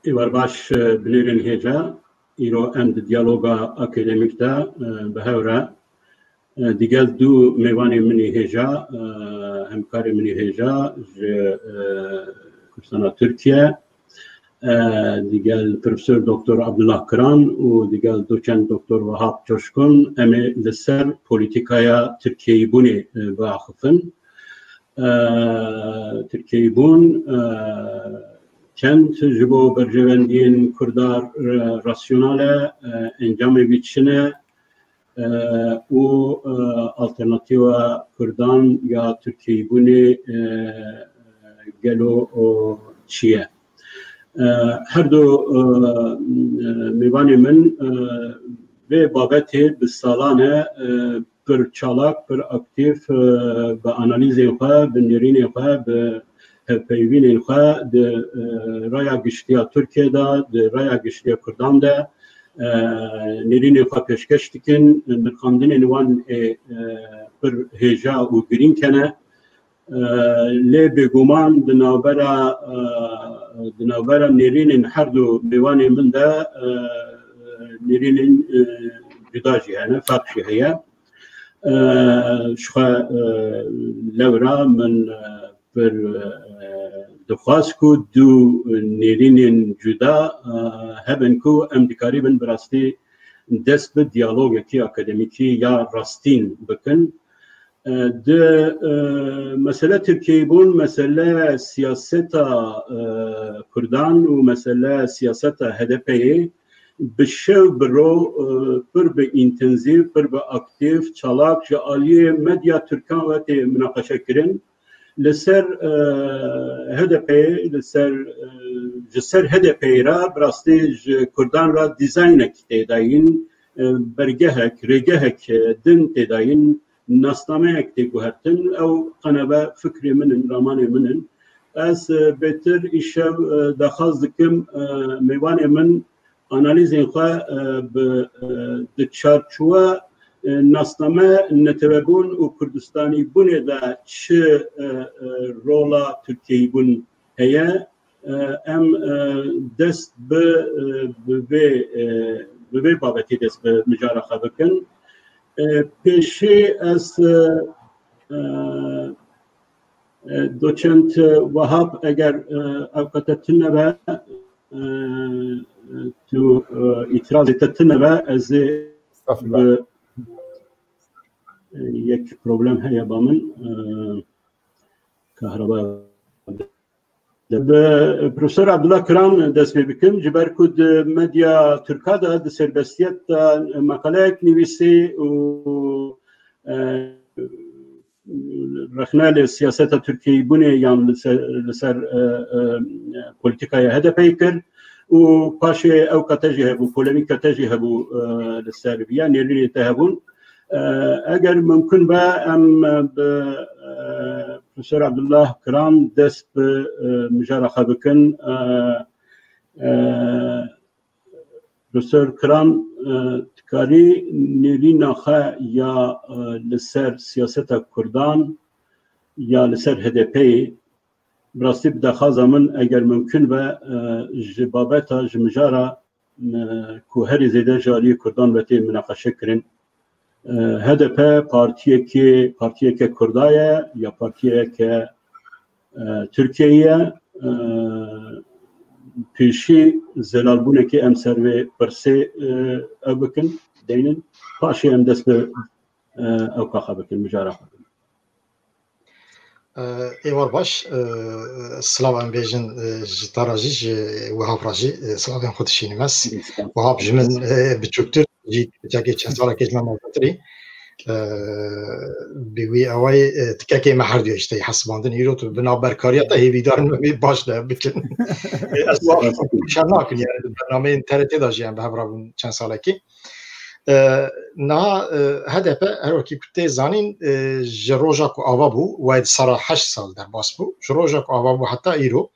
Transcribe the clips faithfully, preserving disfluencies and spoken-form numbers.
Êvar baş, e, binêrên hêja. Îro em di diyaloga akademîk de, e, bi hev re, e, digel du mêvanê min ê hêja, e, hemkarê min ê hêja ji, e, Kurdistana Tirkiye, e, digel Profesor Doktor Abdullah Kiran û digel Doçent Doktor Wahap Coşkun, em ê li ser polîtîkaya Tirkiyeyîbûnê, e, biaxifin. E, Tirkiyeyîbûn, e, çend ji bo berjewendiyên Kurda, e, rasyonal e, e, encamê wî çi ne, e, û, e, alternatîfa Kurdan ya Tirkiyeyîbûnê, e, gelo, o, çi ye? E, her du, e, mêvanê min, e, vê babetê bi salan e, e, pir çalak, pir aktîf, e, bi analîzên xwe, bi nêrînên xwe, bi hevpeyvînên xwe di, e, raya giştiya Tirkiye de, di raya giştiya Kurdan de, e, nêrînên xwe pêşkeş dikin, nirxandinên wan ê, e, pir hêja û girîng hene. E, lê bêguman di navbera, e, di navbera nêrînên her du mêvanên min de, e, nêrînên, e, cuda jî hene, ferq jî heye. E, ji xwe, e, lewra min, e, pir, e, dixwast ku du nêrînên cuda, e, hebin ku em dikarîbin bi rastî dest bi diyalogekî akademîkî ya rastîn bikin. E, di, e, mesele Tirkiyeyîbûn, mesele siyaseta, e, Kurdan û mesele siyaseta H D P'yê bi şev bi ro, e, pir bi întenzîf, pir bi aktîf, çalak ji aliyê medya Tirkan ve tê minaqeşe kirin. Li ser, e, H D P'yê, li ser, e, ji ser H D P'yê re bi rastî ji Kurdan re dîzaynek tê dayîn, e, bergehek, rêgehek, e, din tê dayîn, nasnameyek tê guhertin, ew qenebe fikrê min in, ramanê min in. Ez, e, bêtir îşev, e, daxwaz dikim, e, mêvanê min analîzên xwe, e, bi, e, di çarçowa, e, nasname netewebûn û Kurdistanîbûnê de çi, e, e, rola Tirkiyeyîbûn heye, e, em, e, dest bi, e, bi vê, e, bi vê babetê dest bi mijara xwe bikin. E, pêşî ez, e, e, e, doçent Wahab, eger, e, ewqete tune be, e, tu, e, îtirazê te tune be, ez ê Estağfurullah. Bi, e, yek problem heye ba min, e, kahraba. Bi Profesor Abdullah Kiran dest pê bikim, ji ber ku di medya Tirka de di serbestiyet de meqaleyek nivîsî û, e, rexne li siyaseta Tirkiyeyîbûnê yan li ser, li ser, e, e, polîtîkaya H D P'yê kir û paşê ewqete jî hebû, polemîkeke jî hebû, e, li ser vî ya nêrînê te hebûn. E, eger mimkun be, em bi, e, Profesor Abdullah Kiran dest bi, e, mijara xwe bikin. E, e, Profesor Kiran, e, dikarî nêrîna xwe ya, e, li ser siyaseta Kurdan ya li ser H D P'yê, bi rastî bi daxwaza min, eger mimkun be, e, ji babeta, ji mijara, e, ku herî zêde ji aliyê Kurdan ve tê minaqeşe kirin. E, H D P partiyekê, partiyeke Kurda ye ya partiyeke, e, Tirkiyeyê ye. E, pêşî zelalbûnekê em ser vê pirsê, e, ew bikin, deynin. Paşê em dest bi, e, ewka xwe bikin, mijara xwe bikin. E, êvar baş, e, silav em bêjin, e, ji te re jî, ji Wehab re jî, e, silavên xwe dişînim ez. Wehab ji min, e, biçûktir, jî tikekê çend salekê ji me mezintirî. E, bi wî awayî, e, tikekê me her duya ji te yê hesibandin. Îro tu bi navberkariya te hêvîdar in me wê baş de bikin. E, ez Wehab şer nakin, yani di bernameyên T R T de jî em bi hev re bûn çend salekî. E, niha, e, H D P, her wekî ku tê zanîn, e, ji roja ku ava bû, wayê di sera heşt sal derbas bû, ji roja ku ava bû heta îro,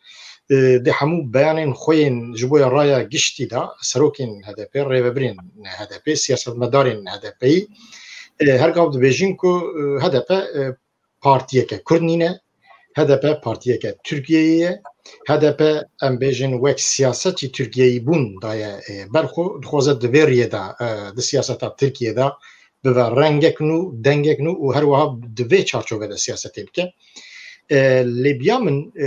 e, di hemû beyanên xwe yên ji bo ya raya giştî de, serokên H D P, rêvebirên H D P, siyasetmedarên H D P'yî, e, her gav dibêjin ku, e, H D P, e, partiyeke Kurd nîne, H D P partiyeke Tirkiyeyê ye. H D P, em bêjin, wek siyasetî Tirkiyeyî bûn daye, e, ber xwe, dixwaze di vê riyê de, e, di siyaseta Tirkiyê de bibe rengek nû, dengek nû û her wiha di vê çarçovê de siyasetê bike. E, lê biya min, e,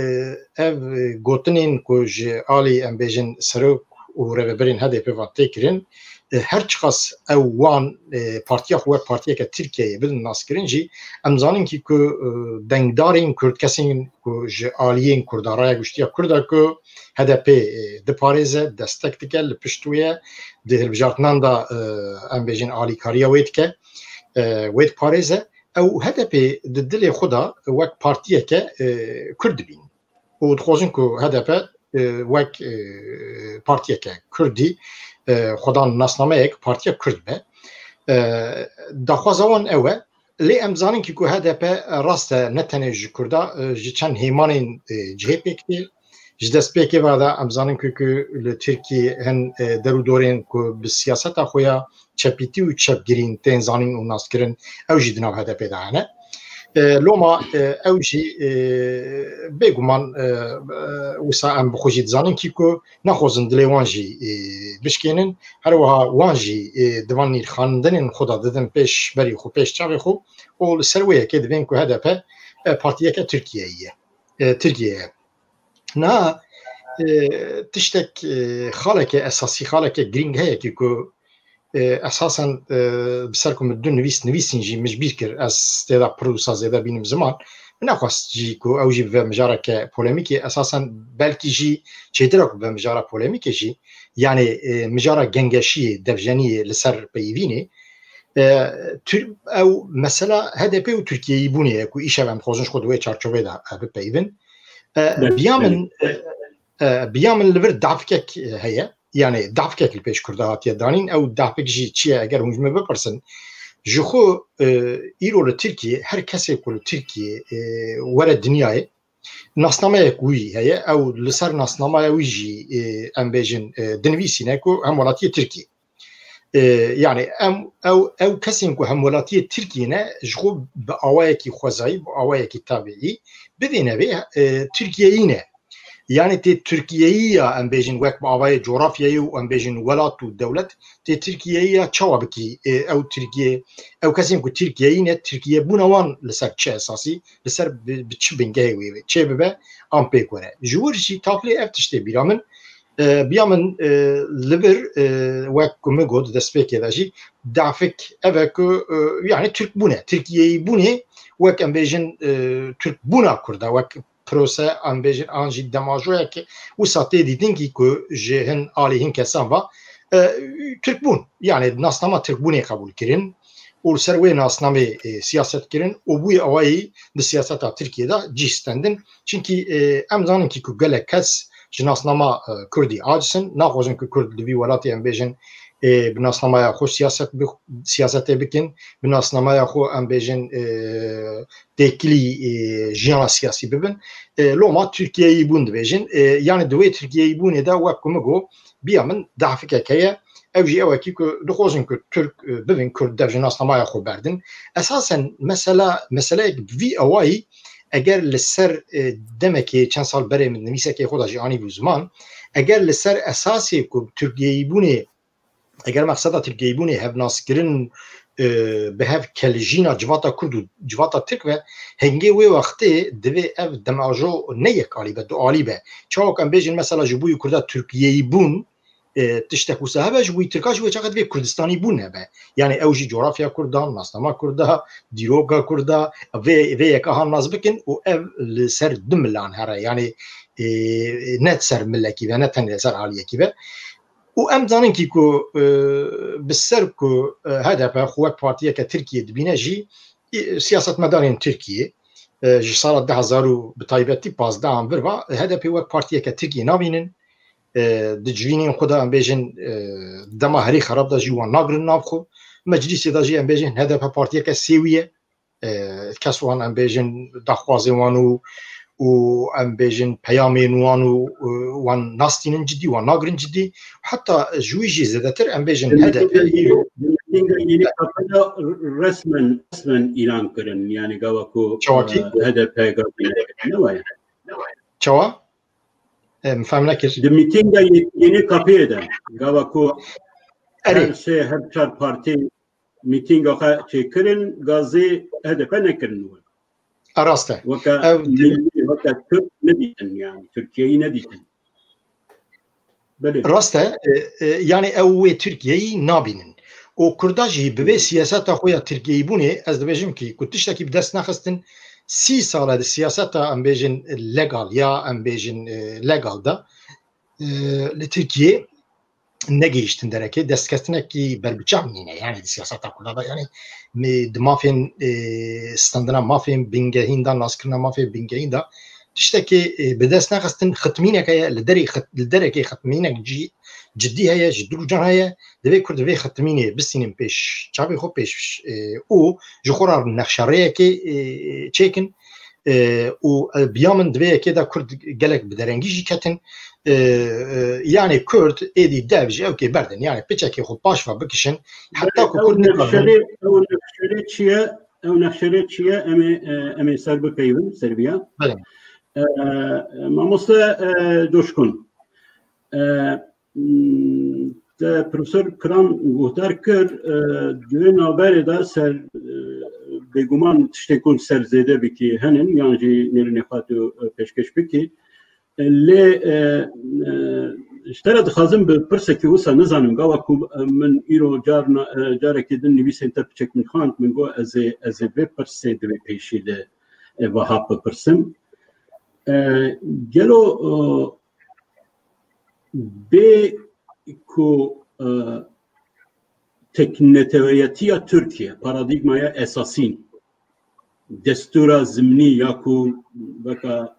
ev gotinên ku ji alî, em bêjin, serok û rêvebirên H D P ve tê kirin, e, her çiqas ew wan, e, partiya xwe wek partiyeke Tirkiyeyê bidin naskirin jî, em zanin kî ku, e, dengdarên Kurd, kesên ku ji aliyên Kurda, raya giştî ya Kurda ku H D P, e, diparêze, destek dike, li pişt wê ye, di hilbijartinan de, e, em bêjin alîkariya wê dike, e, wê diparêze. Ew H D P di dilê xwe de wek partiyeke, e, Kurd dibînin. Û dixwazin ku H D P, e, wek, e, partiyeke Kurdî, e, xwedan nasnameyek partiya Kurd be. E, daxwaza wan ew e. Lê em zanin kî ku H D P rast e, ne tenê ji Kurda, e, ji çend hêmanên, e, cihê pêk tê. Ji destpêkê ve de em zanin ku, ku li Tirkiyê hin, e, derûdorên ku bi siyaseta xwe ya çepîtî û çepgirîn tên zanîn û naskirin, ew jî di nav H D P de hene. E, loma, e, ew jî, e, bêguman, e, e, wisa em bi xwe jî dizanin kî ku nexwazin dilê wan jî, e, bişkênin. Her wiha wan jî, e, di van nirxandinên xwe de didin pêş berî xwe, pêş çavê xwe û li ser wê yekê dibên ku H D P, e, partiyeke Tirkiyeyê ye. E, Tirkiye ye. Na, e, tiştek, e, xaleke esasî, xaleke girîng heye ki ku, e, esasen, e, bi ser ku min du nivîs nivîsîn jî min ji bîr kir, ez tê de pir wisa zêde bînim ziman. Min nexwest jî ku ew jî bibe mijareke polemîkê, esasen belkî jî çêtir e ku bibe mijara polemîkê jî, yanî, e, mijara gengeşiyê, devjeniyê li ser peyivînê. E, Tir-, ew mesela H D P û Tirkiyeyî bûnê ye ku îşev em dixwazin ji xwe di wê çarçovê de, e, bipeyivin. E, Belê, biya min, belê. E, e, biya min li vir dahfikek, e, heye. Yanî dahfikek li pêş Kurda hatiye danîn. Ew dahfik jî çi ye? Eger hûn ji min bipirsin, ji xwe, e, îro li Tirkiyê, her kesê ku li Tirkiyê, e, were dinyayê, nasnameyek wî heye. Ew li ser nasnameya wî jî, e, em bêjin, e, dinivîsîne ku hemwelatiyê Tirkiyê. E, yanî em, ew, ew kesên ku hemwelatiyê Tirkiyê ne, ji xwe bi awayekî xwezayî, bi awayekî tabiî, bivêne vê, e, Tirkiyeyî ne. Yanî tê Tirkiyeyî ya, em bêjin, wek bi awayê cografyayê û, em bêjin, welat û dewlet, tê Tirkiyeyî ya çawa bikî, e, ew Tirkiye, ew kesên ku Tirkiyeyî ne, Tirkiye bûna wan li ser çi esasî, li ser bi, bi çi bingehê wê çê bibe, an pêk were. Ji wir jî taflê ev tiştê bîra min, e, biya min, e, li vir, e, wek ku min got destpêkê de jî, dafik ev e ku, e, yanî Tirk bûne, Tirkiyeyî bûnê, wek em bêjin, e, Tirk bûna Kurda, wek prose, an bêjin, an jî demajoyeke wisa tê dîtin kî ku ji hin alî hin kesan va, e, Tirk bûn, yanî nasnama Tirk bûnê qebûl kirin û li ser wê nasnamê, e, siyaset kirin û bûyî awayî di siyaseta Tirkiyê de cî stendin. Çimkî, e, em zanin kî ku gelek kes ji nasnama, e, Kurdî aciz in, naxwazin ku Kurd li vî welatê, em bêjin, e, bi nasnamaya xwe siyaset bi, siyasetê bikin, bi nasnamaya xwe, em bêjin, e, têkilî, e, jiyana siyasî bibin. E, loma Tirkiyeyî bûn dibêjin. E, yanî di wê Tirkiyeyî bûnê de wek ku min got, biya min dahfikek heye. Ew jî ew e kî ku dixwazin ku Tirk, e, bibin Kurd, dev ji nasnamaya xwe berdin. Esasen mesela, meseleyek bi vî awayî eger li ser, e, demekê çend sal berê min nivîsekê xwe de jî anîbû ziman, eger li ser esasê ku Tirkiyeyî bûnê, eger mexseda Tirkiyeyî bûnê hevnaskirin, e, bi hev keljîna civata Kurd û civata Tirk ve, hingê wê wextê divê ev demajo ne yekalî be, dualî be. Çawa ku em bêjin mesela ji bo yî Kurda Tirkiyeyî bûn, e, tiştek wisa hebe, ji bo yî Tirka jî wê çaxê divê Kurdistanî bûn hebe. Yanî ew jî cografya Kurda, nasnama Kurda, dîroka Kurda, vê, vê yeka han nas bikin û ev li ser du milan here. Yanî, e, ne ser milekî ve, ne tenê li ser aliyekî ve. Û em zanin kî ku, e, bi ser ku, e, H D P xwe wek partiyeke Tirkiyê dibîne jî, e, siyasetmedarên Tirkiyê, e, ji sala du hezar û bi taybetî pazdehan vir va, H D P wek partiyeke Tirkiyê nabînin. E, di civînên xwe de, em bêjin, e, dema herî xerab de jî wan nagirin nav xwe. Meclîsê de jî, em bêjin, H D P partiyeke sêwî ye. E, kes wan, em bêjin, daxwazên wan û, û, em bêjin, peyamên wan û, e, wan nastînin cidî, wan nagirin cidî. Heta ji wî jî zêdetir, em bêjin, H D P îro. Resmen, resmen îlan kirin. Yani gava ku, Çawakî? E, H D P gavîne. Ne waya? Çawa? Em fem nekir. Di mîtînga yê-, yeni kapiyê de gava ku Erê. her sê her çar partî mîtînga xwe çêkirin, gazê H D P nekirin. A, rast e. Weke Ew milli, weke Türk nedîtin yani. Türkiye'yi nedîtin. Belê. Rast e, e, e, yani ew wê Tirkiyeyî nabînin. Û Kurda jî bi vê siyaseta xwe ya Tirkiyeyîbûnê, ez dibêjim ki ku tiştekî bi dest nexistin, sî sal e di siyaseta em bêjin legal ya em bêjin, e, legal de, e, li Tirkiye negihiştin derekê, destkeftinekî berbiçav nîne. Yani di siyaseta Kurda de yani me-, di mafên, e, standina mafên bingehîn de, naskirina mafên bingehîn de tiştekê, e, bi dest nexistin, xitmînek heye, li derê xit-, li derekê xitmînek cî-, cidî heye, ji dû can heye, divê Kurd vê xitmînê bistînin pêş çavê xwe, pêş, e, û ji xwe re nexşerêyekê, e, çêkin, e, û, e, biya min di vê yekê de Kurd gelek bi derengî jî ketin. E, e, yani Kurd êdî dev ji ewkê berdin. Yani piçekê xwe paş ve bikişin, heta ku Ew Kurd nikare nexşerê, ew nexşerê çi ye? Ew nexşerê çi ye? Em ê, e, em ê ser bipeyivin, ser viya. Belê. E, mamoste, e, Coşkun. E, m, te Profesor Kiram guhdar kir, e, di wê navberê de ser, e, bêguman tiştê ku ser zêde bikî henin, yan jî nêrînê xwe tu, e, pêşkêş bikî. Lê, e, e, ji te re dixwazim bi pirsekî wisa nizanim, gava ku, e, min îro carna, e, carekê din nivîsên te piçek min xwend, min got ez ê, ez ê vê pirsê di vê pêşî de, e, wiha bipirsim. E, gelo, e, bê ku, e, tekneteweyetiya Tirkiye, paradîgmaya esasî, destûra zimnî ya ku weka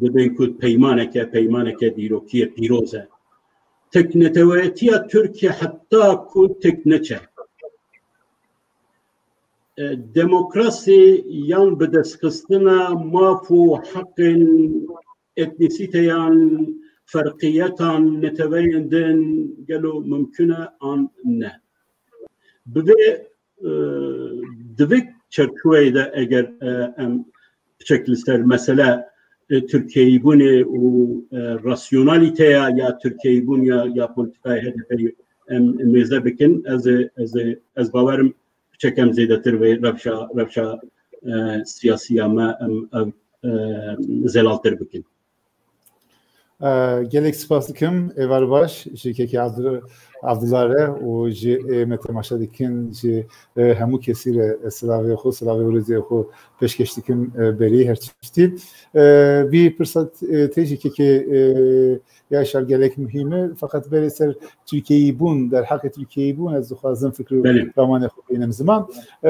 dibên ku peymaneke, peymaneke dîrokî ye, pîroz e. Tekneteweyetiya Tirkiye heta ku têk neçe, e, demokrasî yan bidestxistina maf û heqên etnîsîteyan, ferqiyetan, neteweyên din gelo mimkun e an ne? Bi vê, e, di vê çerçoveyê de eger, e, em piçek li ser mesele, e, Tirkiyeyîbûnê û, e, rasyonalîteya ya Tirkiyeyîbûn ya, ya polîtîkaya H D P'yê em mêze bikin, ez ê, ez ê, ez bawerim piçek em zêdetir vê rewşa, rewşa, e, siyasî ya me em ev, e, zelaltir bikin. E, gelek spas dikim, êvar baş, ji Kekê Abdul-, Abdullah re û ji ê me temaşe dikin, ji, e, hemû kesî re, e, silavê xwe, silavê û rêzê xwe pêşkêş dikim, e, berî her tiştî. E, vî pirsa, e, tê jî Kekê, e, Yaşar gelek muhîm e. Feqet berê ser Tirkiyeyîbûn, derheqê Tirkiyeyîbûn ez dixwazim fikr û Belê. ramanê xwe bînim ziman. E,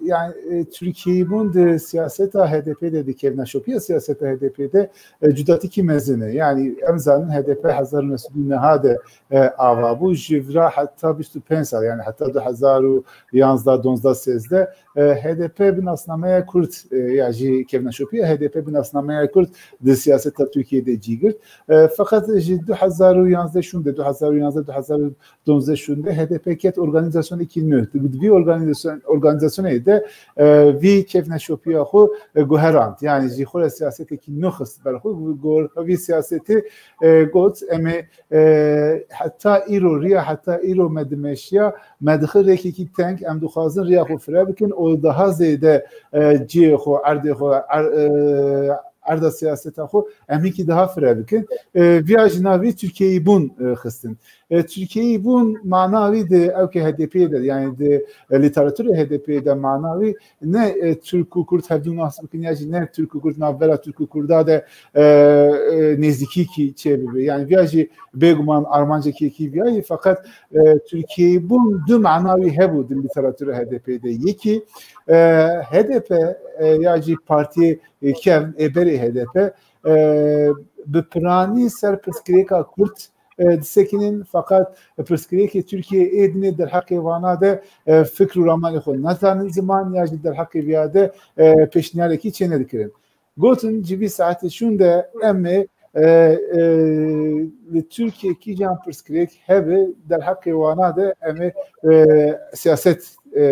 yani, e, Tirkiyeyîbûn di siyaseta H D P de, di kevneşopiya siyaseta H D P de, e, cudatikî mezin e. Yani em zanin H D P hezar û neh sed û neh de, e, ava bû. Ji vira heta bîst û pênc sal, yani heta du hezar û yanzdeh, donzdeh, sêzdeh, e, H D P bi nasnameya Kurd, e, ya jî kevneşopiya H D P bi nasnameya Kurd di siyaseta Tirkiyeyê de cî girt. E, feqet ji du hezar û yanzdeh şûnde, du hezar û yanzdeh, du hezar û donzdeh şûnde H D P ket organîzasyonekî nû. Di vî organîzasyon-, organîzasyonê de, e, vî kevneşopiya xwe, e, guherand. Yani jî xwe re siyasetekî nû xist ber xwe. Gor vî siyasetê, e, got, em ê, e, heta îro, riya heta îro me dimeşiya, me dixi rêkekî teng, em dixwazin riya xwe fire bikin û daha zêde, e, cihê xwe, erdê xwe, er-, e, erda siyaseta xwe em hînkî daha fire bikin. E, viya ji navî Tirkiyeyîbûn, e, xistin. E, Tirkiyeyîbûn mana wî di ewkê H D P'yê de, yani di, e, lîteratûrê H D P'yê de mana wî ne, e, Tirk û Kurd hevdû nas bikin ya jî ne Tirk û Kurd navbera Tirk û Kurda de, e, e, nêzîkîkî çêbibe. Yani viya jî bêguman armancekî yekî viya ye, feqet, e, Tirkiyeyîbûn du mana wî hebû di lîteratûra H D P'yê de. Yekî, e, H D P, e, ya jî partiyê, e, kevn ê berê H D P, e, bi piranî ser pirsgirêka Kurd, e, disekinin, feqet pirsgirêkê Tirkiye ê dinê derheqê vana de, e, fikr û ramanê xwe nezanin ziman ya jî derheqê viya de, e, pêşniyarêkî çênedikirin. Gotin, ji vî saetê şûnde em ê, e, e, li Tirkiye kîjan pirsgirêk hebe derheqê wana de em ê, e, siyaset, e,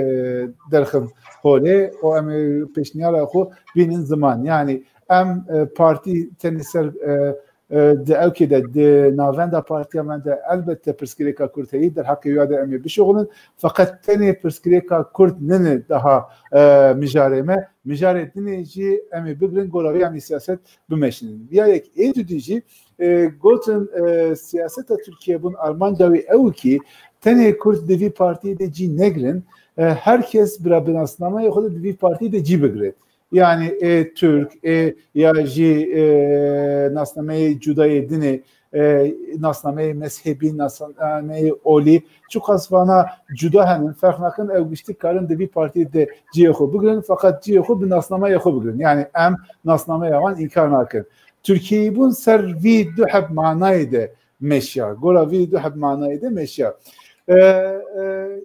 derxin holê û em ê pêşniyara xwe bînin ziman. Yani em, e, partî tenê ser, e, e, di ewkê de, di navenda partiya me de elbette pirsgirêka Kurd heyî, derheqê wî ya de em ê bişuxulin. Feqet tenê pirsgirêka Kurd nine daha, e, mijarê me. Mijarê dinê jî em ê bigirin, gora vê em ê siyaset bimeşînin. Ya yek ê dudî jî, e, gotin, e, siyaseta Tirkiye bûn armanca wî ew kî tenê Kurd di vî partiyê de cî negirin, e, her kes bira bi nasnameyê xwe de di vî partiyê de cî bigire. Yani ê Türk, ê ya jî, e, nasnameyê cudayê dinê, e, nasnameyê mezhebî, nasnameyê olî, çiqas vana cuda henin, ferq nakin, ew giştî karin di vî partiyê de cihê xwe bigirin, feqet cihê xwe bi nasnameyê xwe bigirin. Yani em nasnameya wan înkar nakin. Tirkiyeyî bûn ser vî du heb manayê de meşiya. Gora vî du heb manayê de meşiya. E, e,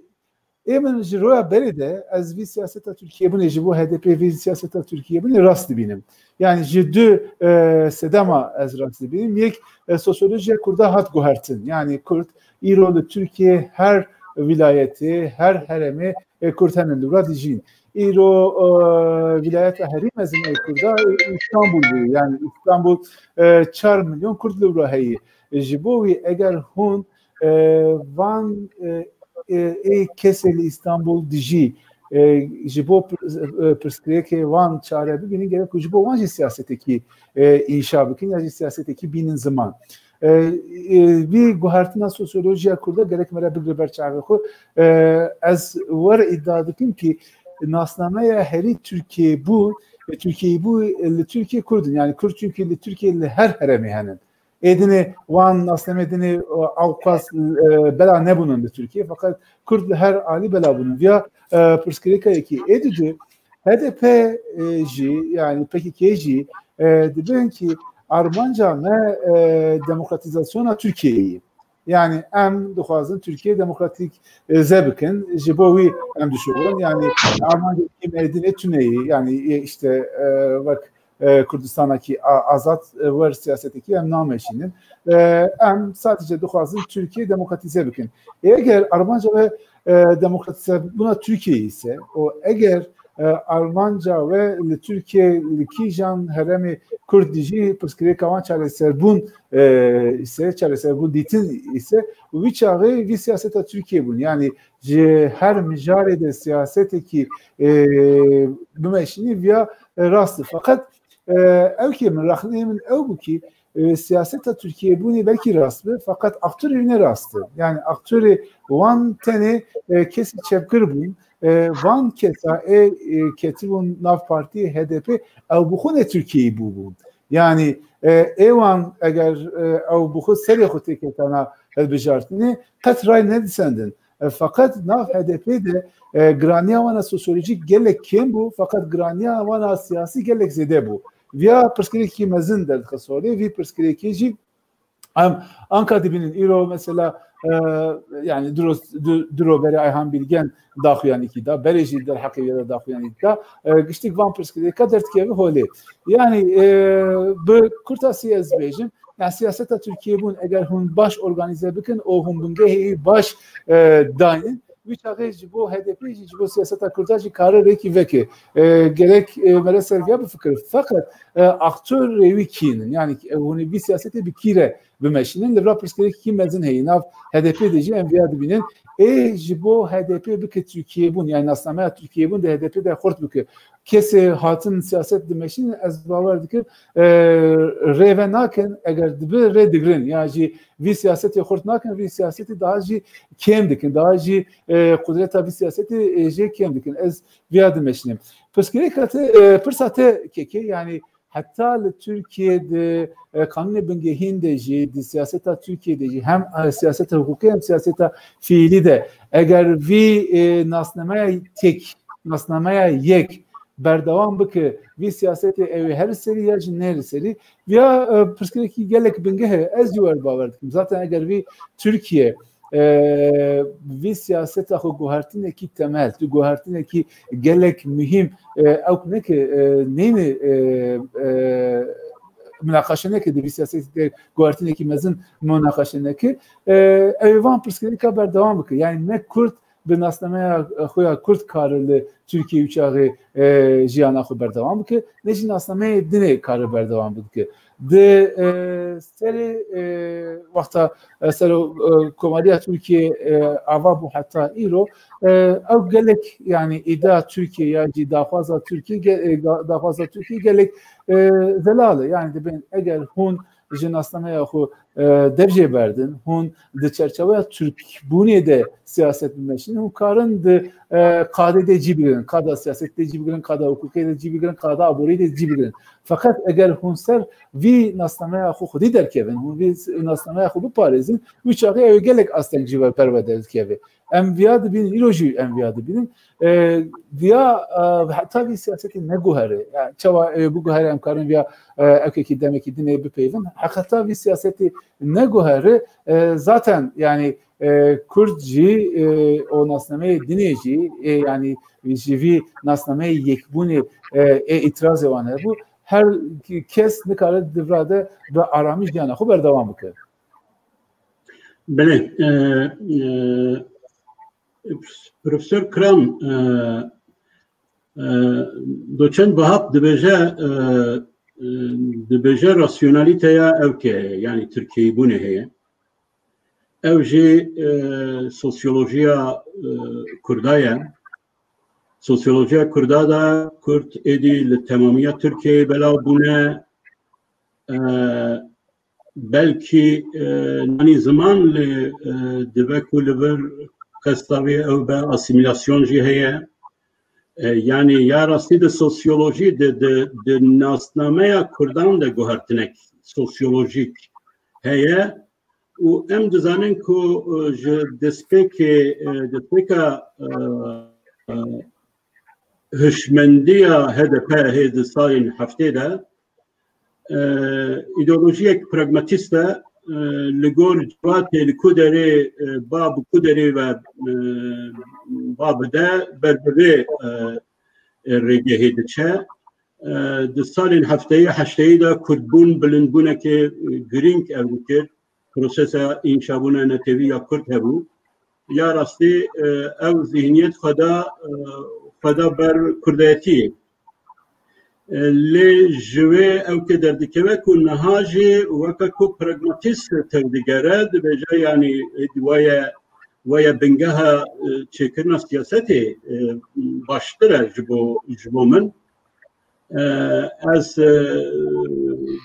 Ê min ji roya berê de ez vî siyaseta Tirkiye bûnê, ji bo H D P vî siyaseta Tirkiye bûnê rast dibînim. Yani ji du, e, sedema ez rast dibînim. Yek, e, sosyolojiya Kurda hat guhertin. Yani Kurd îro li Tirkiye her vilayetê, her heremê, e, Kurd henin li wira dijîn. Îro, e, vilayeta herî mezin ê Kurda, e, Îstanbul bû. Yani Îstanbul, e, çar milyon Kurd li wira heyî. E, ji bo wî eger hûn, e, van, e, e, ê kesê li Îstanbul dijî, e, ji bo pir-, e, pirsgirêkê wan çare bibînin, gerek ku ji bo wan jî siyasetekî, e, înşa bikin ya jî siyasetekî bînin ziman. E, e, vî guhertina sosyolojiya Kurda gerek me re bigire ber çavê xwe. E, ez wer îdia dikim ki nasnameya herî Tirkiyeyî bû, e, Tirkiyeyî bû, e, li Tirkiye Kurd in. Yani Kurd çünkü li Tirkiye li her heremê henin. Ê dinê wan nasnamê dinê, e, ewqas, e, bela nebûnin li Tirkiye, feqet Kurd li her alî bela bûnin. Viya, e, pirsgirêka yekî. Ê didî H D P, e, jî, yani P K K jî, e, dibin ki armanca me, e, demokratizasyona Tirkiyeyê. Yani em dixwazin Tirkiye demokratîze bikin. Ji bo wî em dişuxulin. Yani armanca me dinê tuneyî. Yani, e, işte, e, wek e, Kurdistanekî a-, azad, e, wer siyasetekî em nameşînin. E, em sadece dixwazin Tirkiye demokratîze bikin. E, eger armanca we, e, demokratîzebûna Tirkiyeyê ise, û eger, e, armanca we li Tirkiye li kîjan heremê Kurd dijî pirsgirêka wan çareserbûn, e, ise, çareserbûn dîtin ise, wî çaxê vî siyaseta Tirkiye bûn. Yani ji her mijarê de siyasetekî, e, bimeşînî viya, e, rast e. Feqet, e, ew ki min rexneyê min ew bû ki, e, siyaseta Tirkiye bûnê belkî rast be, feqet aktorê wî ne rast e. Yani aktorê wan tenê, e, kesî çepgir bûn. E, van kesa ê, e, ketibûn nav partiyê H D P, ew bi xwe ne Tirkiyeyî bûbûn. Yani, e, ê wan eger, e, ew bi xwe serê xwe têketana hilbijartinê, qet ray nedisendin. E, feqet nav H D P de, e, giraniya wana sosyolojîk gelek kêm bû, feqet giraniya wana siyasî gelek zêde bû. Viya pirsgirêkî mezin derdixist holê, vî pirsgirêkê jî em anka dibînin. Îro mesela, e, yani diro, du-, diro berê Ayhan Bilgen daxuyanîkî da, berê jî derheqê wê de daxuyanîkî da, e, giştik van pirsgirêka derdikeve holê. Yani, e, bi kurtasî ez bêjim, yani siyaseta Tirkiye bûn, eger hûn baş organîze bikin û hûn bingehê wî baş, e, daynin, wî çaxê ji bo H D P jî, ji bo siyaseta Kurda jî kare rêkî veke. E, gerek, e, me re ser viya bifikir. Feqet, e, aktorê wî kî nin? Yani, e, hûn ê vî siyasetê bi kî re bimeşînin? Li vir pirsgirêkekî mezin heye. Nav H D P de jî em viya dibînin. Ê ji bo H D P bike Tirkiye bûn, yani nasnameya Tirkiye bûn di H D P de xurt bike. Kesê hatin siyaset dimeşînin, ez bawer dikim, e, rê ve nakin, eger dibe rê digirin. Ya jî vî siyasetê xurt nakin, vî siyasetê daha jî kêm dikin, daha jî, e, qudreta vî siyasetê, e, jê kêm dikin. Ez viya dimeşînim. Pirsgirêka te, e, pirsa te kekê, yani heta li Tirkiye di, e, kanûnê bingehîn de jî, di siyaseta Tirkiye de jî, hem, e, siyaseta hiqûqî hem siyaseta fiîlî de, eger vî, e, nasnameya tek, nasnameya yek berdewam bike, vî siyasetê ew ê her serî ya jî nê li serî, viya, e, pirsgirêkî gelek bingeh e, ez jî wer bawer dikim. Zaten eger vî Tirkiye, e, vî siyaseta xwe guhertinekî temel, tu guhertinekî gelek muhîm, e, ew neke, e, neyne, e, e, munaqaşe neke, di vî siyasetê de guhertinekî mezin munaqaşe neke, e, ew ê van pirsgirêka berdewam bike. Yani ne Kurd bi nasnameya xwe ya Kurd kare li Tirkiyê û çaxê, e, jiyana xwe berdewam bike, ne jî nasnameyê dinê kare berdewam bike. Di, e, serê, e, wexta, e, sero, e, komariya Tirkiyê, e, ava bû heta îro, e, ew gelek, yanî îda Tirkiyê ya jî daxwaza Tirkiyê, ge-, e, ga-, daxwaza Tirkiyê gelek, e, zelal e. Yanî dibên eger hûn ji nasnameya xwe, e, dev jê berdin, hûn di çerçeweya Tirkbûnê de siyaset bimeşînin, hûn karin di, e, qadê de cî bigirin, qada siyasetê de cî bigirin, qada hukukê de cî bigirin, qada aborî de cî bigirin. Feqet eger hûn ser vî nasnameya xwe xwedî derkevin, hûn vî nasnameya xwe biparêzin, wî çaxê ew ê gelek asteng ji we perwerde dikeve. Em viya dibînin, îro jî em viya dibînin. E, viya, e, heta vî siyasetê neguhere. Yani, çawa ew ê biguhere, em karin viya, e, ewkekî demekî dinê bipeyvin. Heta vî siyasetê neguhere, e, zaten, yani, e, Kurd jî, e, û nasnameyê dinê jî, e, yani, ji vî nasnameyê yekbûnê, e, ê îtirazê wan hebû. Her kes nikare di vira de bi aramî jiyana xwe berdewam bike. Belê, e, e, Profesor Kiram, e, e, doçent Vahap dibêje, e, e, dibêje rasyonalîteya ewkê heye, yani Tirkiyeyîbûnê heye. Ew jî, e, sosyolojiya, e, Kurda ye. Sosyolojiya Kurda de Kurd êdî li temamiya Tirkiyeyê belav bûne. E, belkî, e, nanî ziman li, e, dibe ku li vir qesta wê ew be, asîmîlasyon jî heye. E, yanî ya rastî di sosyolojî, di, di, di nasnameya Kurdan de guhertinek sosyolojîk heye û em dizanin ku, e, ji destpêkê, e, destpêka, e, e, hişmendiya H D P hê di salên heftê de, e, îdeolojiyek pragmatîst e, e, li gor civatê li ku derê, e, ba bi ku derê ve, e, ba bide, ber bi vê, e, e, rêgehê diçe. E, di salên hefteyê, heşteyê de Kurdbûn bilindbûnekê, e, girîng ew dikir. Prosesa înşabûna netewî ya Kurd hebû. Ya rastî, e, ew zihniyet xwe da, e, xwe da ber Kurdayetiyê. E, lê ji wê ew ke derdikeve ku niha jî weke ku pragmatîst tevdigere, dibêje, yanî, e, waye, waye bingeha, e, çêkirina siyasetê, e, baştir e ji bo, ji bo min. E, ez, e,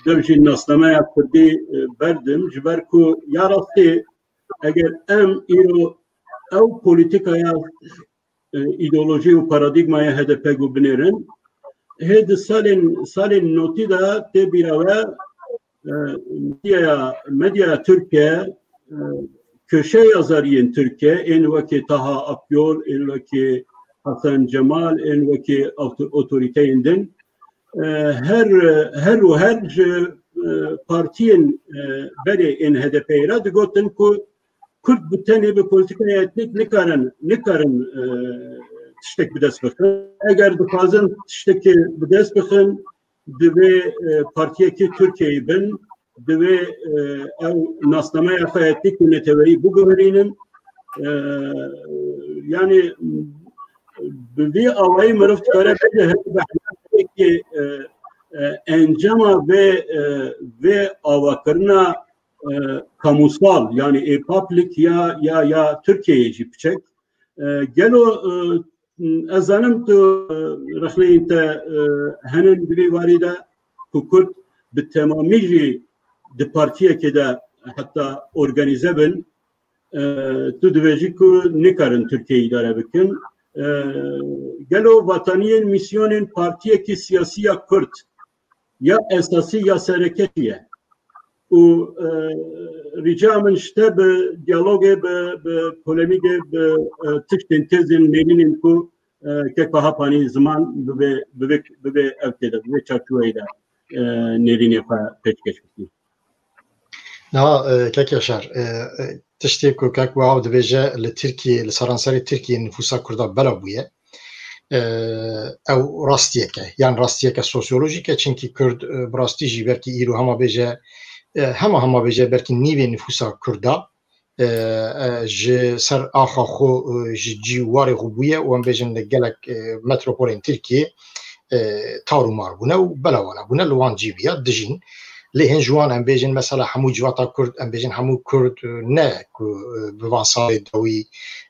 dev jî nasnameya Kurdî, e, berdim, ji ber ku ya rastî eger em îro ew polîtîkaya, e, îdeolojî û paradîgmaya H D P ku binêrin, hê di salên, salên notî de tê bîra we, e, medyaya, medyaya Tirkiye, e, köşe yazariyên Tirkiye, ên wekî Taha Akyol, ên wekî Hasan Cemal, ên wekî awto-, otorîteyên din, e, her, her û her ji, e, partiyên, e, berê ên H D P'ê re digotin ku Kurd bi tenê bi polîtîkaya etnîk nikarin, nikarin, e, tiştek bi dest bixin. Eger dixwazin tiştekê bi dest bixin, divê, e, partiyekî Tirkiyeyê bin, divê, e, ew nasnameya xwe etnîk û neteweyî biguherînin. E, yanî bi vî awayî mirov dikare bêje, hemî behnekê, e, e, encama vê, e, vê avakirina, e, kamusal, yanî ê public ya, ya, ya Tirkiyeyê jî piçek. E, gelo, e, ez zanim tu, e, rexneyên te, e, henin di vî warî de ku Kurd bi temamî jî di partiyekê de heta organîze bin, e, tu dibêjî ku nikarin Tirkiye îdare bikin. E, gelo vataniyên mîsyonên partiyekî siyasî ya Kurd ya esasî ya sereke ye. Û, e, rica min ji te bi diyalogê, bi, bi polemîkê, bi, e, tiştên têzên nêrînên ku, e, kek Vahapanî ziman bibe, bibe, bibe ev tê de, bibe çarçoveyê de, e, nêrînê xwe pêşkêş bikî. Niha, e, kek Yaşar, e, e, tiştê ku kek Wahab dibêje li Tirkiyê, li seranserê Tirkiyê nifûsa Kurda bela bûye. E, ew rastiyeke, yan rastiyeke sosyolojîk e, çimkî Kurd, e, bi rastî jî belkî îro hema bêje, e, hema hema bêje belkî nîvê nifûsa Kurda, e, e, ji ser axa xwe, e, ji cî warê xwe bûye û em bêjin li gelek, e, metropolên Tirkiyê, e, tar û mar bûne û belawana bûne, li wan cî bûye, dijîn. Lê hin ji wan em bêjin mesela hemû civata Kurd, em bêjin hemû Kurd, e, ne ku, e, bi van salê dawî,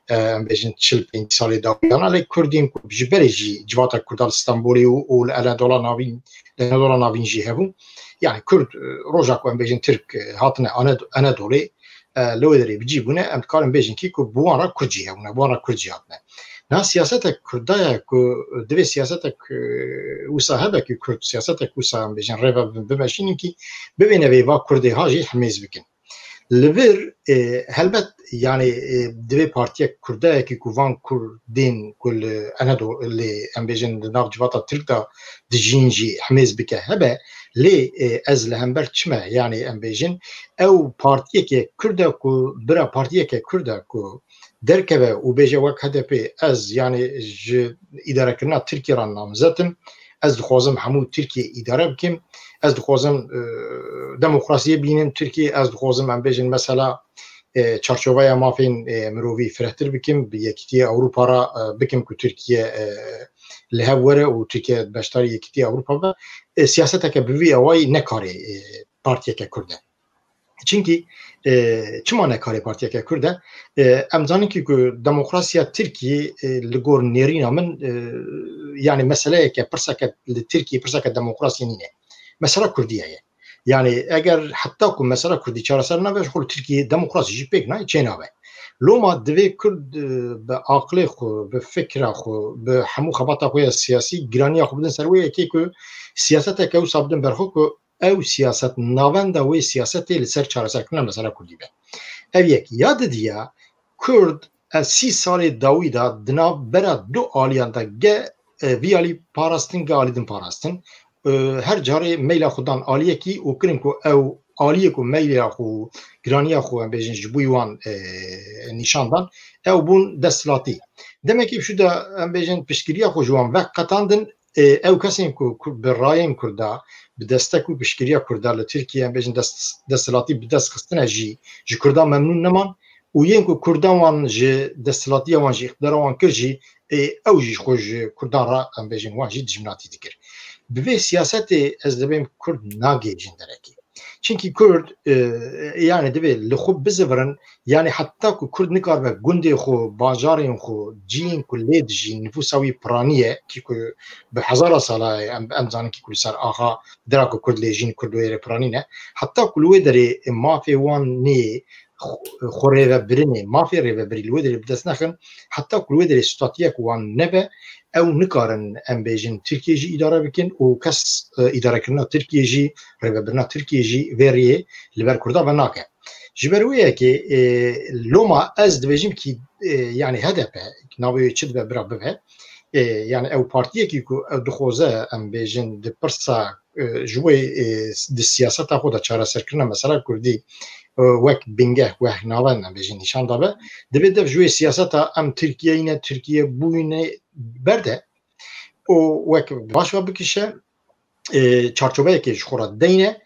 e, em bêjin çil pêncî salê dawî yana, lê Kurdên ku ji berê jî civata Kurda li Stenbolê û, û li Enedola Navîn, li Enedola Navîn jî hebûn. Yani Kurd, e, roja ku em bêjin Tirk, e, hatine Aned-, Anedolê, e, li wê derê bi cî bûne, em dikarin bêjin kî ku bi wan re Kurd jî hebûne, bi wan re Kurd jî hatine. Niha siyasetek Kurda ye ku divê siyasetek, e, wisa hebe ku Kurd, siyasetek wisa em bêjin rêve bi-, bimeşînin kî bibêne vê va Kurdê ha jî himêz bikin. Li vir, e, helbet, yani, e, divê partiyek Kurda ye kî ku van Kurdên ku li Enedo-, li, em bêjin, di nav civata Tirk de dijîn jî himêz bike hebe, lê, e, ez li hember çi me, yani, em bêjin, ew partiyeke Kurd e ku bira partiyeke Kurd e ku derkeve û bêje wek H D P ez, yani, ji îdarekirina Tirkiyê re namzet im, ez dixwazim hemû Tirkiyê îdare bikim, ez dixwazim, e, demokrasiyê bînim Tirkiyê, ez dixwazim em bêjin mesela, e, çarçoveya mafên, e, mirovî firehtir bikim, bi Yekîtiya Ewropa re, e, bikim ku Tirkiye, e, li hev were û Tirkiye beşdarî Yekîtiya Ewropa be, e, siyaseteke bi vî awayî ne karê, e, partiyeke Kurd e. Çimkî, e, çima ne karê partiyeke Kurd e? E, em zanin kî ku demokrasiya Tirkiyê, e, li gor nêrîna min, e, yani meseleyeke, pirseke li Tirkiyê pirseke demokrasiyê nîne. Mesela Kurdiye ye. Yani eger heta ku mesela Kurdî çareser nabe, ji xwe li Tirkiyê demokrasî jî pêk nayê, çênabe. Loma divê Kurd, e, bi aqilê xwe, bi fikra xwe, bi hemû xebata xwe ya siyasî, giraniya xwe bidin ser wê yekê ku siyaseteke wisa bidin ber xwe ku ew siyaset navenda wê siyasetê li ser çareserkirina mesela Kurdî be. Ev yek. Ya didiya, Kurd, e, sî salê dawî de di nav bera du aliyan de ge, e, vî alî parastin, ge alî din parastin. E, her carê meyla xwe dan aliyekî û kirin ku ew aliyê ku meyla xwe, giraniya xwe, em bêjin, ji bo wan, e, nîşan dan, ew bûn desthilatî. Demekî pişû de, em bêjin, piştgiriya xwe ji wan veqetandin, e, ew kesên ku, ku bi rayên Kurda, bi destek û piştgiriya Kurda li Tirkiye, em bêjin dest-, desthilatî bi dest xistine jî, ji Kurda memnûn neman û yên ku Kurdan wan ji desthilatiya wan, ji îqtidara wan kir jî, e, ew jî ji xwe ji Kurdan re, em bêjin, wan jî dijminatî dikir. Bi vê siyasetê ez dibêm Kurd nagihêjin derekê. Çimkî Kurd, e, yani divê li xwe bizivirin, yani heta ku Kurd nikaribe gundê xwe, bajarên xwe, cihên ku lê dijî, nifûsa wî piraniye, kî ku bi hezara sala ye, em, em zanin kî ku li ser axa dera ku Kurd lê jîn, Kurd wê rê piranî ne, heta ku li wê derê mafê wan nê, xwe, xwe rêvebirinê, mafê rêvebirî li wê derê bi dest nexin, heta ku li wê derê statiyek wan nebe, ew nikarin, em bêjin, Tirkiye jî îdare bikin û kes, e, îdarekirina Tirkiye jî, rêvebirina Tirkiye jî vê riyê li ber Kurda venake. Ji ber wê yekê, e, loma ez dibêjim kî, e, yani H D P, navê wê çi dibe bira bibe, e, yani ew partiyekî ku ew dixwaze, em bêjin, di pirsa, e, ji wê, e, di siyaseta xwe de çareserkirina mesela Kurdî, e, wek bingeh, wek navend, em bêjin, nîşan dabe, divê dev ji wê siyaseta em Tirkiyeyî ne, Tirkiye bûyî ne berde û wek baş ve bikişe, e, çarçoveyekê ji xwe re deyne,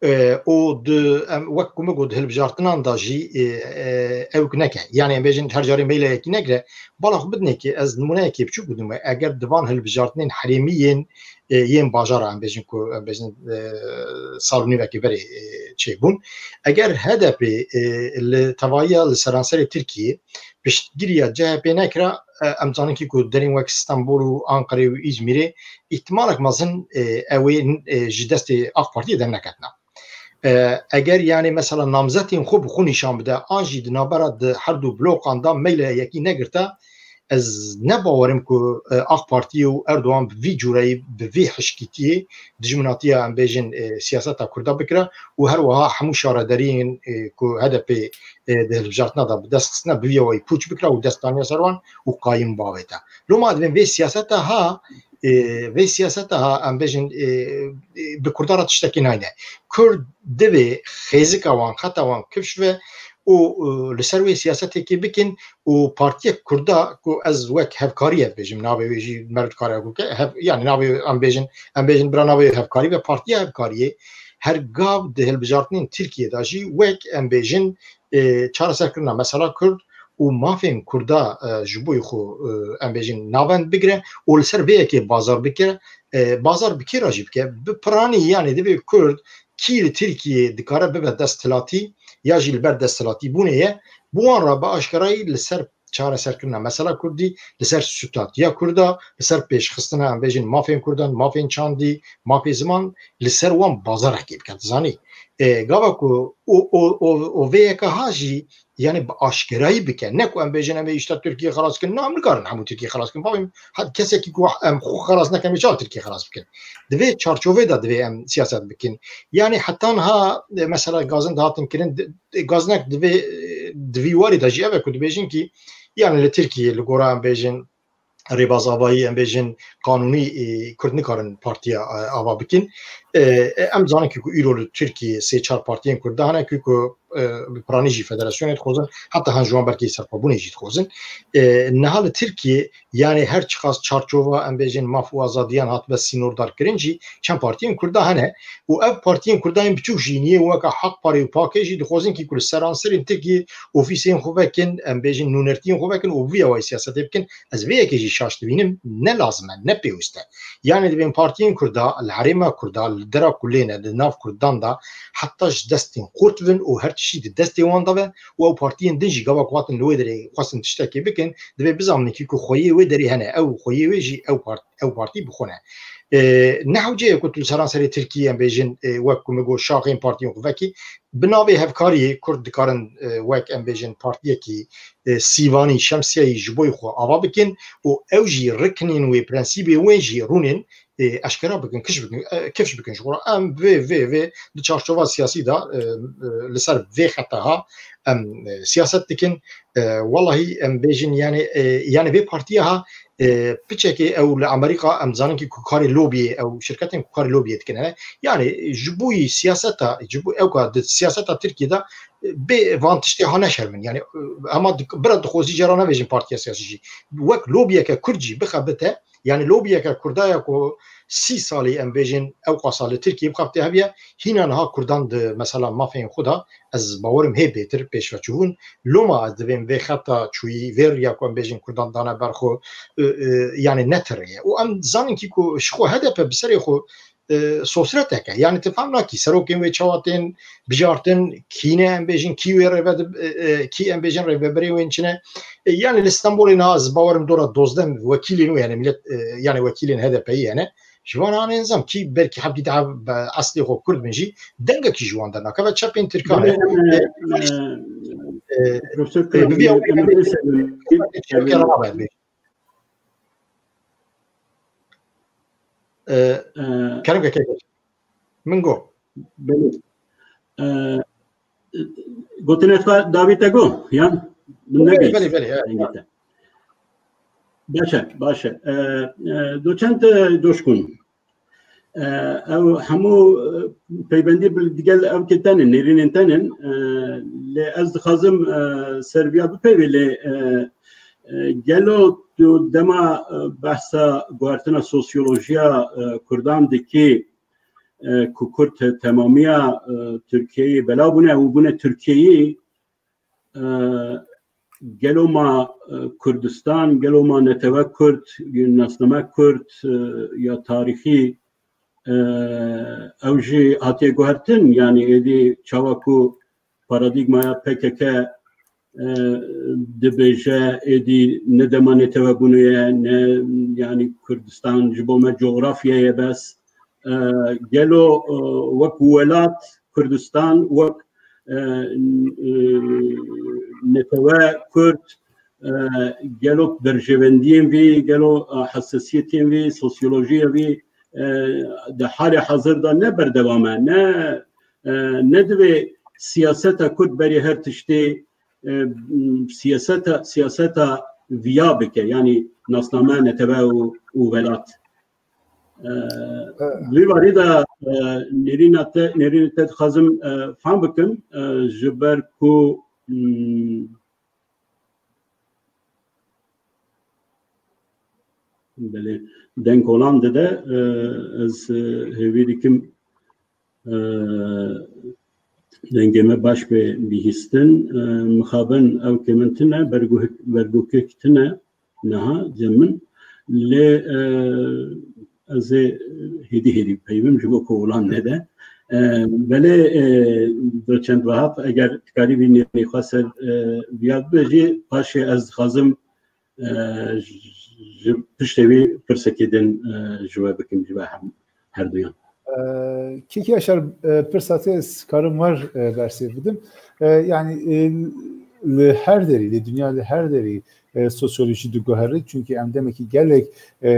e, û di, em, wek ku min got, di hilbijartinan de jî, e, e, ewk neke. Yani em bêjin her carê meyleyekî negre, bala xwe bidinê ki ez nimûneyekê biçûk bidim we. Eger di van hilbijartinên herêmî yên, e, yên bajara em bêjin ku, em bêjin, e, sal û nîvekê berê, e, çêbûn. Eger H D P, e, li tevahiya li seranserê Tirkiyê piştgiriya C H P nekira, e, em zanin ki ku derên wek Stenbol û Anqerê û Îzmîrê îhtimalek mezin, e, ew ê, e, ji destê AK Partiyê derneketina. E, eger yani mesela namzetên xwe bi xwe nîşan bide, an jî di navbera di her du blokan de meyle yekî negirte, ez ne bawerim ku, e, AK Partiyê û Erdogan bi vî cûreyî, bi vî hişkîtiyê dijminatiya, em bêjin, e, siyaseta Kurda bikira û her wiha hemû şaredariyên, e, ku H D P, e, di hilbijartina de bi dest xistine, bi vî awayî pûç bikira û destdaniya ser wan û qayîm bavête. Loma divên vê siyaseta ha, e, vê siyaseta ha, em bêjin, e, e, bi Kurdan re tiştekî nayne. Kurd divê xêzika wan, xeta wan kifş ve û, e, li ser wê siyasetekê bikin û partiyek Kurda ku ez wek hevkarî ev bêjim, navê wê jî meriv dikare ku ke, hev-, yani navê wê em bêjin, em bêjin bira navê wê hevkarî ve, partiya hevkariyê her gav di hilbijartinên Tirkiye de jî wek em bêjin e, çareserkirina mesela Kurd û mafên Kurda, e, ji bo xwe, e, em bêjin navend bigire û li ser vê yekê bazar bike, e, bazar bi kê re jî bike, bi piranî, yanî divê Kurd kî li Tirkiyê dikare bibe desthilatî ya jî li ber desthilatîbûnê ye, bi wan re bi aşkerayî li ser çareserkirina mesela Kurdî, li ser stûtatiya Kurda, li ser pêşxistina, em bêjin, mafên Kurdan, mafên çandî, mafê ziman, li ser wan bazarekê bike. Dizanî, e, gava ku o, o, o, o vê yeka ha jî, yani bi aşkerayî bike. Ne ku em bêjin em ê îşte Tirkiye xelas kin. Na, em nikarin hemû Tirkiye xelas kin. Bavê min, ha, kesekî ku em xwe xelas nekin, em ê çawa Tirkiye xelas bikin? Di vê çarçovê de divê em siyaset bikin. Yani heta niha, e, mesela gazin dihatin kirin, di, di, gazinek divê, e, di vî warî de jî ev e ku dibêjin kî, yani li Tirkiye, li gora em bêjin, rêbazavayî, em bêjin, qanûnî, e, Kurd nikarin partiya, e, ava bikin. E, e, em zanin ki ku îro li Tirkiyê sê çar partiyên Kurd de hene ki ku, e, bi piranî jî federasyonê dixwazin, heta han ji wan belkî serxwebûnê jî dixwazin. E, niha li Tirkiyê, yani her çiqas çarçova, em bêjin, maf û azadiyan hatibe sînordarkirin jî, çend partiyên Kurda hene û ev partiyên Kurda yên biçûk jî, niyê weka Hak Parê û Pakê jî dixwazin ki ku li seranserên Tirkiyê ofîsên xwe vekin, em bêjin, nûnertiyên xwe vekin û vî awayî siyasetê bikin. Ez vê yekê jî şaş dibînim, ne lazim e, ne pêwist e. Yani divên partiyên Kurda, li herêma Kurda, li dera ku lê ne, li nav Kurdan de, heta ji destên xurt bin û her tiştî di destê wan de be û ew partiyên din jî gava ku hatin li wê derê xwestin tiştekê bikin, divê bizanînin ki ku xweyê wê derê hene, ew xweyê wê jî ew part-, ew partî bi xwe ne. E, ne hewce ye ku tu li seranserê Tirkiyê, em bêjin, e, wek ku min got, şaxên partiyên xwe vekî, bi navê hevkariyê Kurd dikarin, e, wek, em bêjin, partiyekî, e, sîvanî, şemsiyeyî ji bo xwe ava bikin û ew jî riknên wê, prensîbê wê jî rûnên, e, eşkera bikin, kifş bikin, e, kifş bikin. Ji xwe re em vê, vê, vê di çarçova siyasî de, e, e, li ser vê xeta ha em, e, siyaset dikin. E, wellahî em bêjin, yani, e, yani vê partiya ha, e, piçekê ew li Amerîka, em zanin ki ku karê lobiyê, ew şirketên ku karê lobiyê dikin, he. Yani ji bo yî siyaseta, ji bo ew ka di siyaseta Tirkiyê de, e, bê van tiştê ha neşermin. Yani, e, hema dik-, bira dixwazî jê re nebêjin partiya siyasî jî. Wek lobiyeke Kurd jî bixebite, yani lobiyeke Kurda ya ku sî salî, em bêjin, ew qasa li Tirkiyê bixebite heviye, hîna niha Kurdan di mesela mafên xwe de, ez bawerim hê bêtir pêşveçûbûn. Loma ez divêm vê xeta çûyî, vê riya ku em bêjin Kurdan dane ber xwe, e, e, yani netirê ye. Û em zanin kî ku ji xwe H D P bi serê xwe, e, sosretek e. Yani tu fam nakî serokên wê çawa tên bijartin, kî ne em bêjin, kî wê rêve di-, e, e, kî em bêjin rêvebirê wê çi ne. E, yani li Stenbolê niha ez bawerim dora dozdeh wekîlên wê hene, millet, e, yani wekîlên H D P'yî hene. Ji van anê nizam kî belkî hevdî daha bi eslê xwe Kurd bin jî dengekî ji wan dernakeve, çepên Tirkan e. Belê, em, e, e, e, Profesör e, Kral, bi vî em, awayî em, em, em, em, e, E, kerem ke kek. Min go. Belê. E, gotinê xwe davî te go, yan? Min Belê, negihîşt belê, belê, evet. Dengê te. Baş e, baş e. E, e, doçent, e, Coşkun. E, ew hemû, e, peybendî bi, digel ew kê tenin, nêrînên tenin, e, lê ez dixwazim, e, ser viya bipeyvê lê, e, e, gelo tu dema, e, behsa guhertina sosyolojiya, e, Kurdan dikî, e, ku Kurd te-, temamiya, e, Tirkiyeyê belav bûne û bûne Tirkiyeyî, e, gelo ma, e, Kurdistan, gelo ma netewe Kurd, nasname Kurd, e, ya tarîxî, e, ew jî hatiye guhertin, yanî êdî çawa ku paradîgmaya P K K, e, dibêje êdî ne dema netewebûnê ye, ne, yanî Kurdistan ji bo me cografya ye bes. E, gelo, e, wek welat Kurdistan, wek, e, e, netewe Kurd, e, gelo berjewendiyên vî, gelo, e, hesasiyetên vî, sosyolojiyê vî, e, di halê hazir de ne berdewam e, ne, e, ne divê siyaseta Kurd berî her tiştê, e, siyaseta, siyaseta viya bike, yanî nasname, netewe û, û welat. E, E, Vî warî de, e, nêrîna te, nêrîna te dixwazim, e, fam bikim, e, ji ber ku, hmm, belê, deng kolan dide, e, ez, e, hêvî dikim, e, dengê me baş bê bihîstin. E, mixabin ewkê min tine, bergûhik-, bergûkik tine niha cem min. Lê, e, ez ê hêdî hêdî peyvim ji bo ku olan nede. E, belê, e, doçent Wahap, eger dikarî vî nêrî xwe ser, e, viya bibe jî paşê ez dixwazim, e, ji piştê wî pirsekê din, e, ji we bikim, ji we hem, herduyan. E, Kekî Eşer, e, pirsa te ez karim wer, e, bersê bidim. E, yani, e, li her derî, li dinya li her derî, e, sosyolojî diguhere, çunkî em demekî gelek, e,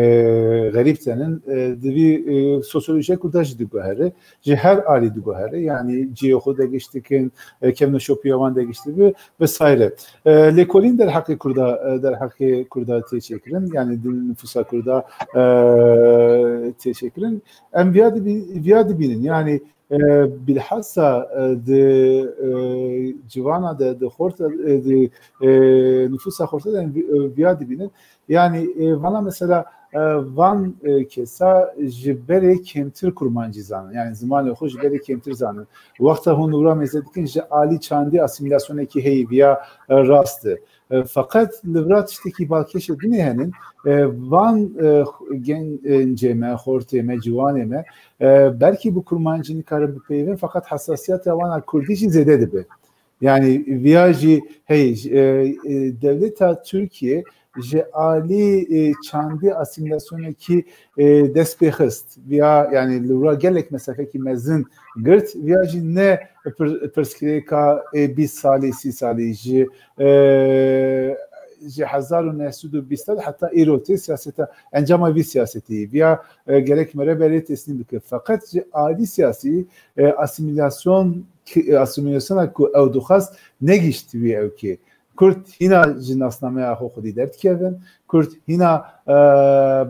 xerîb tenin, e, di vî, e, sosyolojiya Kurda jî diguhere, ji her alî diguhere, yani cihê xwe de giş dikin, e, kevneşopiya wan de giş dibe, vesaire. E, lêkolîn derheqê Kurda, e, derheqê Kurda tê çêkirin, yani di nifûsa Kurda, e, tê çêkirin. Em viya dibî-, viya dibînin, yani, e, bilhassa, e, di, e, civana de, di xorta, e, di, e, nifûsa xorta de em vi-, e, viya dibînin. Yani, e, vana mesela, e, van, e, kesa ji berê kêmtir kurmancî zanin. Yani zimanê xwe ji berê kêmtir zanin. Wexta hûn wira mêze dikin ji alî çandî asîmîlasyonekî heyî viya, e, rast e. E, feqet li vira tiştekî balkêşê dinê henin, e, van, e, gen-, gencê me, xortê me, ciwanê me, e, belkî bi kurmancî nikarin bipeyivin, feqet hesasiyeta wan a kurdî jî zêde dibe. Yani viya jî hey, e, e, dewleta Tirkiye ji alî, e, çandî asîmîlasyonekî, e, dest pê xist. Viya, yani li wira gelek mesafekî mezin girt. Viya jî ne pir-, pirsgirêka, e, bîst salî, sî salî ji, e, ji hezar û neh sed û bîst de heta îro tê siyaseta, encama vî siyasetî. Viya, e, gerek mere berê teslîm bike. Feqet ji alî siyasî, e, asîmîlasyon, ki-, asîmîlasyona ku ew dixwest negihişt wî ewkê. Kurd hîna ji nasnameya xwe xwedî derdikevin. Kurd hîna, e,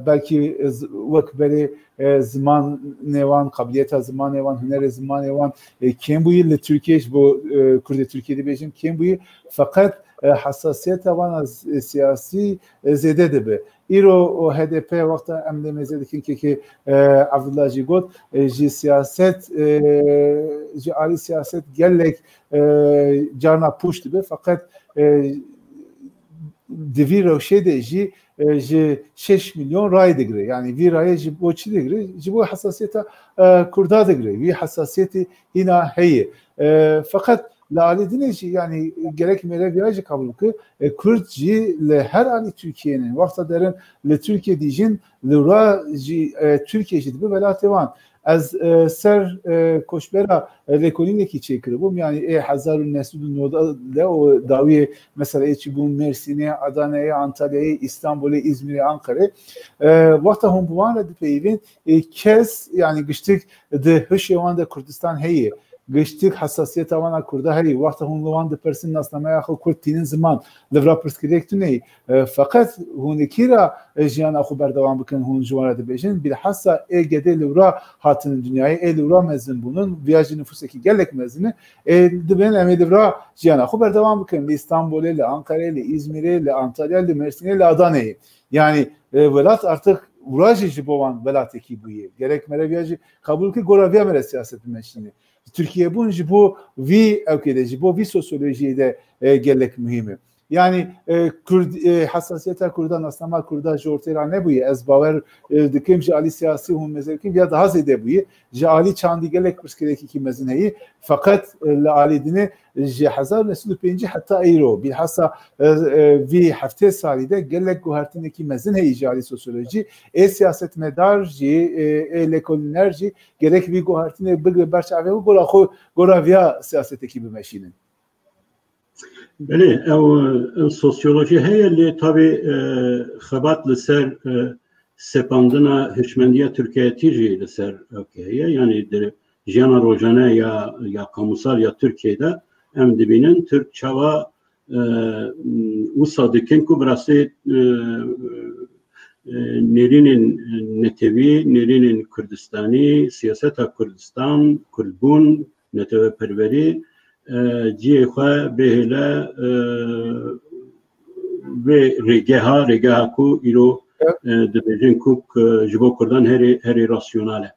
belkî z-, wek berê, e, zimanê wan, qabiliyeta zimanê wan, hunerê zimanê wan, e, kêm bûyî. Li Tirkiyê ji bo, e, Kurdê Tirkiyê dibêjim kêm bûyî. Feqet, e, hesasiyeta wan a z-, siyasî, e, zêde dibe. Îro û H D P wexta em lê mêze dikin kekê, e, Abdullah jî got, e, ji siyaset, e, ji alî siyaset gelek, e, carna pûç dibe. Feqet, e, di vî rewşê de jî, e, ji şeş milyon rayê digire. Yani vî rayê ji bo çi digire? Ji bo hesasiyeta, e, Kurda digire. Vî hesasiyetê hîna heye. E, feqet li alî dinê jî, yani gerek mêre viya jî qebûl bike, e, Kurd jî li her alî Tirkiyeyê ne. Wexta derin li Tirkiye dijîn, li wira jî, e, Tirkiye jî dibe welatê wan. Ez, e, ser, e, koçbera, e, lêkolînekî çêkiribûm. Yani ê hezar û neh sed û nod de û dawiyê mesela ê çîbûn Mêrsînê, Adaneyê, Antalyayê, Îstanbulê, Îzmîrê, Anqerê. E, wexta hûn bi wan re dipeyivîn, e, kes, yani giştik di hişê wan de Kurdistan heye. Giştik hesasiyeta wan a Kurda heye. Wexta hûn li wan dipirsin nasnameya xwe Kurd tînin ziman, li vira pirsgirêk tune ye. E, feqet hûn li kî re, e, jiyana xwe berdewam bikin, hûn ji wan re dibêjin. Bilhassa ê gedê li wira hatinin dinyayê, ê li wira mezin bûnin, viya jî nifûsekî gelek mezin e. Ê dibên em ê li wira jiyana xwe berdewam bikin. Li Îstanbulê, li Anqerê, li Îzmîrê, li Antalya, li Mêrsînê, li Adaneyê. Yani, e, welat artık wira jî ji bo wan welatekî bûye. Gerek mere viya jî qebûl ki gora viya mere siyaset bimeşîne. Tirkiye bûn ji bo vî ewkê de, ji bo vî sosyolojiyê de, e, gelek muhîm e. Yani, e, Kurd, e, hesasiyeta Kurda, nasnama Kurda ji ortê re nebûye. Ez bawer, e, dikim ji alî siyasî hûn mêze dikin, ya daha zêde bûye. Ji alî çandî gelek pirsgirêkekî mezin heye. Feqet, e, li alî dinê ji hezar neh sed û pêncî heta îro, bilhassa, e, e, vî heftê salî de gelek guhertinekî mezin heye ji alî sosyolojî. Ê siyasetmedar jî, e, ê lêkolîner jî gerek vî guhertinê bigire ber çavê xwe, gora xwe, gora viya siyasetekî bimeşînin. Belê, ew, ew sosyolojî heye, lê tabî, e, xebat li ser, e, sepandina hişmendiya Tirkiyeyetî jî li ser ewkê heye. Yanî di jiyana rojane ya, ya kamusal ya Tirkiyeyê de em dibînin Tirk çawa, e, wisa dikin ku bi rastî, e, e, nêrînên netewî, nêrînên Kurdistanî, siyaseta Kurdistan, Kurdbûn, neteweperwerî, e, cihê xwe bêhêle, e, vê rêgeha, rêgeha ku îro, e, dibêjin ku, e, ji bo Kurdan herî, herî rasyonal e.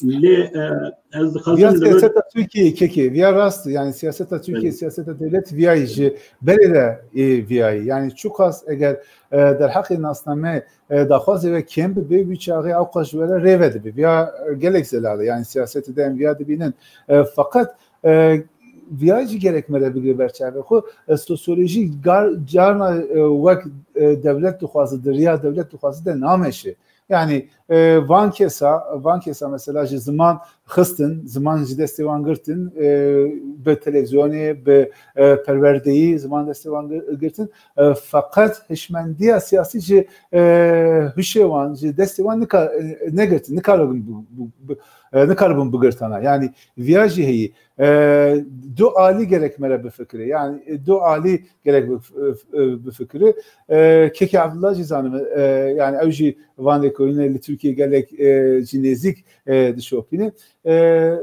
Lê e, ez dixwazim Viya li vir siyaseta Tirkiyeyê kekê, viya rast, yani siyaseta Tirkiye, Belê. Siyaseta devlet viyayî ji berê de e, viyayî. Yani çuqas eger e, derheqê nasname e, daxwazê ve kêm bibe, wî çaxê ewqas ji we re rê ve dibe. Viya e, gelek zelal e, yani siyasetê de em viya dibînin. E, feqet e, viya jî gerek me re bigire ber çavê xwe. E, sosyolojî gar, carna e, wek e, devlet dixwaze, di riya devlet dixwaze de nameşe. Yani e, van kesa, van kesa mesela ji ziman xistin, ziman ji destê wan girtin, e, bi televizyonê, bi e, perwerdeyî ziman destê wan gir- girtin. E, feqet hişmendiya siyasî ji e, hişê wan, ji destê wan nika, e, negirtin, nikaribin bi- bi- bi- e, nikaribin bigirtana. Yani viya jî heyî. E, du alî gerek me re bifikire. Yani e, du alî gerek bif- e, bifikire. E, Kekê Abdullah jî zanim, e, yani ew jî van lêkolînê li Tirkiyê gelek e, jî nêzîk e, dişopîne. E,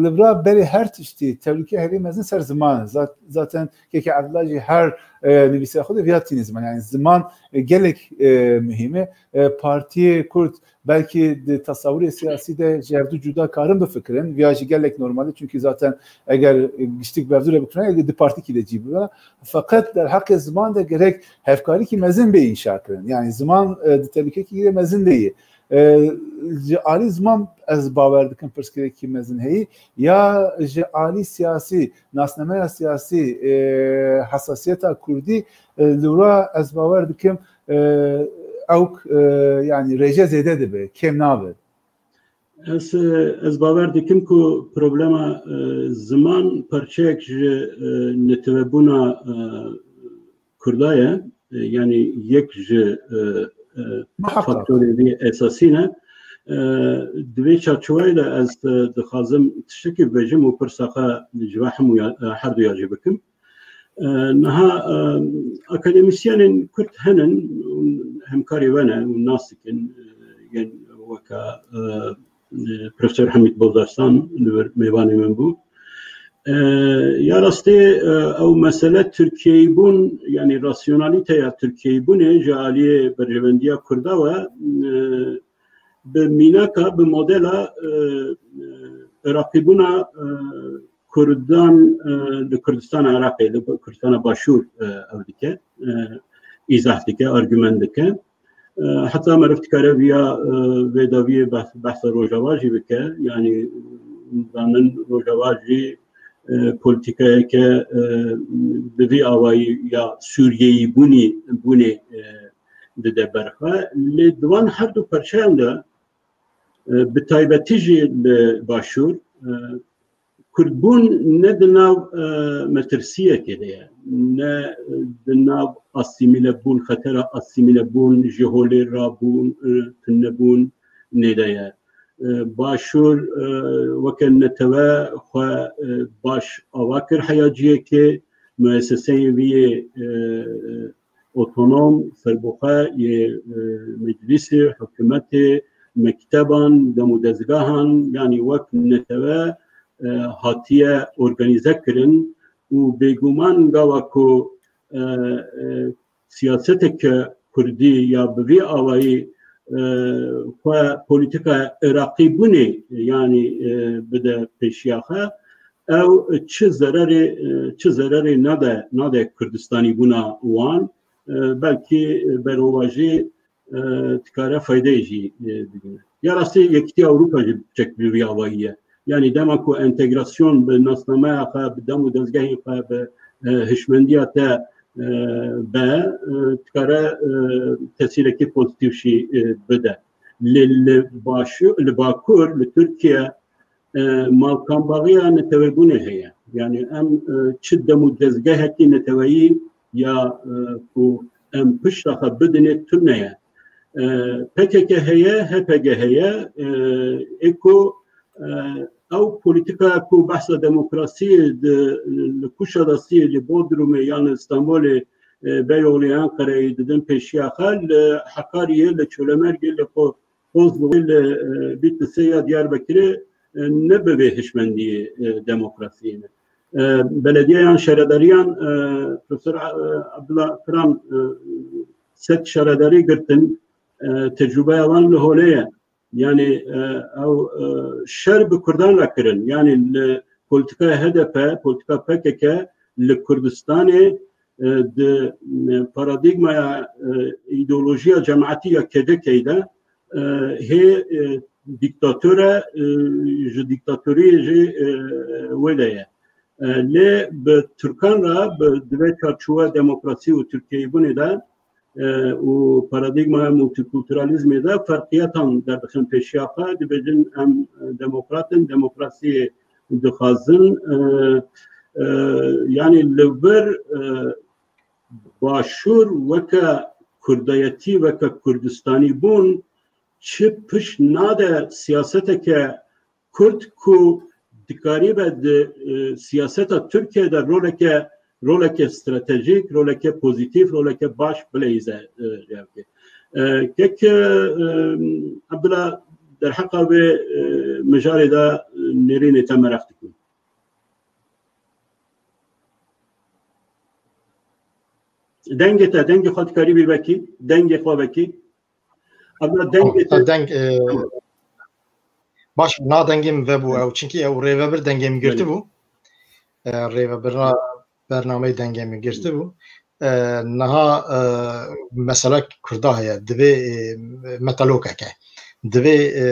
Li vira berê her tiştî tehlûke herî mezin ser ziman e. Zat- Zaten Kekê Abdullah jî her e, nivîsê xwe de viya tîne ziman. Yani ziman e, gelek e, muhîm e. E, Partiyê Kurd belkî di tesawirê siyasî de ji hevdu cuda karin bifikirin. Viya jî gelek normal e. Çünkü zaten eger e, giştik bi hevdu re bikirin, eger di partîkî de cî bibe. Feqet derheqê ziman de gerek hevkarîkî mezin bê înşa kirin. Yani ziman e, di tehlûkekî de mezin de ye. E, ji alî ziman ez bawer dikim pirsgirêkî mezin heyî. Ya ji alî siyasî, nasnameya siyasî, e, hesasiyeta kurdî, e, li wira ez bawer dikim e, ewk e, yani rêje zêde dibe, kêm nabe. Ez, e, ez bawer dikim ku problema e, ziman parçeyek ji e, netewebûna e, Kurda ye. E, yani yek ji e, e, Muhakkak. Faktorê vî esasî ne. E, di vê çarçeweyê de ez e, dixwazim tiştekî bibêjim û pirsa xwe ji we hemûya, e, herduya jî bikim. E, niha e, akademîsyenên Kurd henin, hemkarê we ne û nas dikin, e, yên weke e, e, Profesor Hemîd Bozdarslan li vir mêvanê min bû. E, ya rastî e, ew mesele Tirkiyeyîbûn, yani rasyonalîteya Tirkiyeyîbûnê ji aliyê berjewendiya Kurda we e, bi mînaka, bi modela e, e, Iraqîbûna e, Kurdan e, li Kurdistana Iraqê, li Kurdistana Başûr e, ew dike, e, îzah dike, argument dike. E, heta meriv dikare viya e, vê dawiyê behs- behsa Rojava jî bike. Yani zanin Rojava jî e, polîtîkayeke e, bi vî awayî ya Sûriyeyî bûnî bûnê e, dide ber xwe. Lê di van her du perçeyan de e, bi taybetî jî li Başûr e, Kurdbûn ne di nav e, metirsiyekê de ye, ne di nav asîmîlebûn, xetera asîmîlebûn, ji holê rabûn, e, tunebûn nê de ye. E, Başûr e, weke netewe xwe e, baş ava kir heya cihekê, mueseseyên vî yê e, otonom, serbixwe yê e, meclîsê, hikûmetê, mekteban, dem û dezgehan, yanî wek netewe e, hatiye organîze kirin û bêguman gava ku e, e, siyaseteke kurdî ya bi vî awayî e, xwe polîtîkaya Iraqîbûnê yanî e, bide pêşiya xwe, ew çi zererê e, çi zererê nade nade Kurdistanîbûna wan, e, belkî berovajî e, dikare faydeyê jî e, bigire. Ya rastî Yekîtiya Ewropa jî piçek bi vî awayî ye. Yanî dema ku entegrasyon bi nasnameya xwe, bi dem û dezgehên xwe, bi e, hişmendiya te e, be, e, dikare e, tesîrekî pozîtîf jî e, bide. Lê li Başû-, li Bakur, li Tirkiye e, malkambaxiya netewebûnê heye. Yani em e, çi dem û dezgehekî neteweyî ya e, ku em pişta xwe bidinê tune ye. E, P K K heye, H P G heye, e, ê ku e, ew polîtîkaya ku behsa demokrasiyê di, li Kuşadasiyê, li Bodrumê yan li Stenbolê e, Beyoğlu Enqereyê didin pêşiya xwe, li Hekariyê, li Çolemergê, li Qo-, Kozlugê, li e, Bîtlisê ya Diyarbekirê e, ne bi vê hişmendiyê e, demokrasiyê ne. E, belediyeyan, şaredariyan, e, Profesor e, Abdullah Firan e, sed şaredarî girtin, e, tecrûbeya wan li holê ye. Yani e, ew e, şer bi Kurdan re kirin. Yani li politikaya H D P, politika P K K li Kurdistanê e, di e, paradîgmaya e, îdeolojiya cemaetî ya K C K'ê de e, hê e, dîktator e, e, ji dîktatoriyê jî e, wê de ye. E, lê bi Tirkan re bi di vê çarçowe demokrasî û Tirkiyeyîbûnê de e, û paradîgmaya multikulturalîzmê de ferqiyetan derdixin pêşiya xwe, dibêjin em demokrat in, demokrasiyê dixwazin. E, e, yanî li vir e, Başûr weke Kurdayetî, weke Kurdistanîbûn çi pişt nade siyaseteke Kurd ku dikaribe di e, siyaseta Tirkiye de roleke roleke stratejîk, roleke pozîtîf, roleke baş bileyze e, rêvke. E, kek e, Abdullah derheqa vê e, mijarê de e, nêrînê te meraq dikim. Dengê te, dengê xwe dikarî bî vekî, dengê xwe vekî. Abdullah dengê te. Deng, e, baş, na dengê min vebû ew, çinkî ew rêvebir dengê min girtibû. E, rêvebirina bernameyê dengê min girtibû. E, niha e, mesela Kurda heye, divê e, metalokeke. Divê e,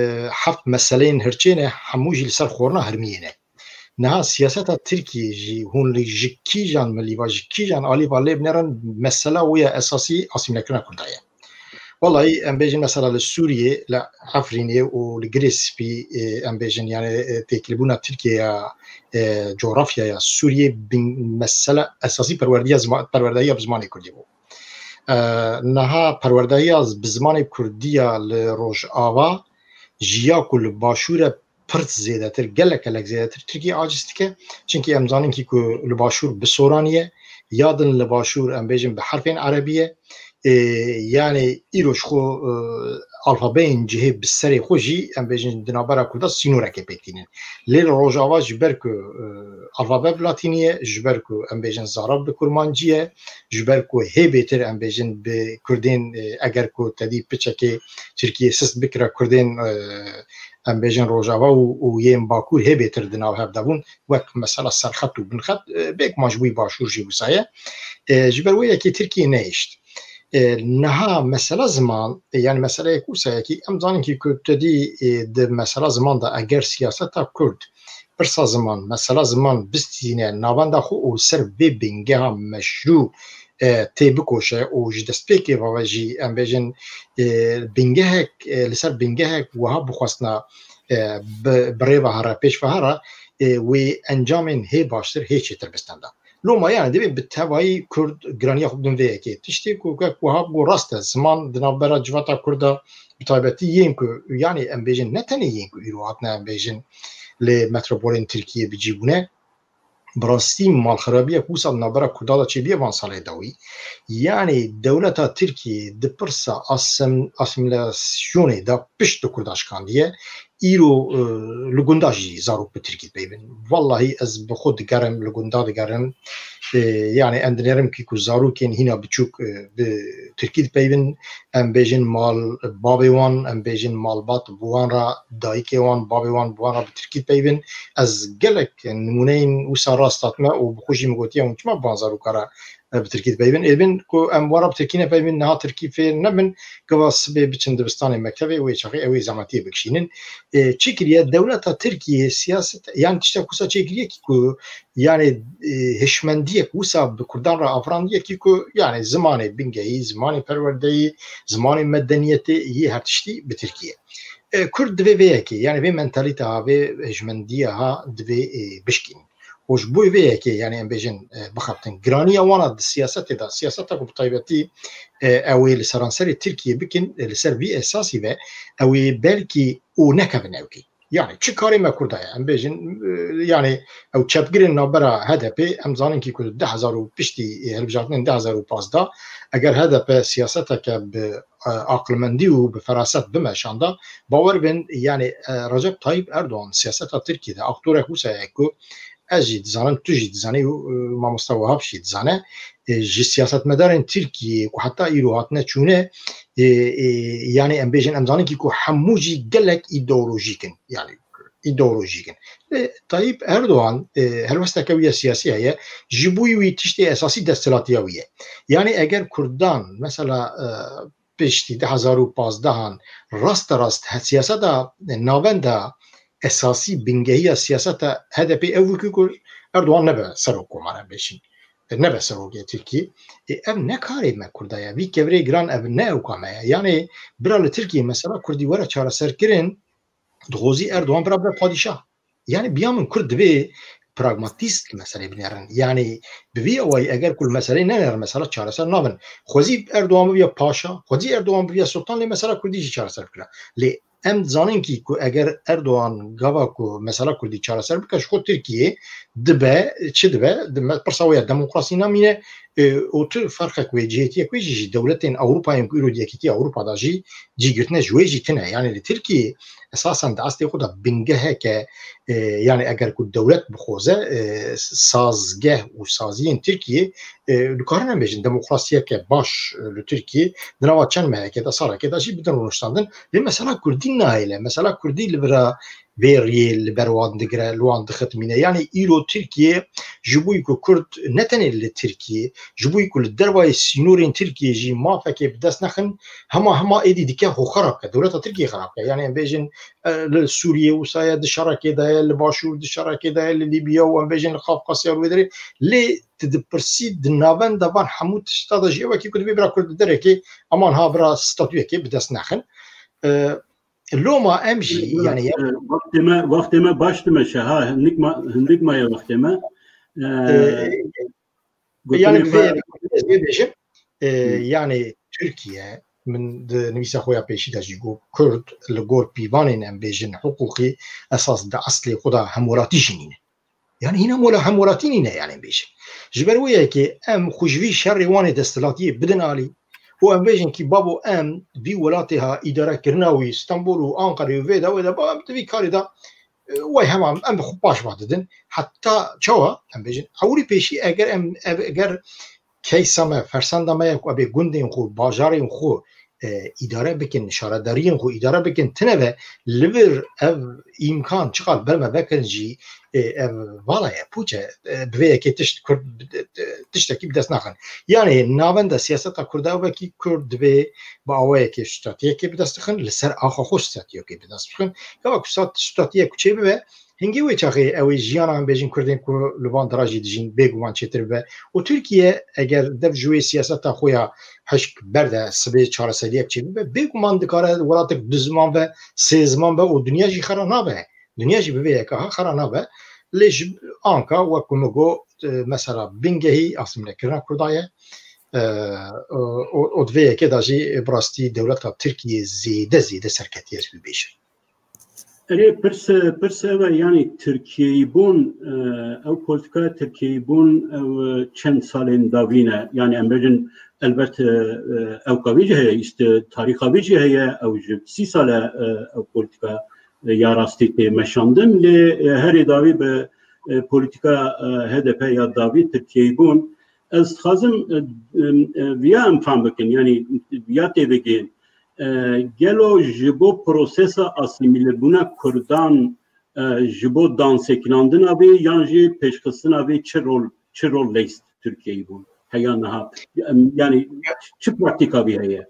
heft meseleyên hirçê ne, hemû jî li ser xorna hirmiyê ne. Niha siyaseta Tirkiyê jî hûn li ji kîjan milî va, ji kîjan alî va lê binerin, mesela wê ya esasî asîmlekirina Kurda ye. Wellahî em bêjin mesela li Sûriyê, li Efrînê û li Girê Spî e, em bêjin yani e, têkilbûna Tirkiye ya e, coğrafyaya Sûriyê bin, mesela esasî perwerdiya zima, perwerdehiya bi zimanê Kurdî bû. E, niha perwerdehiya bi zimanê Kurdî ya li Rojava ji ya ku li Başûr e pirs zêdetir, gelek gelek zêdetir Tirkiye aciz dike. Çinkî em zanin kî ku li Başûr bi soranî ye, ya din li Başûr em bêjin bi herfên erebî ye. E, yani îro ji xwe e, alfabeyên cihê bi serê xwe jî em bêjin di navbera Kurda sînorekê pêk tînin. Lê li Rojava ji ber ku e, alfabe bi latînî ye, ji ber ku em bêjin zarab bi kurmancî ye, ji ber ku hê bêtir em bêjin bi Kurdên e, eger ku te dî piçekê Tirkiyê sist bikira Kurdên e, em bêjin Rojava û, û yên Bakur hê bêtir di nav hev de bûn, wek mesela Serxet û Binxet, e, bêguman ji bo Başûr jî wisa ye. E, ji ber wê yekê Tirkiye nehişt. E, niha mesela ziman, e, yani meseleyek wisa yekî, em zanin kî ku tu dî e, di mesela ziman de eger siyaseta Kurd, pirsa ziman, mesela ziman bistîne navenda xwe û li ser vê bingeha meşrû e, tê bikoşe û ji destpêkê ve jî em bêjin e, bingehek, e, li ser bingehek wiha bixwestina e, bi, bi rê ve here, pêş ve here, e, wê encamên hê baştir, hê çêtir bi stenda. Loma yani divê bi tevayî Kurd giraniya xwe bidin vê yekê. Tiştê ku wek wiha bû rast e, ziman di navbera civata Kurda bi taybetî yên ku yani em bêjin ne tenê yên ku îro hatine em bêjin lê metropolên Tirkiyê bi cî bûne. Bi rastî malxerabiyek wisa di navbera Kurda de çêbûye van salê dawî. Yani dewleta Tirkiyê di pirsa asem-, asîmîlasyonê de pişt li Kurda şikandiye. Îro e, li gunda jî zarok bi Tirkî dipeyvin. Wellahî ez bi xwe digerim, li gunda digerim. E, yani em dinêrim kî ku zarokên hîna biçûk e, bi Tirkî dipeyvin. Em bêjin mal bavê wan, em bêjin malbat bi wan re, dayikê wan, bavê wan bi wan re bi Tirkî dipeyvin. Ez gelek nimûneyên wisa rast hatime û bi xwe jî min gotiye hûn çima bi van zaroka re e, bi Tirkî dipeyvin. Ê bin ku em wan re bi Tirkî nepeyvin, niha Tirkî fêr nebin, gava sibê biçin dibistanê mektevê û ê çaxê ew ê zehmetiyê bikişînin. E, çi kiriye? Dewleta Tirkiyê siyaset, yani tiştek wisa çêkiriye kî ku yani e, hişmendiyek wisa bi Kurdan re afirandiye kî ku yani zimanê bingehî, zimanê perwerdeyî, zimanê medeniyetê yê her tiştî bi Tirkî ye. E, Kurd divê vê yekê, yani vê mentalîteha, vê hişmendiyeha divê e, bişkînin. Û ji bo vê yekê, yani em bêjin e, bixebtin. Giraniya wana di siyasetê de, siyaseta ku bi taybetî e, ew ê li seranserê Tirkiyê bikin, e, li ser vî esasî ve ew ê belkî û nekevin ewkî. Yani çi karê me Kurda ye? Em bêjin, e, yani ew çepgirên navbera H D P, em zanin kî ku di du hezar û piştî, e, hilbijartinên du hezar û pazdeh, eger H D P siyaseteke bi, e, aqilmendî û bi feraset bimeşanda, bawer bin, yani, e, Recep Tayyip Erdoğan siyaseta Tirkiyê de aktorek wisa ye ku ez jî dizanim, tu jî dizanî û, e, mamosta Wahap jî dizane, e, ji siyasetmedarên Tirkiyê ku heta îro hatine çûne, e, e, yanî em bêjin, em zanin kî ku hemû jî gelek îdeolojîk in. Yanî îdeolojîk in. E, Tayyip Erdogan, e, helwesteke wî ya siyasî heye, ji bo wî tiştê esasî desthilatiya wî ye. Yanî eger Kurdan, mesela, e, piştî du hezar û pazdehan raste rast he siyaseta navenda esasî bingehiya siyaseta H D P ev bû ku Erdogan nebe serok komara bêjin. Nebe serokê Tirkiyê. E, ev ne karê me Kurda ye. Vî kevirê giran ev ne ewka me ye. Yanî bira li Tirkiyê mesela Kurdî were çareserkirin, dixwazî Erdogan bira be padîşah. Yanî biya min Kurd divê pragmatîst meselê binêrin. Yanî bi vî awayî eger ku li meseleyê nenêrin, mesela çareser nabin. Xwezî Erdogan bibiya paşa, xwezî Erdogan bibiya sultan, lê mesela Kurdî jî çareser bikira. Lê em dizanin kî ku eger Erdogan gava ku mesela Kurdî çareser bike, ji xwe Tirkiye dibe, çi dibe? Di me-, pirsa wê ya demokrasî namîne, e, û tu ferqek wê, cihêtiyek wê jî ji dewletên Ewropayên ku îro di Yekîtiya Ewropa de jî cî girtine, ji wê jî tune. Yanî li Tirkiyê esasen di eslê xwe de bingeheke, e, yanî eger ku dewlet bixwaze, e, sazgeh û saziyên Tirkiyê, e, dikarin em bêjin demokrasiyeke baş, e, li Tirkiyê di nava çend mehekê de, salekê de jî bidin rûniştandin. Lê mesela Kurdî nahêle. Mesela Kurdî li vira vê riyê li ber wan digire, li wan dixitmîne. Yanî îro Tirkiye ji bo ku Kurd ne tenê li Tirkiye, ji bo ku li dervayê sînorên Tirkiye jî mafekê bi dest nexin, hema hema êdî dike xwe xerab ke, dewleta Tirkiye xerab ke. Yanî em bêjin, e, li Sûriye wisa ye, di şerekê de ye, li Başûr di şerekê de ye, li Lîbiya û em bêjin li Qafqasya Rûyê derê. Lê tu dipirsî di navenda van hemû tişta de jî ew e kî ku divê bira Kurd li derekê, eman ha bira statuyekê bi dest nexin. E, Loma em jî, yanî, e, wextê me, wextê me baş dime şe, ha, hindik ma-, hindik maye wextê me. E, e, yanî, vê, vê bêjim, e, yanî Tirkiye, min di nivîsa xwe ya pêşî de jî got, Kurd li gor pîvanên, em bêjin, hiqûqî esas di eslê xwe de hemwelatî jî nîne. Yanî hîna mola hemwelatî nîne, yanî bêjin. Ji ber wê yekê em xwe ji vî şerê wan ê desthilatiyê bidin alî û em bêjin kî babo em vî welatê ha îdarekirina wî Stenbol û Anqerê û vê de wê de ba em di vî karê de, e, wey hema em bi xwe paş va didin. Heta çawa em bêjin? Ewilî pêşî eger em, ev, eger case-a me, fersenda me ye ku em ê gundên xwe, bajarên xwe, e, îdare bikin, şaredariyên xwe îdare bikin, tine ve li vir ev îmkan çiqas ber me vekirin jî, e, ev vala ye, pûç e, e, bi vê yekê tişt Kurd, e, tiştekî bi dest naxin. Yanî navenda siyaseta Kurda ew e kî Kurd divê bi awayekê statuyekê bi dest bixin, li ser axa xwe statuyekê bi dest bixin. Gava ku stat-, statuyek ku çê bibe, hingê wê çaxê ew ê jiyana em bêjin Kurdên ku li van dera jî dijîn bêguman çêtir bibe. Û Tirkiye eger dev ji wê siyaseta xwe ya hişk berde, sibê çareseriyek çêbibe, bêguman dikare welatek du ziman be, sê ziman be û dinya jî xera nabe. Dinya jî bi vê yeka ha xera nabe. Lê ji Anka, wek ku min got, e, mesela bingehî asîmlekirina Kurda ye. E, û, û di vê yekê de jî bi rastî dewleta Tirkiyê zêde, zêde serketî ye, ez bibêjim. Erê, pirs, pirs ev e, yanî Tirkiyeyîbûn, e, ew polîtîkaya Tirkiyeyîbûn, ew, e, çend salên dawî ne. Yanî em bêjin, elbet, e, e, ewka vê jî heye, îşte tarîxa vê jî heye, ew ji sî sal e, e, ew polîtîka, e, ya rastî tê meşandin, lê, e, herê dawî bi, e, polîtîka, e, H D P ya dawî Tirkiyeyîbûn. Ez dixwazim, e, e, e, viya em fam bikin, yanî viya têvegihên, e, gelo ji bo prosesa asîmîlebûna Kurdan, e, ji bo dansekinandina vê yan jî pêşxistina vê çi rol, çi rol leyst Tirkiyeyîbûn heya niha? Em, yanî çi praktîka vî heye?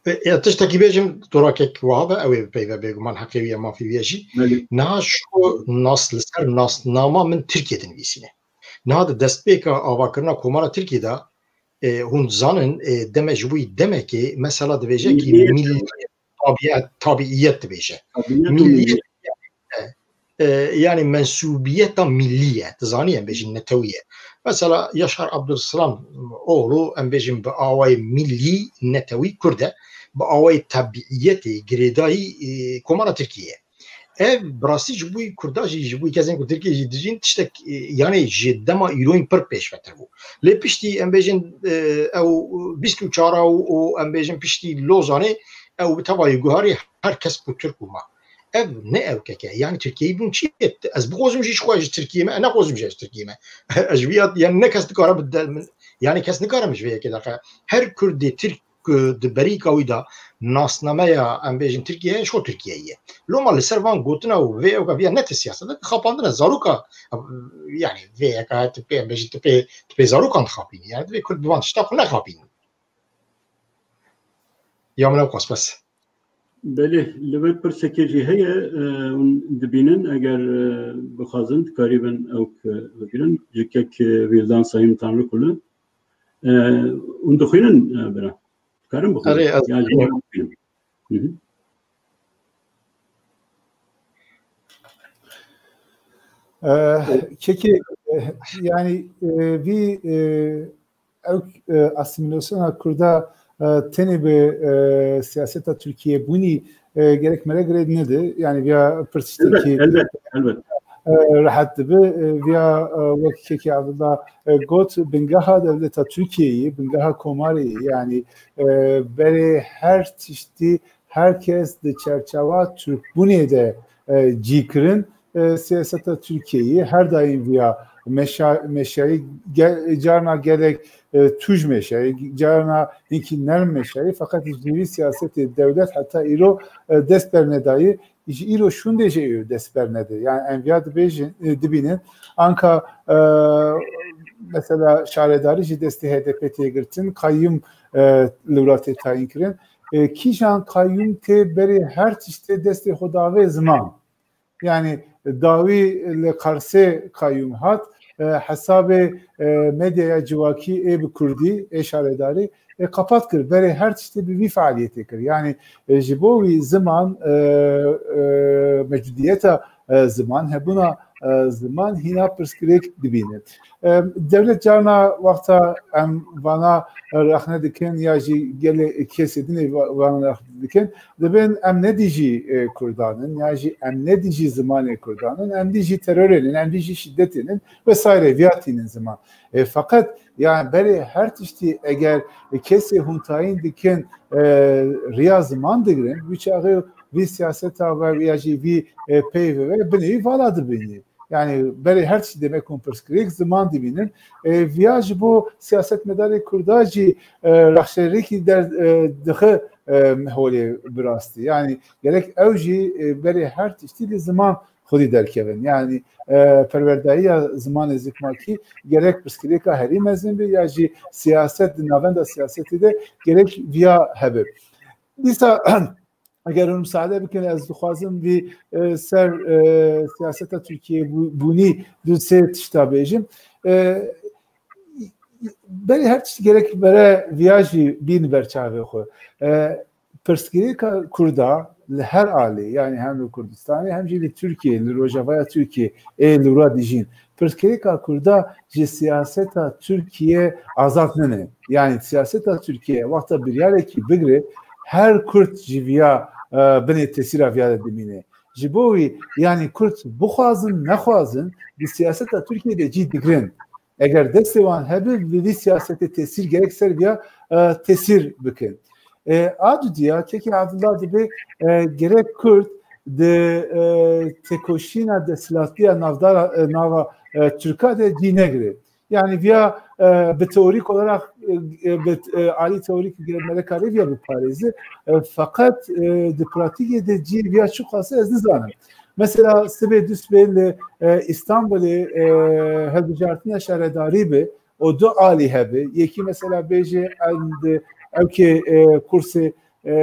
E, e, tiştekî bêjim, dorakek wiha be, ew ê bi peyve bêguman heqê wî ye, mafê wî ye jî. Belê. Niha ji xwe nas li ser nasnama min Tirkiye dinivîsîne. Niha di destpêka avakirina Komara Tirkiyê de, e, hûn dizanin, e, deme ji bo wî demekê mesela dibêje kî Milliyet. Milliyet, tabiet, tabiiyet dibêje. Tabiiyet û milliyet. Milliyet, e, e, yanî mensûbiyeta millî ye. Dizanî em bêjin netewî ye. Mesela Yaşar Abdulselam oğlu em bêjin bi awayê millî netewî Kurd e. Bi awayê tabiiyetê girêdayî, e, Komara Tirkiyê ye. Ev bi rastî ji bo Kurda jî, ji bo kesên ku Tirkiyê jî dijîn tiştek, e, yanî ji dema îroyîn pir pêşvetir bû. Lê piştî em bêjin, e, ew bîst û çar û, û em bêjin piştî Lozanê ew bi tevayî guharî her kes ku Tirk û ma. Ev ne ewkek e. Yanî Tirkiyeyîbûn çi ye? Ez bixwazim jî ji xwe ji Tirkiyê me, ez nexwazim jî ji Tirkiyê me. Ez ji vî ya, yanî ne kes dikare bi de-, min, yanî kes nikare min ji vê yekê derxe. Her Kurdê Tirk ku di berîka wî de nasnameya, em bêjin, Tirkiye heye, ji xwe Tirkiye ye. Loma li ser van gotina û vê ewka viya ne ti siyasete, ti xapandine zaroka, yani vê yeka ti pê, em bêjin, ti pê, ti pê zarokan dixapînî. Yani divê Kurd bi van tişta xwe nexapînin. Ya min ew qas bes. Belê, li vir pirsekê jî heye, e, hûn dibînin, eger, e, bixwazin, dikarîbin ew, e, bigirin. Ji kek, e, Vîldan Sayın Tanrıkulu. E, hûn dixwînin, e, bira? Dikarin bixwînin? Erê, ez Ya, ji dixwînim. Hı hı. E, kekê, e, yani, e, vî, e, ew, e, asîmîlasyona Kurda, e, tenê bi, e, siyaseta Tirkiye bûnî, e, gerek mere girêd nede. Yani viya pirsiştekî Elbet, elbet, elbet. e, rehet dibe. E, viya, e, wek kekê Abdullah, e, got, bingeha dewleta Tirkiyeyê, bingeha komarê, yani, e, berê her tiştî, her kes di çerçewa Tirkbûnê de, e, cî kirin. E, siyaseta Tirkiyeyê her daîm viya meşa-, meşayî ge-, carna gelek, e, tûj meşayî, carna hinkî nerm meşayî, feqet ji nîvî siyasetê dewlet heta îro, e, dest bernedayî, ji îro şûndê jî ew dest bernede. Yani em viya dibêjin, e, dibînin, anka, e, mesela şaredarî ji destê H D P tê girtin, qayyum, e, li wira tê tayîn kirin. E, kîjan qayyum tê berê her tiştê destê xwe dave ziman? Yani dawî li Qarsê qayyum hat, e, hesabê, e, medyaya civakî ê bi kurdî, ê şaredarî, e, qapat kir. Berê her tiştê bi vî fealiyetê kir. Yani, e, ji bo wî ziman, e, e, mecudiyeta, e, ziman, hebûna, e, ziman hîna pirsgirêk dibîne. E, dewlet carna wexta em vana rexne dikin ya jî gelê kesê dinê va-, vana rexne dikin, dibên em ne dijî, e, Kurdan in, ya jî em ne dijî zimanê Kurdan in, em dijî terorê nin, em dijî şîdetê nin vesaire, viya tînin ziman. E, feqet, yani, berê her tiştî eger kesê hûn tayîn dikin, e, riya ziman digirin, wî çaxê vî siyaseta ve ya jî vî, e, peyvê ve binê wî vala dibînî. Yani berê her tiştî demek hûn pirsgirêk ziman dibînin. E, viya ji bo siyasetmedarê Kurda jî, e, rexşerekî der, e, dixe, e, holê bi rastî. Yani gerek ew jî, e, berê her tiştî li ziman xwedî derkevin. Yani, e, perwerdayiya zimanê zikmakî gerek pirsgirêka herî mezin be ya jî siyaset di navenda siyasetê de gerek viya hebe. Dîsa eger hûn misade bikin, ez dixwazim vî, e, ser, e, siyaseta Tirkiyeyê bû-, bûnî du sê tişta bêjim. E, berê her tişt gerek bere viya jî bîn ber çavê xwe. E, pirsgirêka Kurda li her alî, yani hem li Kurdistanê hem jî li Tirkiyê, li rojavaya Tirkiyê ê li wira dijîn, pirsgirêka Kurda ji siyaseta Tirkiye azad nine. Yani siyaseta Tirkiye wexta biryarekî bigire, her Kurd ji viya, e, binê tesîra viya de dimîne. Ji bo wî, yani Kurd bixwazin nexwazin, di siyaseta Tirkiye de cî digirin. Eger destê wan hebe, bi vî siyasetê tesîr gerek ser viya, e, tesîr bikin. E, a dudiya, kekê Abdullah dibe, e, gerek Kurd di, e, têkoşîna desthilatliya navdara, e, nava, e, Tirka de cî negire. Yani viya, e, bi teorîk olarak, e, e, bi, e, alî teorîk gerek me re kare viya biparêze. E, feqet, e, di pratîkê de cî viya çiqas e ez nizanim. Mesela sibê du sibê li, e, Îstanbulê, e, hilbijartina şaredarî bi, û du alî hebe. Yekî mesela bêje em di ewkê, e, kursê, e,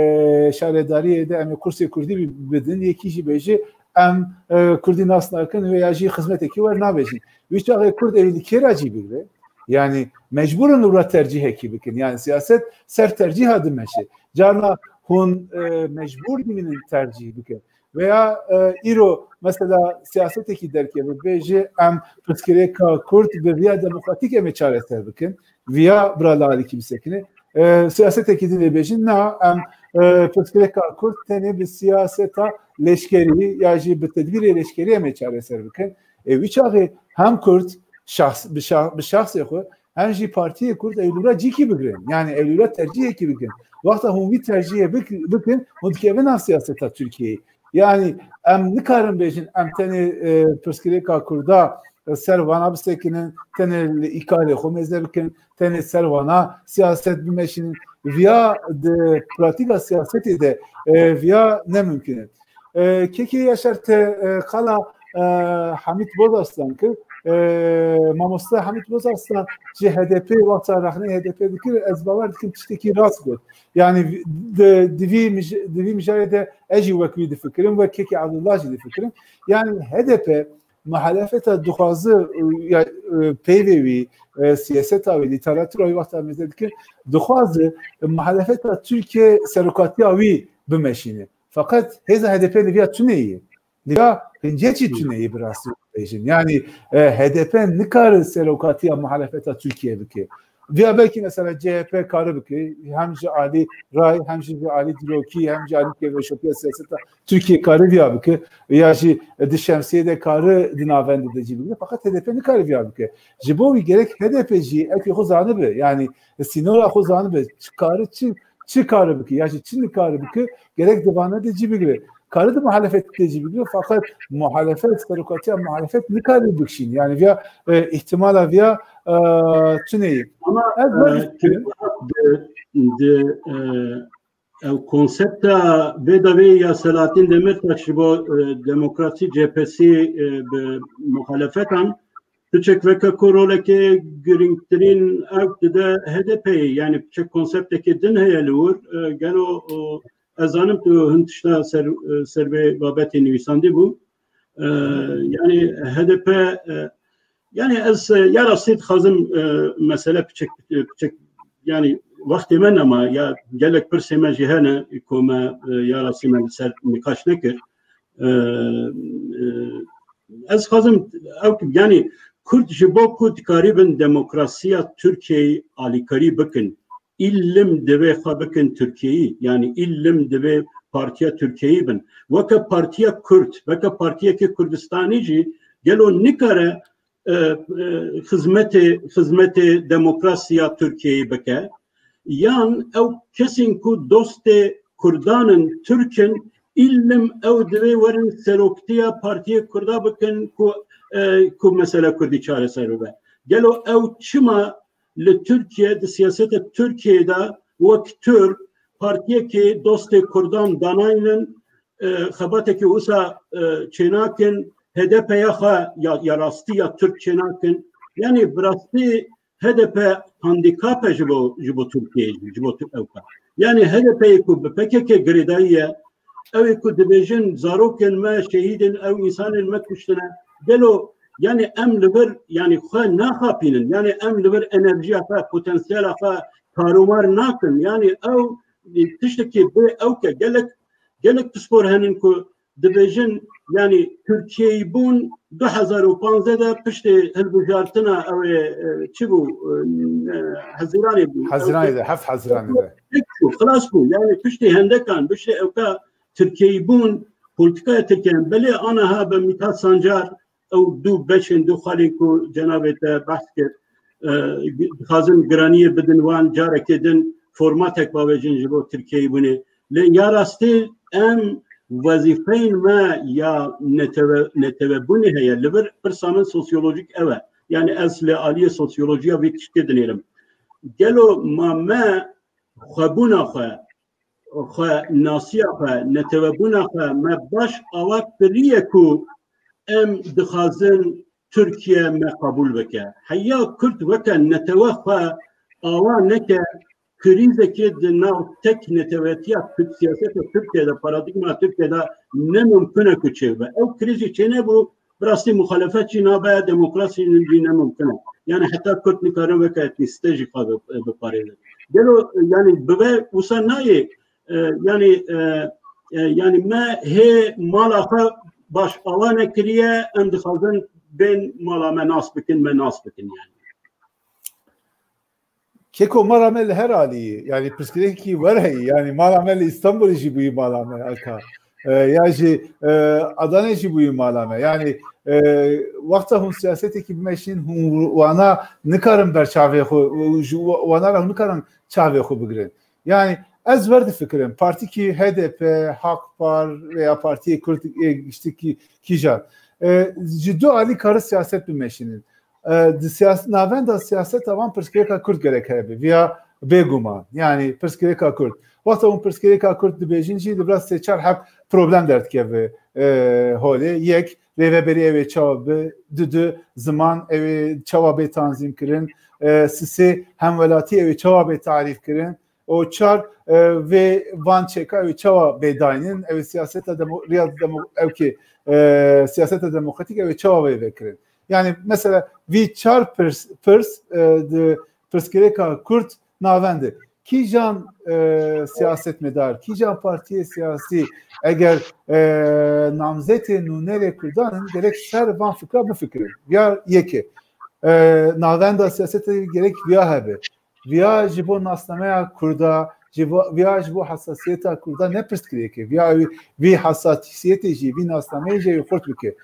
şaredariyê de em ê kursê kurdî bi-, bidin. Yekî jî bêje em, e, kurdî nas nakin ve ya jî xizmetekî wernabêjin. Wî çaxê kurd evî li kê re cî bigre? Yani mecbûr in li wira tercîhekî bikin. Yani siyaset ser tercîha dimeşe. Carna hûn, e, mecbûr dimînin tercîh bikin. Veya, e, îro mesela siyasetekî derkeve, bêje em pirsgirêka Kurd bi riya demokratîk em ê çareser bikin. Viya bira li alîkî bisekine. E, siyasetekî din ê bêjin, na, em, e, pirsgirêka Kurd tenê bi siyaseta leşkerî ya jî bi tedbîrê leşkerî em ê çareser bikin. E, wî çaxê hem Kurd şahs, bi şah-, bi şahsê xwe hem jî partiyê Kurd ew li wira cîkî bigirin. Yani ew li wira tercîhekî bikin. Wexta hûn vî tercîhê bik-, bikin, hûn dikevin nav siyaseta Tirkiyeyê. Yani em nikarin bêjin em tenê, e, pirsgirêka Kurda ser vana bisekinin, tenê li îkarê xwe mêze bikin, tenê ser vana siyaset bimeşînin. Viya di pratîka siyasetê de, e, viya ne mimkun e. E, kekê Yaşar te, e, qala, e, Hamît Bozarslan kir. E, mamoste Hamît Bozarslan ji H D P, wexta rexneyê H D P dikir, ez bawer dikim tiştekî rast got. Yani di, di vî mij-, di vî mijarê de ez jî wek wî difikirim, wek kekê Abdullah jî difikirim. Yani H D P muhalefeta dixwaze, e, ya, e, peyvê wî, e, siyaseta wî, lîteratûra wî wexta mêze dike, dixwaze muhalefeta Tirkiye serokatiya wî bimeşîne. Feqet hêza H D P li viya tune ye. Li viya hincekî tune ye, bi rastî bêjin. Yani, e, H D P nikare serokatiya muhalefeta Tirkiye bike. Viya belkî mesela C H P kare bike, hem ji alî ray, hem jî ji alî dîrokî, hem ji alî kêfweşotiya siyaseta Tirkiye kare viya bike, ya jî di şemsiyê de kare di navendê de cî bigire. Feqet H D P nikare viya bike. Ji bo wî gerek H D P jî ewkê xwe zanibe, yani sînora xwe zanibe, çi kare, çi, çi kare bike, ya jî çi nikare bike, gerek di vana de cî bigire. Kare di muhalefetê de cî bigire, feqet muhalefet, serokatiya muhalefet nikare bikişîne. Yani viya, e, îhtimala viya, e, tune ye. Ama, Ez e, wer difikirim. Di, di, e, ew konsepta vê davê ya Selahattin Demirtaş ji bo, e, demokrasî cephesî, e, bi muhalefetan, piçek weke ku roleke girîngtirîn ew dide H D P'yê, yani piçek konseptekê din heye li wir, e, gelo, o, ez zanim tu hin tişta ser, e, ser vê babetê nivîsandî bû. E, yani H D P, e, yani ez, e, ya rastî dixwazim, e, mesele piçek, e, piçek, yani wextê me nema, ya gelek pirsê me jî hene ku me, e, ya rastî me li ser nîqaş nekir. E, e, ez dixwazim ew, yani Kurd ji bo ku dikarîbin demokrasiya Tirkiyeyê alîkarî bikin, îlim divê xwe bikin Tirkiyeyî, yani îlim divê partiya Tirkiyeyî bin. Weke partiya Kurd, weke partiyeke Kurdistanî jî gelo nikare, e, e, xizmetê, xizmetê demokrasiya Tirkiyeyê bike? Yan ew kesên ku dostê Kurdan in, Tirk in, îlim ew divê werin seroktiya partiyê Kurda bikin ku, e, ku mesele Kurdî çareser bibe? Gelo ew çima li Tirkiye, di siyaseta Tirkiyeyê de wek Tirk partiyekê dostê Kurdan danaynin, e, xebatekî wisa, e, çênakin, H D P'ya xwe ya, ya rastî ya Tirk çênakin? Yani bi rastî H D P handîkap e ji bo, ji bo Tirkiyeyê jî, ji bo Tirk ewka. Yani H D P'yê ku bi P K K girêdayî ye, ew ê ku dibêjin zarokên me şehîd in, ew însanên me kuştine. Gelo, yani em li vir, yani xwe naxapînin. Yani em li vir enerjiya xwe, potansiyela xwe tarûmar nakin. Yani ew tiştekî bê ewk e. Gelek, gelek pispor henin ku dibêjin, yani Tirkiyeyî bûn du hezar û panzdeh de piştê hilbijartina ew ê, e, çi bû, e, Hezîranê bû. Hezîranê de, heft Hezîranê de. Tek bû, xilas bû. Yani piştê hendekan, piştê ewka Tirkiyeyî bûn, polîtîkaya Tirkiye, belê aniha bi Mîthat Sancar, ew du beşên, du xalên ku cenabê te behs kir, e, dixwazin giraniyê bidin wan, carekê din formatek bavêjin ji bo Tirkiyeyî bûnê. Lê ya rastî em wezîfeyên me ya netewe, netewebûnê heye. Li vir pirsa min sosyolojîk ew e. Yani ez li aliyê sosyolojiya vê tiştê dinêrim. Gelo ma me xwebûna xwe, xwe nasiya xwe, netewebûna xwe me baş awa kiriye ku em dixwazin Tirkiye me qebûl bike. Heya Kurd weke netewe xwe awa neke, krîzekê di nav tek netewetiya Tirk, siyaseta Tirkiye de, paradîgma Tirkiye de ne mimkun e ku çêbibe. Ew krîzî çênebû, bi rastî muxalefet jî nabe, demokrasî jî ne mimkun e. Yani heta Kurd nikarin weke etnîste jî xwe bi-, biparêzin. Gelo, yani bibe wisa nayê, e, yani, e, e, yani me hê mala xwe baş awa nekiriye, em dixwazin bên mala me nas bikin, me nas bikin yani. Keko, mala me li her alî ye. Yani pirsgirêkî wer heye. Yani mala me li Îstanbulê jî bûyî mala me, eka. E, ya jî, e, Adanê jî bûyî mala me. Yani, e, wexta hûn siyasetekî bimeşîn, hûn wana nikarin ber çavê xwe, û ji wa-, wana re hûn nikarin çavê xwe bigirin. Yani ez wer difikirim, partîkî H D P, Hak Par veya Partiyê Kurd ê Giştikî kîjan, E, ji du alî kare siyaset bimeşînin. E, di siyas-, navenda siyaseta van pirsgirêka Kurd gerek hebe. Viya bêguman. Yani pirsgirêka Kurd. Wexta hûn pirsgirêka Kurd dibêjin jî, li vir sê çar heb problem derdikeve, e, holê. Yek, rêveberî ew ê çawa bi, du, du, ziman ew ê çawa bê tanzîm kirin, e, sisê hemwelatî ew ê çawa bê tarîf kirin, û çar, e, vê van çêka ew ê çawa bê daynin, ew ê siyaseta demo-, riya demo-, ew kê, e, siyaseta demokratîk ew ê çawa bê vekirin. Yani mesela vî çar pirs, pirs, e, di pirsgirêka Kurd navend e. Kîjan, e, siyasetmedar, kîjan partiyê siyasî eger, e, namzetê nûnerê Kurdan in, gerek ser van fikra bifikirin. Ya yekê. E, navenda siyasetê gerek viya hebe. Viya ji bo nasnameya Kurda, ji bo, viya ji bo hesasiyeta Kurda ne pirsgirêk e. Viya wî, vî hesasiyetê jî, vî nasnameyê jî wî xurt bike.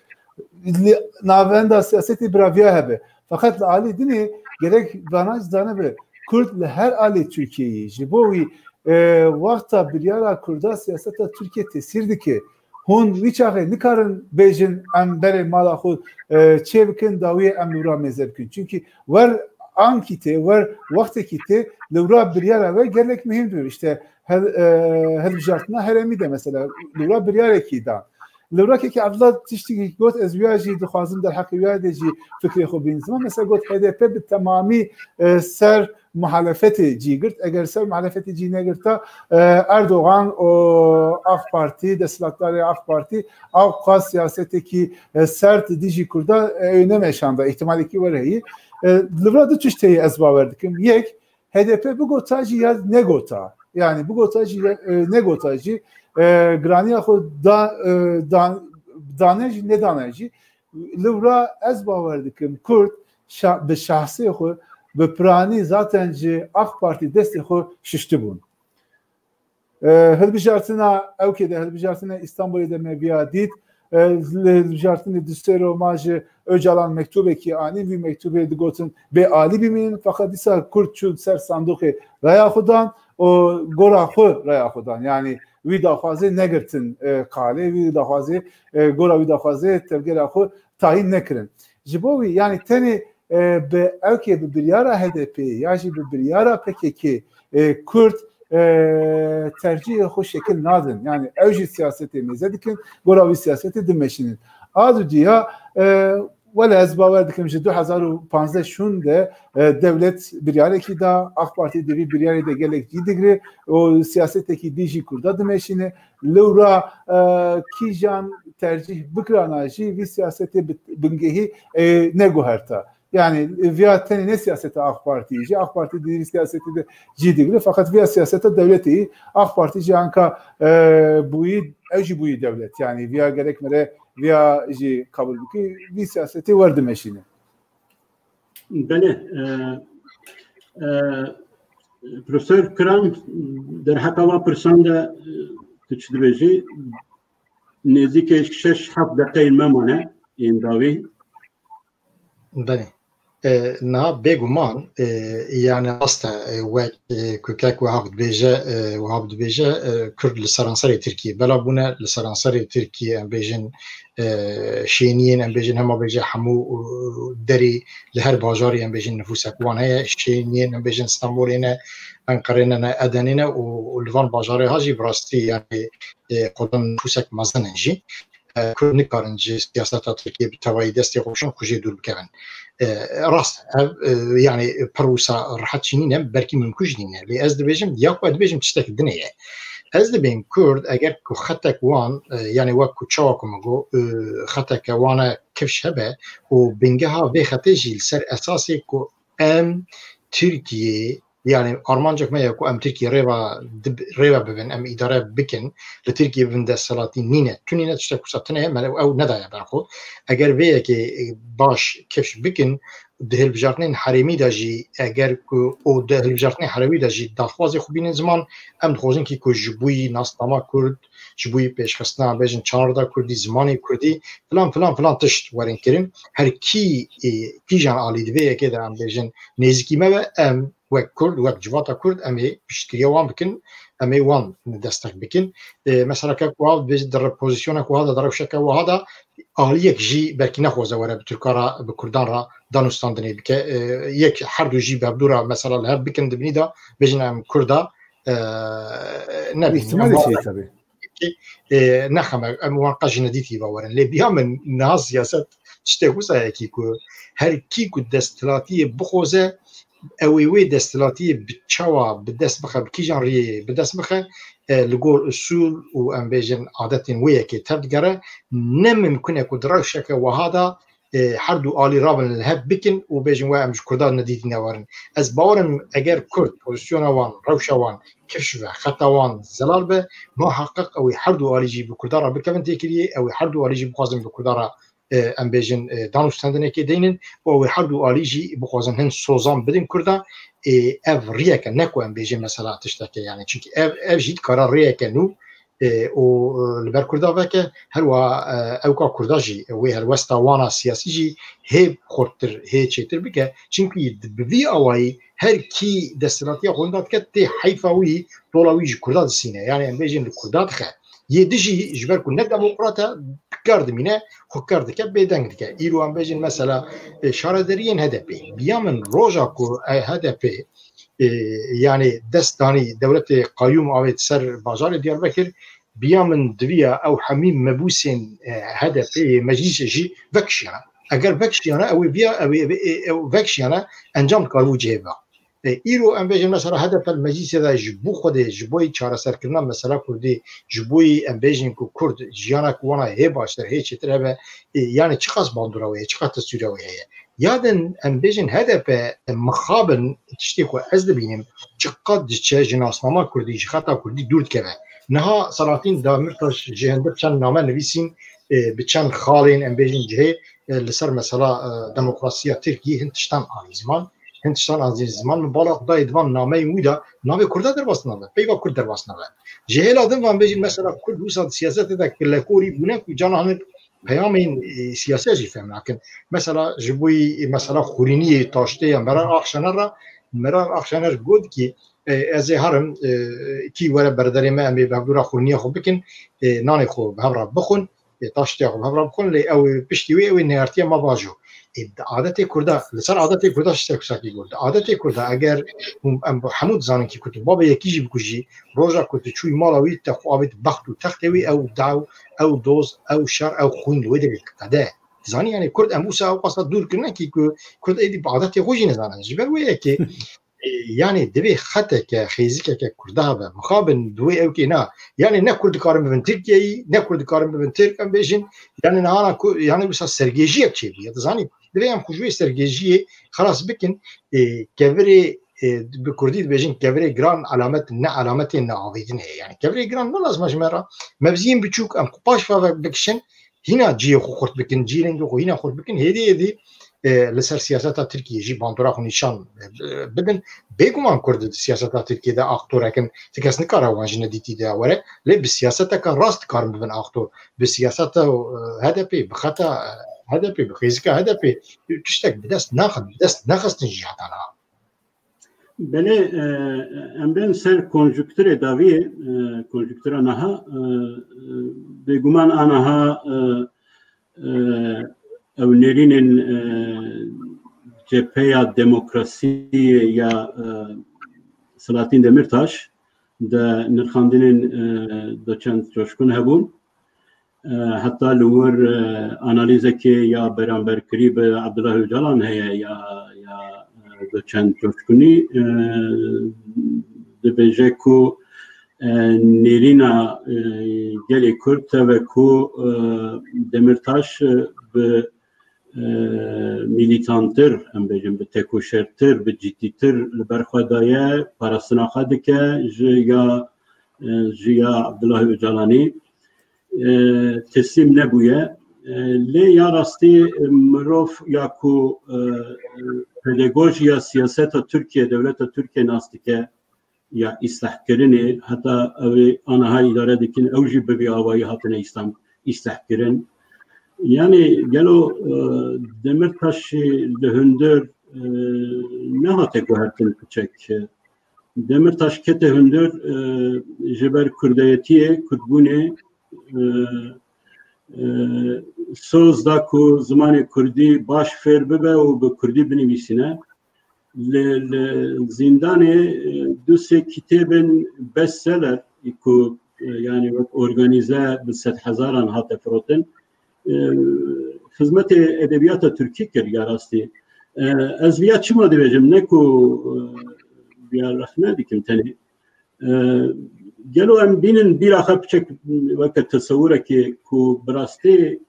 Li navenda siyasetê bira viya hebe. Feqet li alî dinê gerek vana zanibe Kurd li her alî Tirkiyeyê ji bo wî, e, wexta biryara Kurda siyaseta Tirkiye tesîr dike. Hûn wî çaxê nikarin bêjin em berê mala xwe, e, çê bikin, dawiyê em li wira mêze bikin. Çunkî wer ankî tê, wer wextekî tê, li wira biryara we gelek muhîm dibin. İşte hel-, e, hilbijartina herêmî de mesela li wira biryarekî dan. Li wira kekê Evdila tiştekî got, ez wiya jî dixwazim derheqê wiya de jî fikrê xwe bînim ziman. Mesela got H D P bi temamî, e, ser muhalefetê cî girt. Eger ser muhalefetê cî negirta, e, Erdogan û AK Partî, desthilatdarê AK Partî, ew qas siyasetekî, e, sert dijî Kurda, e, ew nemeşanda. Îhtimalekî wer heyî. E, li vira du tişt heye ez bawer dikim. Yek, H D P bigota jî ya negota. Yani bigota jî ya, e, negota jî, e, giraniya xwe da, e, dan-, dane jî, nedane jî. Li vira ez bawer dikim Kurd şa-, bi şahsê xwe, bi piranî zaten ji AK Partî destê xwe şiştibûn. E, hilbijartina ewkê de, hilbijartina Îstanbulê de me viya dît. E, li hilbijartinê Dusêro ma ji Ocalan mektubekî anîn, vî mektubê digotin bê alî bimînin. Feqet dîsa Kurd çûn ser sandoqê raya xwe dan û gora xwe raya xwe dan. Yani wî daxwazê negirtin, e, qalê, wî daxwazê, e, gora wî daxwazê tevgera xwe tayîn nekirin. Ji bo wî, yani tenê, e, bi ewkê bi biryara H D P ya jî bi biryara P K K, e, Kurd, e, tercihê xwe şekil nadin. Yani ew jî siyasetê mêze dikin, gora wî siyasetê dimeşînin. A dudiya, e, wele ez bawer dikim ji du hezar û panzdeh şûn de, e, dewlet biryarekî da, AK Partî di vî biryarê de gelek cî digire û siyasetekî dî jî Kurda dimeşîne. Li wira, e, kîjan tercîh bikirana jî vî siyasetê bi-, bingehî, e, neguherta. Yani, e, viya tenê ne siyaseta AK Partî jî, AK Partî di vî siyasetê de cî digire, feqet viya siyaseta dewletê yî, AK Partî jî anka, e, bûyî, ew jî bûyî dewlet. Yani, viya gerek mere viya jî qebûl bike, vî siyasetê wer dimeşîne. Belê, e, e, Profesor Kiran, derheqa van pirsan de, e, tu çi dibêjî? Nêzîkê şeş heft deqeyên me mane, yên dawî. Belê. E, niha bêguman, e, yani rast e, e, wek, e, ku kek Wehab dibêje, e, Wehab dibêje, e, Kurd li seranserê Tirkiyê bela bûne, li seranserê Tirkiyê em bêjin, e, şêniyên, em bêjin hema bêje hemû, e, derî li her bajarî em bêjin nifûsek wan heye, şêniyên em bêjin Stenbolê ne, Enqerê ne, ne Edenê ne û, û li van bajarê ha jî bi rastî yani, e, xwedan nifûsek mezin in jî. E, Kurd nikarin ji siyaseta Tirkiyê bi tevayî destê xwe bişon, xwe jê dûr bikevin. E, rast e, ev, e, yani pir wisa rehet jî nîne, belkî mimkun jî nîne. Lê ez dibêjim, ya ku ez dibêjim tiştek din e. Ez dibêm Kurd, eger ku xetek wan, e, yani wek ku çawa ku min got, e, xeteke wan e kifş hebe û bingeha vê xetê jî li ser esasê ku em Tirkiyê, yani armancek me ye ku em Tirkiyê rêva dib-, rêve bibin, em îdare bikin, li Tirkiyê bibin desthilatî nîne. Tu nîne tiştek wisa tune ye, me ew nedaye ber xwe. Eger vê yekê, e, baş kifş bikin, di hilbijartinên herêmî de jî, eger ku û di hilbijartinên herêmî de jî daxwazê xwe bînin ziman, em dixwazin kî ku ji bûyî nasnama Kurd, ji bûyî pêşxistina, bêjin çarda Kurdî, zimanê Kurdî, filan, filan, filan tişt werin kirin. Her kî, e, kîjan alî di vê yekê de em bêjin nêzîkî me be, em wek Kurd, wek civata Kurd, em ê piştgiriya wan bikin, em ê wan destek bikin. E, mesela ke wiha dibêje di re-, pozisyona ku wiha de, di rewşeke wiha de aliyek jî belkî nexwaze were bi Tirkan re, bi Kurdan re danûstandinê bike. E, yek her du jî bi hevdû re mesela li hev bikin di binî de bêjin em Kurda, e, nebînin. Îhtimalê Em çi ye tabii. Ki, e, nexeme, em wan qas jî nedîtî bawerin. Lê biya min niha siyaset tiştek wisa yekî ku her kî ku desthilatiyê bixwaze, ew ê wê desthilatiyê bi çawa bi dest bixe, bi kîjan riyê bi dest bixe, e, li gor usul û em bêjin adetên wê yekê tev digere, ne mimkun e ku di rewşeke wiha de, e, her du alî rabin li hev bikin û bêjin we em ji Kurdan nedîtîne werin. Ez bawer im eger Kurd pozisyona wan, rewşa wan kifş be, xeta wan zelal be, muheqeq ew ê her du alî jî bi Kurdan re bikevin têkiliyê, ew ê her du alî jî bixwazin bi Kurdan re, e, em bêjin, e, danûstendinekê deynin û ew ê her du alî jî bixwazin hin sozan bidin Kurda, e, ev riyeke ne ku em bêjin mesela tişteke yani. Çimkî ev, ev jî dikare riyeke nû, e, û, e, li ber Kurda veke, her wiha, e, ewka Kurda jî wê helwesta wana siyasî jî hê xurttir, hê çêtir bike. Çimkî di, bi vî awayî her kî desthilatiya xwe winda dike, tê heyfa wî, tola wî ji Kurda disîne. Yani em bêjin li Kurda dixe. Yê dijî ji ber ku ne demokrat e, bi kar dimîne, xwe kar dike, bêdeng dike. Îro em bêjin mesela, e, şaredariyên H D P. Biya min roja ku, e, H D P, e, yani dest danî dewletê qayûm avêt ser bajarê Diyarbekir, biya min diviya ew hemî mebûsên, e, H D P yê meclîsê jî vekişiyana. Eger vekişiyana, ew ê viya, ew ê, ew ê, ew vekişiyana encam dikaribû cihê biba. E, îro em bêjin mesela H D P li meclîsê de ji bo Xwedê, ji bo çareserkirina mesela Kurdî, ji bo em bêjin ku Kurd jiyanek wana hê baştir, hê çêtir hebe, e, yani çiqas bandora wê heye, çiqas teswîra wê heye. Ya din em bêjin H D P mixabin tiştê ku ez dibînim, çiqas diçe ji nasnama Kurdî, ji xeta Kurdî dûr dikeve. Niha Selahattin Demirtaş ji hundir çend name nivîsîn, e, bi çend xalên em bêjin cihê, e, li ser mesela, e, demokrasiya Tirkiyê hin tiştan anî ziman. Hin tiştan anî ziman. Min bala xwe dayê di van nameyên wî de navê Kurda derbas nabe. Peyva Kurd derbas nabe. Ji hêla din van bêjin mesela Kurd wisa di siyasetê de kilekorî bûne ku cana hinek peyamên, e, siyasiya jî fehm nakin. Mesela ji bo yî, e, mesela xurîniyê taştê ya Meral Akşener re, Meral Akşener got ki, e, ez ê herim, e, kî were berderê me em ê bi hevdû re xurîniya xwe bikin, e, nanê xwe bi hev re bixwin. E, taştiya xwe bi hev re bixwin, lê ew ê piştî wê, ew ê neyartiya me bajo. E, di adetê Kurda, li ser adetê Kurda tiştek wisa kî got. Di adetê Kurda eger hûn, em hemû dizanin kî ku tu babê yekî jî bikujî, roja ku tu çûyî mala wî te xwe avêt bext û textê wî, ew daw, ew doz, ew şer, ew xwîn li wê de qede. Dizanî yani Kurd em wisa ew qasa dûr kirine kî ku Kurd êdî bi adetê xwe jî nizanin. Ji ber wê yekê E, yani divê xeteke, xêzikeke Kurda hebe. Mixabin di wê ewkê na. Yani ne Kurd dikarin bibin Tirkiyeyî, ne Kurd dikarin bibin Tirk, em bêjin. Yani nahana ku, yani wisa sergêjiyek çêbûye. Dizanî, divê em xwe ji wê sergêjiyê xelas bikin. E, kevirê, e, bi Kurdî dibêjin, kevirê giran alamet, ne alametê neavêtin heye. Yani kevirê giran ne lazim e ji me re. Mevziyên biçûk em xwe paş ve bikişin. Hîna cihê xwe xurt bikin, cihê rengê xwe hîna xurt bikin, hêdî hêdî, e, li ser siyaseta Tirkiyê jî bandora xwe nîşan, e, bidin. Bêguman Kurd di siyaseta Tirkiyê de aktorek in, ti kes nikare wan ji nedîtî de were, lê bi siyaseteke rast dikarin bibin aktor. Bi siyaseta, e, H D P, bi xeta, e, H D P, bi xêzika H D P, tiştek bi dest naxin, bi dest nexistin jî heta niha. Belê, e, em bên ser konjukturê dawiyê, e, konjuktura niha, e, e, bêguman a niha, e, e, ew nêrînên, e, cepheya demokrasiyê ya, e, Selahattin Demirtaş de nirxandinên, e, doçent Coşkun hebûn. E, heta li wir, e, analîzekê ya beramberkirî bi Abdullah Ocalan heye ya, ya, e, doçent Coşkunî, e, dibêje ku, e, nêrîna, e, gelê Kurd teve ku, e, Demirtaş, e, bi, e, milîtantir, em bêjin bi tekoşertir, bi cidîtir li ber xwe daye, parastina xwe dike ji ya, e, ji ya Abdullah Ocalanî. E, teslîm nebûye. E, lê ya rastî, e, mirov ya ku, e, pedagojiya siyaseta Tirkiye, dewleta Tirkiye nas dike, ya îslahkirinê, heta ew ê aniha îdare dikin, ew jî bi vî awayî hatine îslam-, îslahkirin. Yani gelo, e, Demirtaşî li hundir e, nehate guhertin piçek. Demirtaş kete hundir, e, ji ber kurdayetiyê, kurdbûnê, e, e, soz da ku zimanê kurdî baş fêr bibe û bi kurdî binivîsîne. Li, li zîndanê, e, du sê kitêbên bestseller ku, e, yanî wek organîze bi sedhezaran hate firotin, e, xizmetê edebiyata Tirkî kir ya rastî. E, ez viya çima dibêjim, ne ku, e, viya rexne dikim tenê. E, gelo em bînin bîra xwe piçek weke tesewurekê ku bi rastî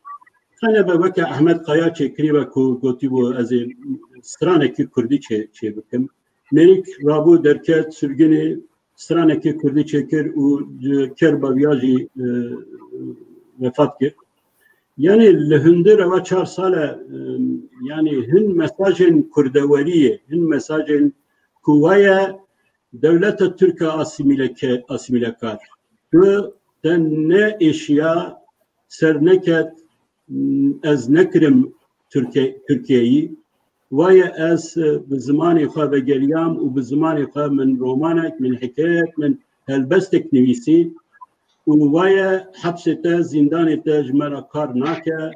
tenê be weke Ehmed Kaya çêkirî ve ku gotîbû ez ê stranekî kurdî çê, çê bikim. Mêrik rabû derket sirgînê stranekî kurdî çêkir û di kerba viya jî, e, vefat kir. Yanî li hundir eva çar sal e, e, yanî hin mesajên kurdeweriyê, hin mesajên ku waye dewleta Tirk e asîmîleke-, asîmîlekar. Tu te ne êşiya ser neket, ez nekirim Tirke-, Tirkiyeyî. Waye ez, e, bi zimanê xwe vegeriyam û bi zimanê xwe min romanek, min hikayeyek, min helbestek nivîsî û waye hepsê te, zîndanê te ji me re kar nake.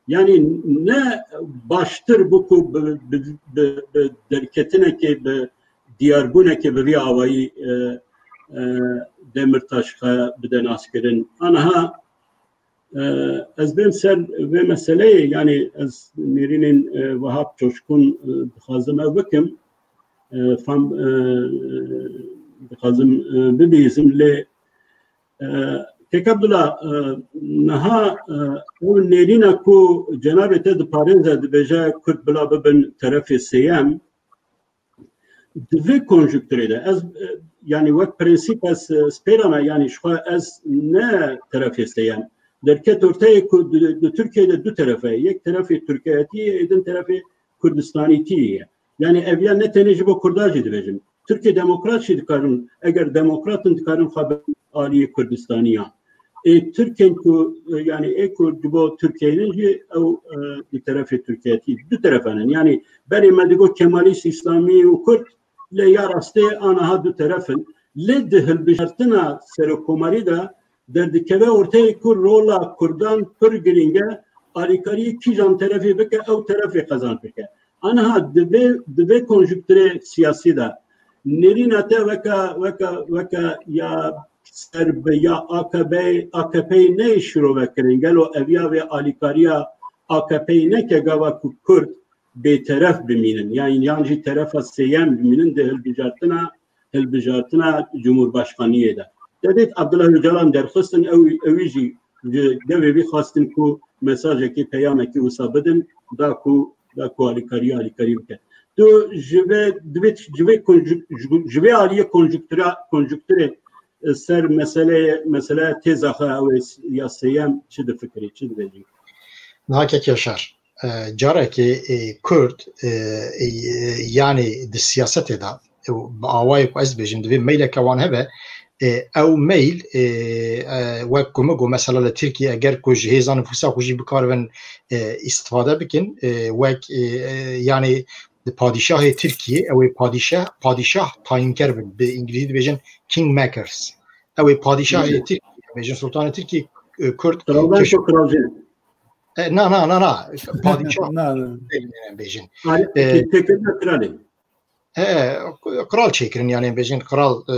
Yanî ne baştir bû ku bi, bi, bi, bi derketinekê, bi diyarbûnekê bi vî awayî, e, e, Demirtaş xwe bide naskirin. Aniha, e, ez bêm ser vê meseleyê, yanî ez nêrînên, e, Wehab Coşkun, e, dixwazim ev bikim. E, fam, e, dixwazim, e, bibihîzim, lê, e, Kek Abdullah, e, niha, e, ew nêrîna ku cenabê te diparêze, dibêje Kurd bila bibin terefê sêyem, di vê konjukturê de ez, e, yanî wek prensîp ez, e, spêra me, yanî ji xwe ez ne terefê sêyem. Derket orteyê ku di, di Tirkiyeyê de du terefe ye. Yek terefê Tirkiyetî ye, ê din terefê Kurdistanîtî ye. Yanî ev ya ne tenê ji bo Kurda jî dibêjim. Tirkê demokrat jî dikarin, eger demokrat in dikarin xwe bin aliyê Kurdistaniya. Ê Tirkên ku, e, yanî ê ku ji bo Tirkiyeyê ne jî ew, e, di terefê Tirkiyetî, du terefe ne. Yanî berê me digot Kemalîst, Îslamî û Kurd, lê ya rastê aniha du teref in. Lê di hilbijartina serokkomarî de derdikeve orteyê ku rola Kurdan pir girîng e, alîkariyê kîjan terefê bike, ew terefê qezenc bike. Aniha di vê, di vê konjukturê siyasî de nêrîna te weke, weke, weke ya ser bi ya A K P, A K P'yê neyê şirove kirin. Gelo eviya vê alîkariya A K P'yê neke gava ku Kurd bêteref bimînin? Yan, yan jî terefa sêyem bimînin di hilbijartina, hilbijartina Cumhurbaşkaniyê de. Te dît Abdullah Ocalan derxistin, ew, ew jî ji devê vî xwestin ku mesajekî, peyamekî wisa bidin, da ku, da ku alîkarî, alîkarî bike. Tu ji vê, divê, ji vê konjuk-, ji, ji vê aliyê konjuktura, konjukturê, e, ser meseleyê, meseleya têza xwe ew ê s-, ya sêyem çi difikirî, çi dibêjî? Niha kek Yaşar, e, carekê, e, Kurd, e, e, yanî di siyasetê de, e, bi awayê ku ez dibêjim, divê meyleke wan hebe, e, ew meyl, e, e, wek ku min got, mesela li Tirkiyê eger ku ji hêza nifûsa xwe jî bikaribin, e, îstifade bikin, e, wek, e, e, yanî di padîşahê Tirkiyê, ew ê padîşah, padîşah tayînker bin, bi îngilîzî dibêjin king makers. Ew ê padîşahê Tirkiyê, bêjin sultanê Tirkiyê, e, Kurd, Kraldan keş- ku kralcî. E, na, na, na, na. Padîşah Na, na. bêjin. Arê, E, têkilina kralê. E, kral çêkirin, yanî bêjin kral, e,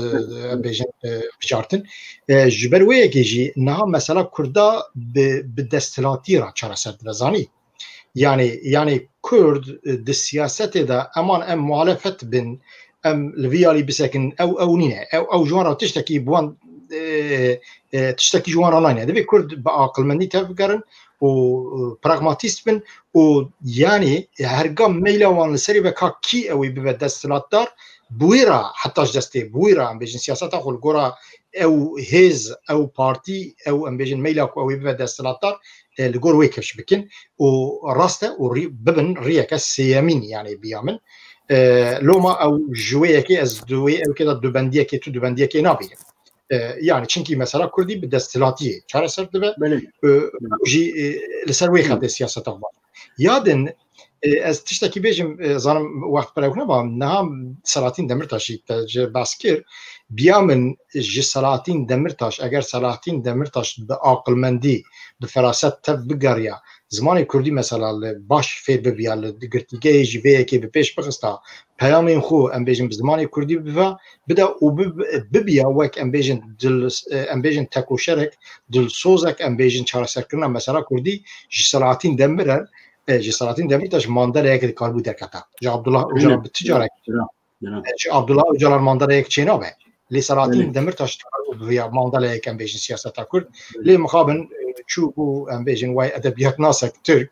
bêjin, e, bijartin. E, ji ber wê yekê jî niha mesela Kurda bi, bi desthilatî re çareser dibe, zanî? Yanî, yanî Kurd, e, di siyasetê de eman em muhalefet bin, em li vî alî bisekin, ew, ew nîne. Ew, ew ji wan re tiştekî bi wan, e, e, tiştekî ji wan re nayne. Divê Kurd bi aqilmendî tevbigerin û, e, pragmatîst bin û yanî herga meyla wan li serî be ka kî ew ê bibe desthilatdar, bi wî re heta ji destê, bi wî re em bêjin siyaseta xwe li gora ew hêz, ew partî, ew em bêjin meyla ku ew ê bibe desthilatdar, e, li gor wê kifş bikin û rast e û rî-, bibin riyeke sêyemîn, yanî biya min. E, loma ew ji wê yekê ez di wê ewkê de dubendiyekê tu dubendiyekê nabînim. E, yanî çinkî mesela Kurdî bi desthilatiyê çareser dibe. Belê. E, Belê. Ew jî, e, li ser wê Hı. xetê siyaseta xwe. Ya din, E, ez tiştekî bêjim, e, zanim wext pir ewk neba. Niha Selahattin Demirtaş jî te ji behs kir. Biya min ji Selahattin Demirtaş, eger Selahattin Demirtaş bi aqilmendî, bi feraset tev bigeriya, zimanê kurdî mesela li baş fêr bibiya, li girtîgehê jî vê yekê bi pêş bixista, peyamên xwe, em bêjin, bi zimanê kurdî bive, bide û bib-, bibiya wek, em bêjin, dil, e, em bêjin, tekoşerek, dilsozek, em bêjin, çareserkirina mesela kurdî ji Selahattin Demirel, e, ji Selahattin Demirtaş mandeleyek dikaribû derketa. Ji Abdullah Öcalan bi ticarek. Ji Abdullah Öcalan mandeleyek çênabe. Lê Selahattin Demirtaş dikaribû bi ya mandeleyek, em bêjin, siyaseta kurd. Lê mixabin, e, çû bû, em bêjin, way edebiyatnasek Tirk.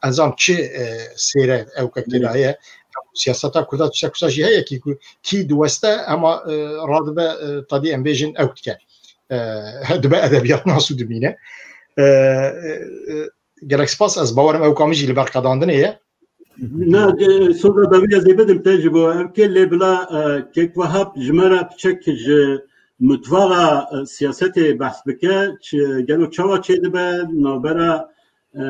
Ez zam çi, e, sêre ewkek tê de heye. Siyaseta kurda tiştek wisa jî heye kî ku kî diweste, ema, e, radibe, e, tadî, em bêjin, ewk dike. E, dibe edebiyatnas û dimîne. E, e, e, gelek spas, ez bawerim ewka min jî li ber qedandinê ye. Na, e, soza dawî ez ê bidim te ji bo ewkê, lê bila, e, kek Wehab ji me re piçek ji mutvaxa, e, siyasetê behs bike, çi, gelo çawa çêdibe, navbera, e,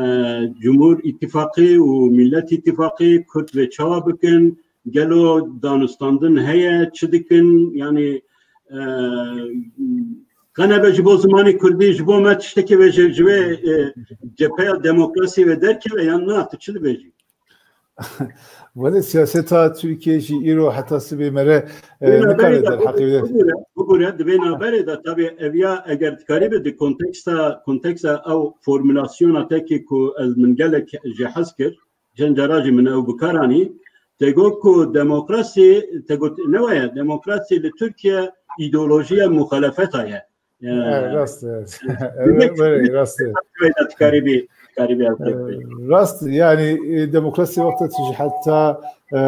Cumhur Îttifaqî û Millet Îttifaqî, Kurd vê çawa bikin, gelo danûstandin heye, çi dikin, yanî, e, qe nebe ji bo zimanê kurdî, ji bo me tiştekî ve ji, ji vê, e, cepheya demokrasiyê ve derkeve yan na, tu çi dibêjî? Wele siyaseta Tirkiyê jî îro heta sibê me re, e, Di vê nikare navberê de derheqê vê. Bibûre, bibûre, di vê navberê de tabî ev ya eger dikarî be di konteksta, konteksta ew formulasyona te kî ku ez min gelek jê hez kir, çend cara jî min ew bi kar anî, te got ku demokrasî, te got ne waya, demokrasî li Tirkiye îdeolojiya muxalefeta ye. Ya. Evet, rast, evet. Demek Evet, ki, evet, rast, evet. Dikarî bî, dikarî bî ew Evet, pek. Rast, yani, e, demokrasi wexta tu ji heta, e,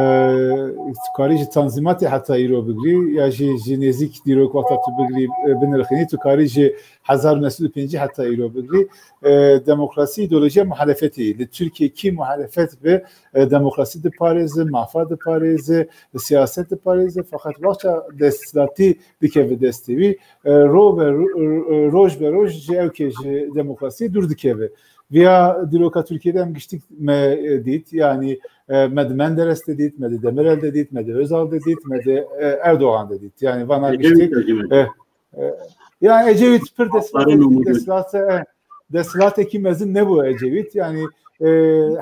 tu karî ji tanzîmatê heta îro bigirî, ya jî ji nêzîk dîrok wexta tu bigirî, e, binirxînî, tu karî ji hezar û neh sed û pêncî heta îro bigirî. E, demokrasi îdeolojiya muhalefetê ye. Li Tirkiye kî muhalefet bi, e, demokrasi diparêze, mafa diparêze, siyaset diparêze, feqet wexta desthilatî dikeve destê wî, e, ro be ro-, e, roj be roj ji ewkê ji demokrasiyê dûr dikeve. Viya dîroka Tirkiyê de em giştik me, e, dît, yanî, e, me di Menderes de dît, me di Demirel de dît, me di Özal de dît, me di, e, Erdogan de dît. Yanî vana Ecevît giştik, de jî me e, dît. e, yanî Ecevît pir Harun desthilatê, Umut. desthilatê, e, desthilatekî mezin nebû Ecevît. Yanî, e,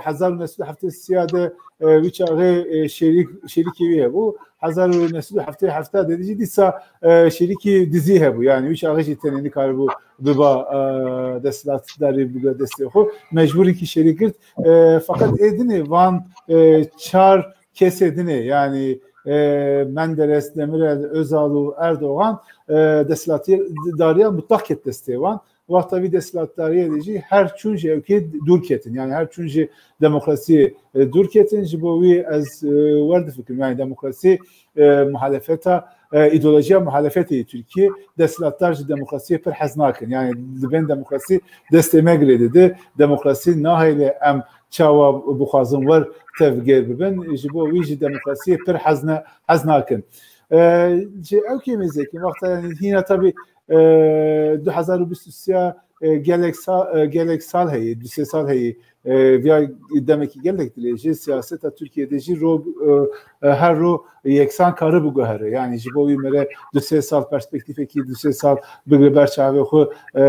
hezar û neh sed û heftê sê de, e, wî çaxê, e, şêrîk, şêrîkê wî hebû. Hezar û neh sed û heftê hefta de jî dîsa, e, şêrîkî dizî hebû. Yanî wî çaxê jî tenê nikaribû biba, e, desthilatdarî bibe destê xwe. Mecbûr in kî şêrîk girt. E, feqet ê dinê van, e, çar kesê dinê, yanî, e, Menderes, Demirel, Özal û Erdogan, e, desthilatdariya mutlaq ket destê wan. Wexta vî desthilatdariyê de jî her çûn ji ewkê dûr ketin. Yanî her çûn ji demokrasiyê, e, dûr ketin. Ji bo wî ez, e, wer difikirim. Yanî demokrasî, e, muhalefeta, e, îdeolojiya muhalefetê yê Tirkiyê, desthilatdar ji demokrasiyê pir hez nakin. Yanî dibên demokrasî destê me girê dide. Demokrasî nahêle em çawa bixwazin wer tevgêr bibin. Ji bo wî ji demokrasiyê pir hez ne-, hez nakin. E, ji ewkê mêzekin, wexta, yanî hîna tabî, e, du hezar û bîst û sê, e, gelek sa-, e, gelek sal heye, du sê sal heye, e, viya demekî gelek dirêj e, siyaseta Tirkiyê de jî ro, e, e, her ro yeksan kare biguhere. Yanî ji bo wî mere du sê sal perspektîfekî, du sê sal bigire ber çavê xwe, e,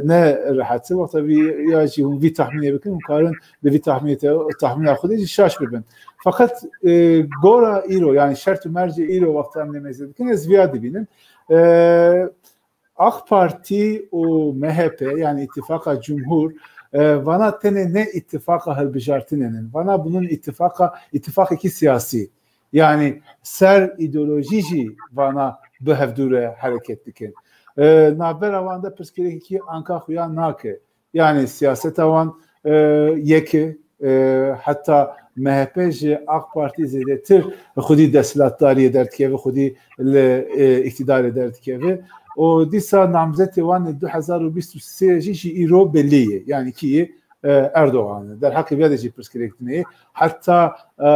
ne rehet e. Wexta vî ya jî hûn vî tahmînê bikin, hûn karin li vî tahmînê te, tahmîna xwe de jî şaş bibin. Feqet, e, gora îro, yanî şert û mercê îro wexta em nêmêze dikin, ez viya dibînim. E, AK Partî û M H P, yanî îtîfaqa cumhur, e, vana tenê ne îtîfaqa hilbijartinê nin. Vana bunun îtîfaqa, îtîfaqekî siyasî. Yanî ser îdeolojî jî vana bi hevdû re hereket dikin. E, navbera wan de pirsgirêkekî anka xuya nake. Yanî siyaseta wan, e, yek e, e, heta M H P ji AK Partî zêdetir xwedî desthilatdariyê derdikeve, xwedî li, e, îktîdarê derdikeve. Û dîsa namzetê wan ê du hezar û bîst û sê jî ji îro belî ye. Yanî kî ye? E, Erdogan e. Derheqê vê de jî pirsgirêk dinê. Heta, e,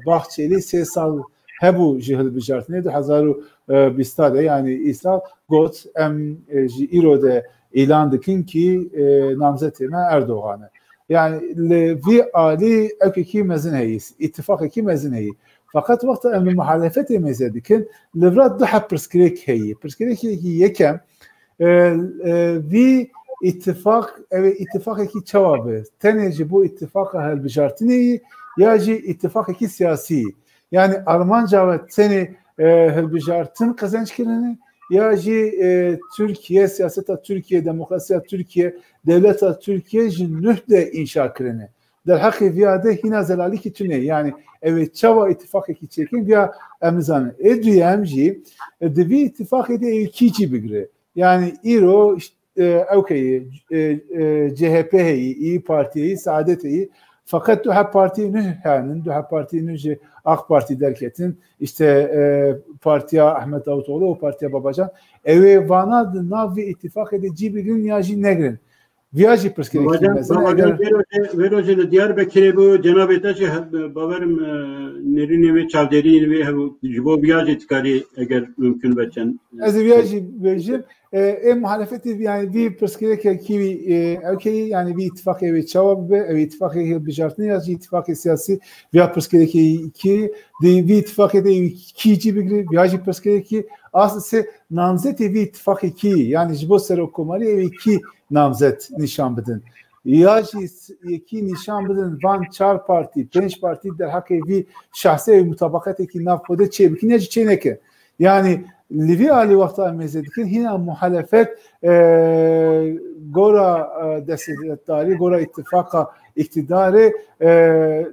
Bahçeli sê sal hebû ji hilbijartinê du hezar û bîst de, yanî îsal got, em, e, ji îro de îlan dikin kî, e, namzetê me Erdogan e. Yani li vî alî ewkekî mezin heyî, îtifaqekî mezin heyî. Feqet wexta em li muhalefetê mêze dikin, li vir du heb pirsgirêk heyî. Pirsgirêkekî yekem, e, e, vî îtifaq, ew ê îtifaqekî çawa be? Tenê ji bo îtifaqa hilbijartinê yî ya jî îtifaqekî siyasî yî? Yani armanca we tenê, e, hilbijartin qezenc kirinê ya jî, e, Tirkiye, siyaseta Tirkiye, demokrasiya Tirkiye, dewleta Tirkiye ji nuh de înşa kirinê. Derheqê viya de hîna zelalîkî tune. Yani ew ê çawa îtifaqekî çêkin viya em nizanin. Ê duyem jî, e, di vî îtifaqê de ê kî cî bigire? Yani îro işte, e, ewkeyî, e, e, C H P heyî, İYİ Partî heyî, Saadet heyî. Feqet du heb partî nuh henin, du heb partî nuh ji AK Partî derketin. İşte, e, Partiya Ahmet Davutoğlu û Partiya Babacan. Ew ê vana di nav vî îtifaqê de cî bigrin ya jî negrin? Viya jî pirsgirêkî mezin e. Eger vê rojê, vê rojê li Diyarbekirê bû, cenabê te jî he-, bawerim, e, nêrînê wê, çavdêrî wê hebû, ji bo viya jî dikarî eger mumkin be çend, e, Ez ê viya jî bêjim. E, ê muhalefetê, yani vî pirsgirêkekî, e, ewkeyî, yani vî îtifaqê wê çawa bibe, ew îtifaqê hilbijartinê ya jî îtifaqê siyasî, viya pirsgirêkekî di vî îtifaqê de wî kî cî bigire, viya jî pirsgirêkî, asê namzetê vî îtifaqê kî, yani ji bo serokkomarî ew ê kî namzet nîşan bidin. Ya jî s-, yekî nîşan bidin van çar partî, pênc partî derheqê vî şahsê wî mutabaqetekî nav xwe de çêbikin ya jî çênekin. Yani li vî alî wexta em mêze dikin, hîna muhalefet, e, gora, e, desthilatdarî, gora îtifaqa îktidarê, e,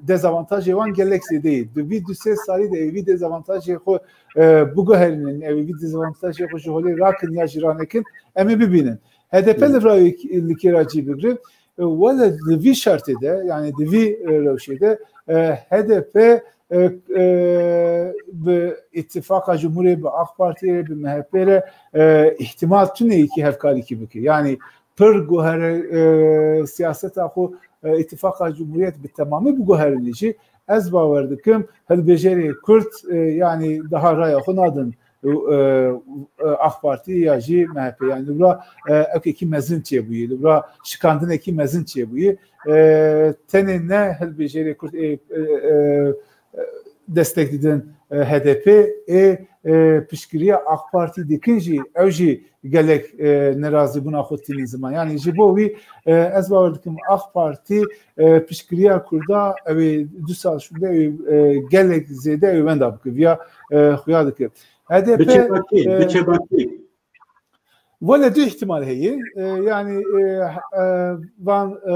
dezavantajê wan gelek zêde ye. Di vî du sê salî de ê vî dezavantajê xwe, e, biguherînin, ew ê vî dezavantajê xwe ji holê rakin ya jî ranekin, em ê bibînin. H D P li vir wê li kê re cî bigire? E, wele di vî şertê de, yani di vî, e, rewşê de, e, H D P, e, e, bi îtifaqa Cumhurê, bi AK Partî re, bi M H P re, e, îhtimal tune ye kî hevkarîkî bike. Yani pir guhere, e, siyaseta xwe, e, îtifaqa Cumhuriyet bi temamî biguherîne jî, ez bawer dikim hilbijêrê Kurd, e, yani daha raya xwe nadin, e, e, AK Partî ya jî M H P. Yani li vira, e, ewkekî mezin çêbûye, li vira şikandinekî mezin çêbûye. E, tenê ne hilbijêrê Kurd ê, e, e, destek didin, e, H D P, ê, e, piştgiriya AK Partî dikin jî, ew jî gelek, e, nerazîbûna xwe tînin ziman. Yani ji bo wî, e, ez bawer dikim AK Partî, e, piştgiriya Kurda ew ê du sal şûnde ew ê, e, gelek zêde ew ê wenda bike. Viya, e, xuya dike. H D P, Biçe bakî, e, biçe bakî. Wele du îhtimal heye. E, yani, e, e, van, e,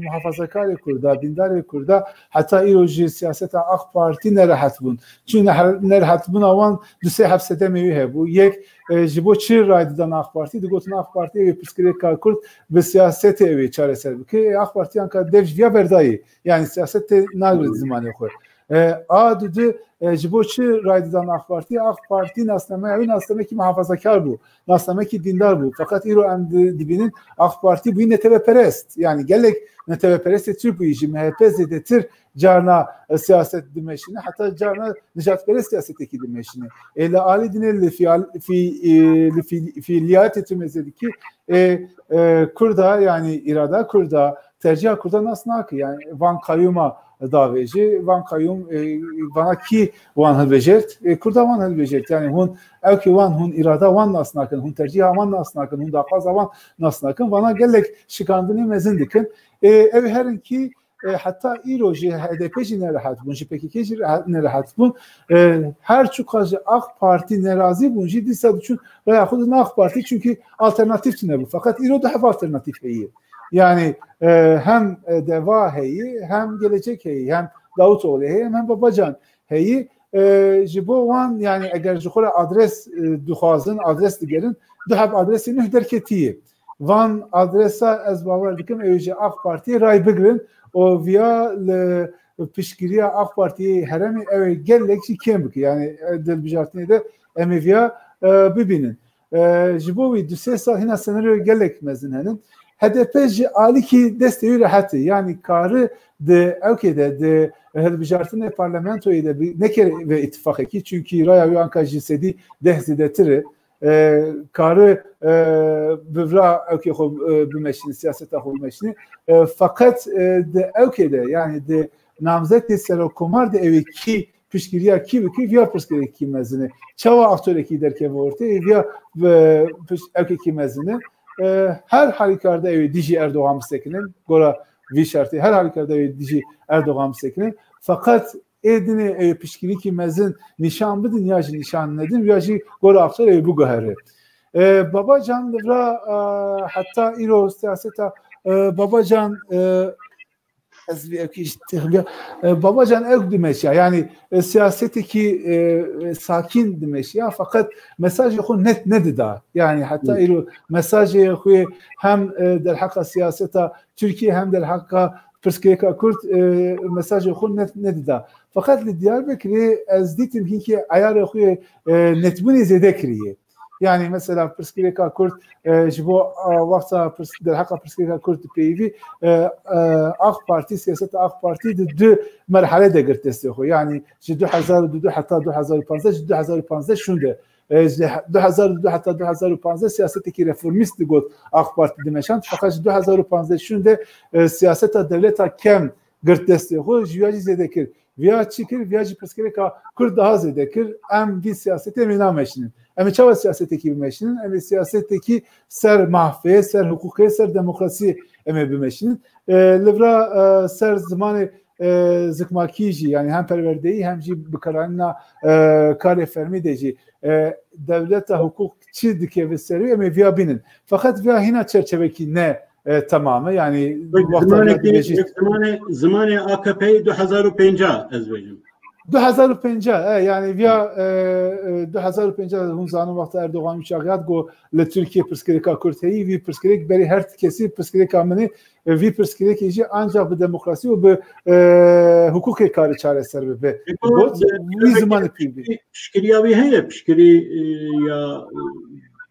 muhafazakarê Kurda, dîndarê Kurda heta îro ji siyaseta AK Partî nerehet bûn. Çi nehe-, nerehetbûna wan du sê heb sedemê wî hebû. Yek, e, ji bo çi ray didan AK Partî? Digotin AK Partî ew ê pirsgirêka Kurd bi siyasetê ew ê çareser bike. E, AK Partî anka dev ji viya berdayî. Yani siyaset tê nagire zimanê xwe. E, a didu, e, ji bo çi ray didan AK Partî? AK Partî nasnameya wî nasnamekî muhafazakar bû. Nasnamekî dîndar bû. Feqet îro em di-, dibînin AK Partî bûyî neteweperest. Yani gelek neteweperestê Tirk bûyî ji M H P zêdetir carna, e, siyaset dimeşîne, heta carna nijadperest siyasetekî dimeşîne. Ê li alî dinê li fiyal-, fî-, e, li fî-, fîliyatê tu mêze dikî, ê, e, Kurda, yani îrada Kurda, tercîha Kurda nas nake. Yani van qayûma davêjî, van qayûm, e, vana kî wan hilbijêrt? E, Kurda wan hilbijêrt. Yani hûn, ew kî wan, hûn îrada wan nas nakin, hûn tercîha wan nas nakin, hûn daxwaza wan nas nakin. Vana gelek şikandinê mezin dikin. E, ew herin kî, e, heta îro jî H D P jî nerehet bûn, ji P K K jî rehet, nerehet bûn. E, her çiqas jî AK Partî nerazî bûn jî dîsa diçûn raya xwe didin AK Partî, çunkî alternatîf tune bû. Feqet îro du heb alternatîf heye. Yani, e, hem, e, Deva heye, hem Gelecek heye, hem Davutoğlu heye, hem Babacan heye. E, ji bo wan, yani eger ji xwe re adres, e, dixwazin, adres digerin, du heb adresê nuh derketiye. Van adresa ez bawer dikim ew ê ji AK Partiyê ray bigirin û viya li piştgiriya AK Partiyê herêmê ew ê gelek jî kêm bike. Yani, e, di hilbijartinê de em ê viya, e, bibînin. E, ji bo wî du sê sal hîna senaryoyê gelek mezin henin. H D P ji alîkî destê wî rehet e. Yani kari di ewkê de, di hilbijartinê parlamentoyê de bi-, nekir ve îtifaqekî. Çunkî raya wî anka ji sedî deh zêdetir e. e, kare, e, bi vira ewkê xwe, e, bimeşîne, siyaseta xwe bimeşîne. E, feqet, e, di ewkê de, yani di namzetê serokkomar de ew ê kî piştgiriya kî bike, viya pirsgirêkî mezin e. Çawa aktorekî derkeve ortê, viya, e, piş-, ewkekî mezin e. E, her halîkarda ew ê dijî Erdogan bisekinin, gora vî şertê, her halîkarda ew ê dijî Erdogan bisekinin. Feqet ê dinê ew ê piştgirîkî mezin nîşan bidin ya jî nîşan nedin, ya jî gora aktor ew ê biguhere. E, Babacan li vira, e, heta îro siyaseta, e, Babacan, e, ez vî ewkî ji têxibiya. E, Babacan ew dimeşiya, yani, e, siyasetekî, e, e, sakîn dimeşiya, feqet mesajê xwe net nedida. Yani heta Hı. îro mesajê xwe hem, e, derheqa siyaseta Tirkiye hem derheqa pirsgirêka Kurd, e, mesajê xwe net nedida. Feqet li Diyarbekirê ez dîtim hinkî eyarê xwe, e, netbûnê zêde kiriye. Yani mesela pirsgirêka Kurd, e, ji bo, e, wexta pirs-, derheqa pirsgirêka Kurd dipeyivî, e, e, AK Partî, siyaseta AK Partî di du merhale de girt destê xwe. Yani ji du hezar û du heta du hezar û panzdeh, ji du hezar û panzdeh şûnde, e, ji du hezar û du heta du hezar û panzdeh siyasetekî reformîst digot AK Partî dimeşand. Feqet ji du hezar û panzdeh şûnde, e, siyaseta dewleta kem girt destê xwe, ji ya jî zêde kir. Viya çi kir? Viya jî pirsgirêka Kurd daha zêde kir. Em vî siyasetê em ê nameşînin. Em ê çawa siyasetekî bimeşînin? Em ê siyasetekî ser mafê, ser hiqûqê, ser demokrasiyê em ê bimeşînin. E, li vira, e, ser zimanê, e, zikmakî jî, yani hem perwerdeyî hem jî bikaranîna, e, karê fermî de jî, e, dewleta hiqûq çi dikeve ser wî, em ê viya bînin. Feqet viya hîna çerçevekî ne, e, temam e. Yani Wek wexta zimanekî, dibêjî wek zimanê, zimanê A K P'yê du hezar û pêncah ez bêjim. Du hezar û pêncah, e, yani viya, e, e, du hezar û pêncah hûn zanin wexta Erdogan wî çaxiyat got li Tirkiye pirsgirêka Kurd heyî, vî pirsgirêk berî her kesî pirsgirêka min e, e, vî pirsgirêkê jî ancak bi demokrasî û bi, e, hukukê kare çareser bibe. Got, wî zimanê pî bî. Piştgiriya wî heye, piştgirî, e, ya, e,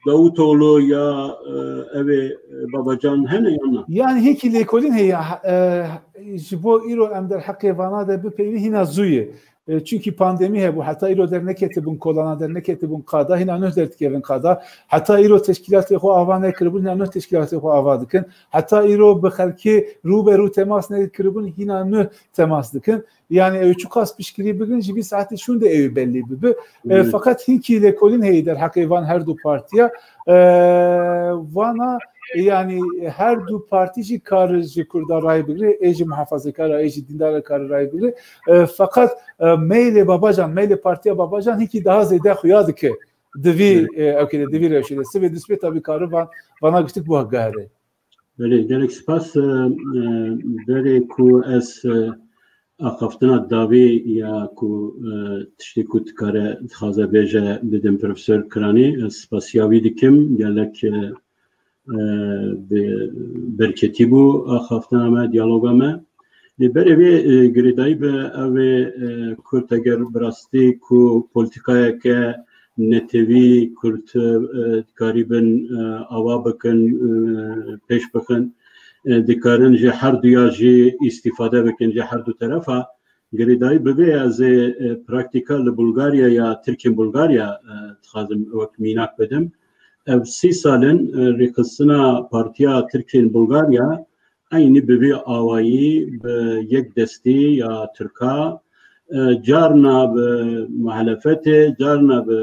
Davutoğlu ya, e, ev ê, e, Babacan hene yan na? Yani hinkî lêkolîn heye, e, ji bo îro em derheqê vana de bipeyivî hîna zû ye. E, çunkî pandemî hebû, heta îro derneketibûn kolana, derneketibûn qada, hîna nuh derdikevin qada. Heta îro teşkîlatê xwe ava nekiribûn, hîna nuh teşkîlatê xwe ava dikin. Heta îro bi xelkê rû be rû temas nekiribûn, hîna nuh temas dikin. Yani ew çiqas piştgirî bigirin, ji vî saetê şûnde ew ê bellî bibe. E, Hmm. Feqet hinkî lêkolîn heye derheqê van her du partiya. E, vana, e, yani her du partî jî kar ji Kurda rayê bigire, ê ji muhafazekara, ê ji dîndara kar rayê bigire. E, feqet, e, meylê Babacan, meylê partiya Babacan hinkî daha zêde xuya dike. Di vî, Evet. e, ewkê de, di vî rewşê de. Sibê dustpê tabî kare van, vana giştik biguhere. Belê, gelek spas. E, e, berê ku ez, e, axaftina dawî ya ku, e, tiştê ku dikare dixwaze bêje bidim Profesor Kiranî, ez spasiya wî dikim. Gelek, e, e, bi berketî bû axaftina me, diyaloga me. Lê berê vê, e, girêdayî bi ev ê, e, Kurd eger bi rastî ku polîtîkayeke netewî Kurd, e, dikarîbin, e, ava bikin, e, pêş bixin, e, dikarin ji her duya jî îstîfade bikin, ji her du terefa. Girêdayî bi vê ez ê, e, praktîka li Bulgarya ya Tirkên Bulgarya, e, dixwazim wek mînak bidim. Ev sî sal in, e, rêxistina Partiya Tirkên Bulgarya eynî bi vê awayî, bi yek destî ya Tirka, e, carna bi muhalefetê, carna bi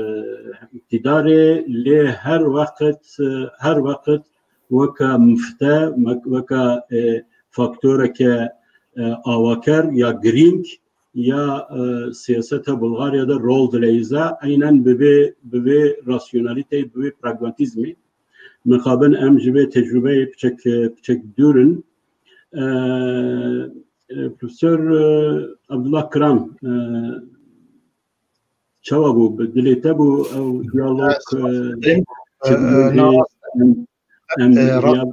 îktîdarê, lê her weqt, e, her weqt weke mifte, wek-, weke, e, faktoreke, e, avaker ya girîng ya, e, siyaseta Bulgarya de rol dileyîze, eynen bi vê, bi vê rasyonalîteyê, bi vê pragmatîzmê. Mixabin em ji vê tecrubeyê piçek, piçek dûr in. E, e, Profesor, e, Abdullah Kiran, e, çawa bû? Bi dilê te bû ew diyalog, e, e, e, em, em e, ra- diya-,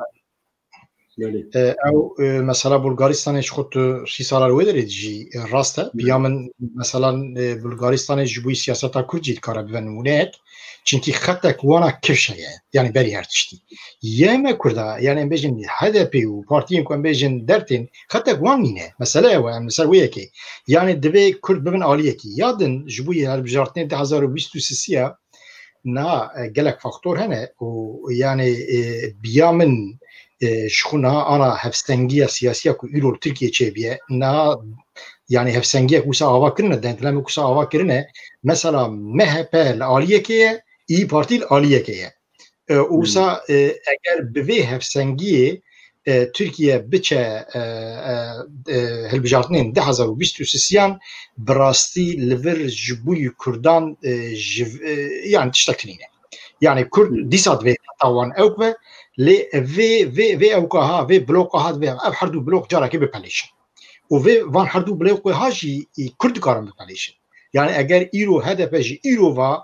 belê. E, ew, e, mesela Bulgaristanê ji xwe tu sî sala wê derê dijî, e, rast e. Belê. Piya min mesela, e, Bulgaristanê ji bo siyaseta Kurd jî dikare bibe nimûneyek. Çimkî xetek wana kifş heye. Yani berî her tiştî. Yê me Kurda, yani em bêjin H D P û partiyên ku em bêjin dertên, xetek wan nîne. Mesele ew e, em li ser wê yekê. Yani divê Kurd bibin aliyekî. Ya din ji bo hilbijartinê du hezar û bîst û sisiya Niha e, gelek faktor hene û yani e, biya min e, ji xwe niha ana hevsengiya siyasiya ku îro li Tirkiye çêbiye, niha yani hevsengiya ku wisa ava kirine, denklemê ku wisa ava kirine, mesela M H P li aliyekê ye, İYİ Partî li aliyekê ye. E, û wisa e, eger bi vê hevsengiyê e, Tirkiye biçe e, e, e, hilbijartinên du hezar û bîst û sisiyan, bi rastî li vir ji bo yî Kurdan e, ji, e, yani tiştek tinîne. Yani Kurd dîsa divê heta wan ewk be, lê vê, vê, vê ewka ha, vê bloka ha divê ev her du blok carekê bipelêşin. Û vê van her du bloka ha jî Kurd dikarin bipelêşin. Yani eger îro H D P ji îro va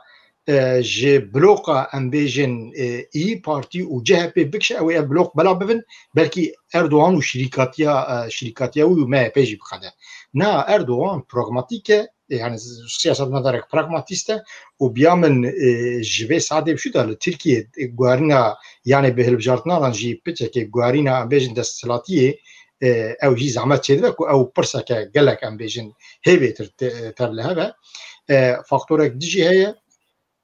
e, ji bloka em bêjin e, İYİ Partî û C H P bikişe, ew ê ev blok bela bibin, belkî Erdogan û şirîkatiya, e, şirîkatiya wî û M H P jî biqede. Na, Erdogan pragmatîk e, e, yani siyasetmedarek pragmatîst e û biya min e, ji vê saetê bi şû de li Tirkiye e, guherîna yani bi hilbijartina ran jî piçekê guherîna em bêjin desthilatiyê e, ew jî zehmet çêdibe ku ew pirseke gelek em bêjin hê bêtir te- tev li hev e. E, faktorek dijî heye.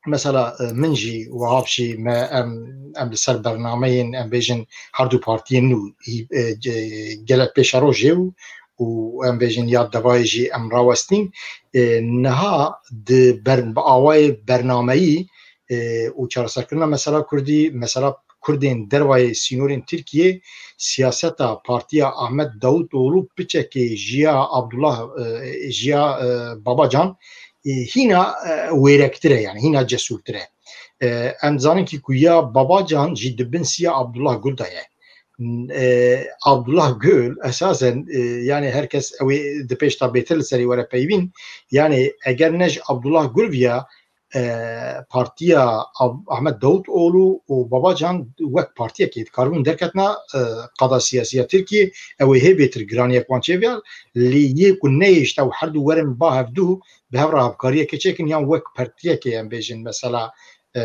Mesela e, min jî wiha jî me em, em li ser bernameyên em bêjin her du partiyên nû hî- e, ce- gelek pêşerojê û, û em bêjin ya devayê jî em rawestîn. E, niha di ber, bi awayê bernameyî e, û çareserkirina mesela Kurdî, mesela Kurdên dervayê sînorên Tirkiyê, siyaseta Partiya Ahmet Davutoğlu piçekê jiya Abdullah, e, jiya e, Babacan e, hîna e, wêrektir e, yani hîna cesûrtir e. E, em dizanin kî ku ya Babacan jî di bin siya Abdullah Gul de ye. E, Abdullah Gul esasen e, yani herkes ew ê di pêş de bêtir li serî were peyvîn. Yani eger ne ji Abdullah Gul viya e, partiya Ab- Ahmet Davutoğlu û Babacan wek partiyekê dikaribûn derketina e, qada siyasiya Tirkiyê, ew ê hê bêtir giraniyek wan çêviya, lê yê ku nehêşt ew her du werin ba hevdu bi hev re hevkariyekê çêkin yan wek partiyekê em bêjin mesela e,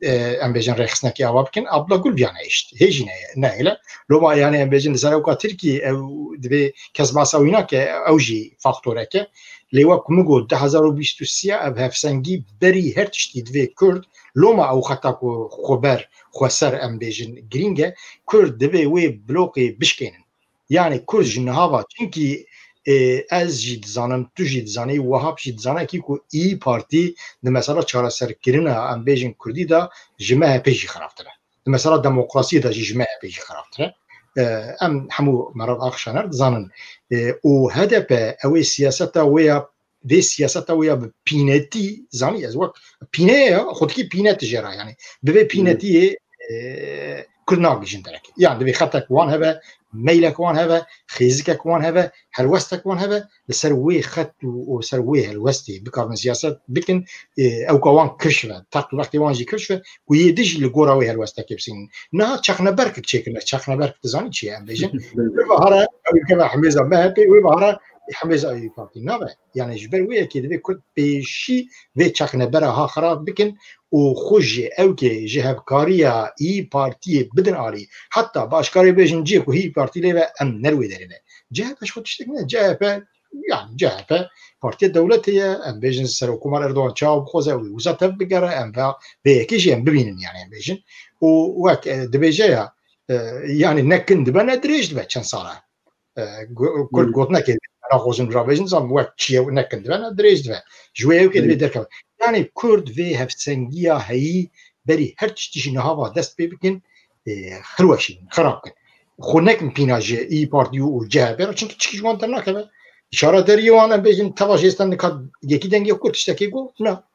e, em bêjin rêxistinekê ava bikin, Abdullah Gul viya nehêşt. Hê jî ne- nehêle. Loma yani em bêjin li ser ewka Tirkiyê ew divê kes behsa wî nake, ew jî faktorek e. Lê wek ku min got, du hezar û bîst û sê ev hevsengî berî her tiştî divê Kurd, loma ew xeta ku xweber, xweser em bêjin girîng e, Kurd divê wê blokê bişkênin. Yani Kurd ji niha va, çimkî e, ez jî dizanim, tu jî dizanî, Wahap jî dizane kî ku İYİ Partî di mesela çareserkirina em bêjin Kurdî de ji M H P jî xirabtir e. Di mesela demokrasiyê de jî ji M H P jî xirabtir e. E, em hemû Meral Akşener dizanin. E, û H D P ew ê siyaseta wê ya vê siyaseta wê ya bi pînetî, zanî ez wek pîne ye, xwedikî pîne tijê re yani. Bi vê pînetiyê e, Kurd nagihîjin derekê. Yani divê xetek wan hebe, meylek wan hebe, xêzikek wan hebe, helwestek wan hebe, li ser wê xet û, û li ser wê helwestê bikarin siyaset bikin, e, ewka wan kifş be, text û textê wan jî kifş be, ku yê di jî li gora wê helwestekê bisînin. Niha çeqneberkek çêkirine, çeqneberk dizanî çi ye em bêjin? Wê bahara, ew keve hemêza M H P, wê bahara hemêza İYİ Partî nabe. Yani ji ber wê yekê divê Kurd pêşî vê çeqnebera ha xirab bikin û xwe ji ewkê ji hevkariya İYİ Partiyê bidin alî. Heta bi aşkarê bêjin cihê ku hî Partî lê ve em ner wê derê ne. C H P ji xwe tiştek ne. C H P yani C H P partiya dewletê ye. Em bêjin Serokkomar Erdogan çawa bixwaze ew ê wisa tev bigere. Em ve vê yekê jî em bibînin yani em bêjin. Û wek e, dibêje ya e, yani ne kin dibe ne dirêj dibe çend sal e. E, gu- Kurd Hmm. gotinekê naxwazin rabêjin, zan wek çi ye, ne kin dibe, ne dirêj dibe. Ji wê ewkê divê Hmm. derkeve. Yani Kurd vê hevsengiya heyî berî her tiştî jî niha va dest pê bikin, e, hilweşînin, xirab kin. Xwe nekin pîna ji İYİ Partî û C H P re, çimkî tişkî ji wan dernakeve. Îşareteriyê wan em bêjin teva jê stan nika yekî dengê Kurd tiştekê got, na.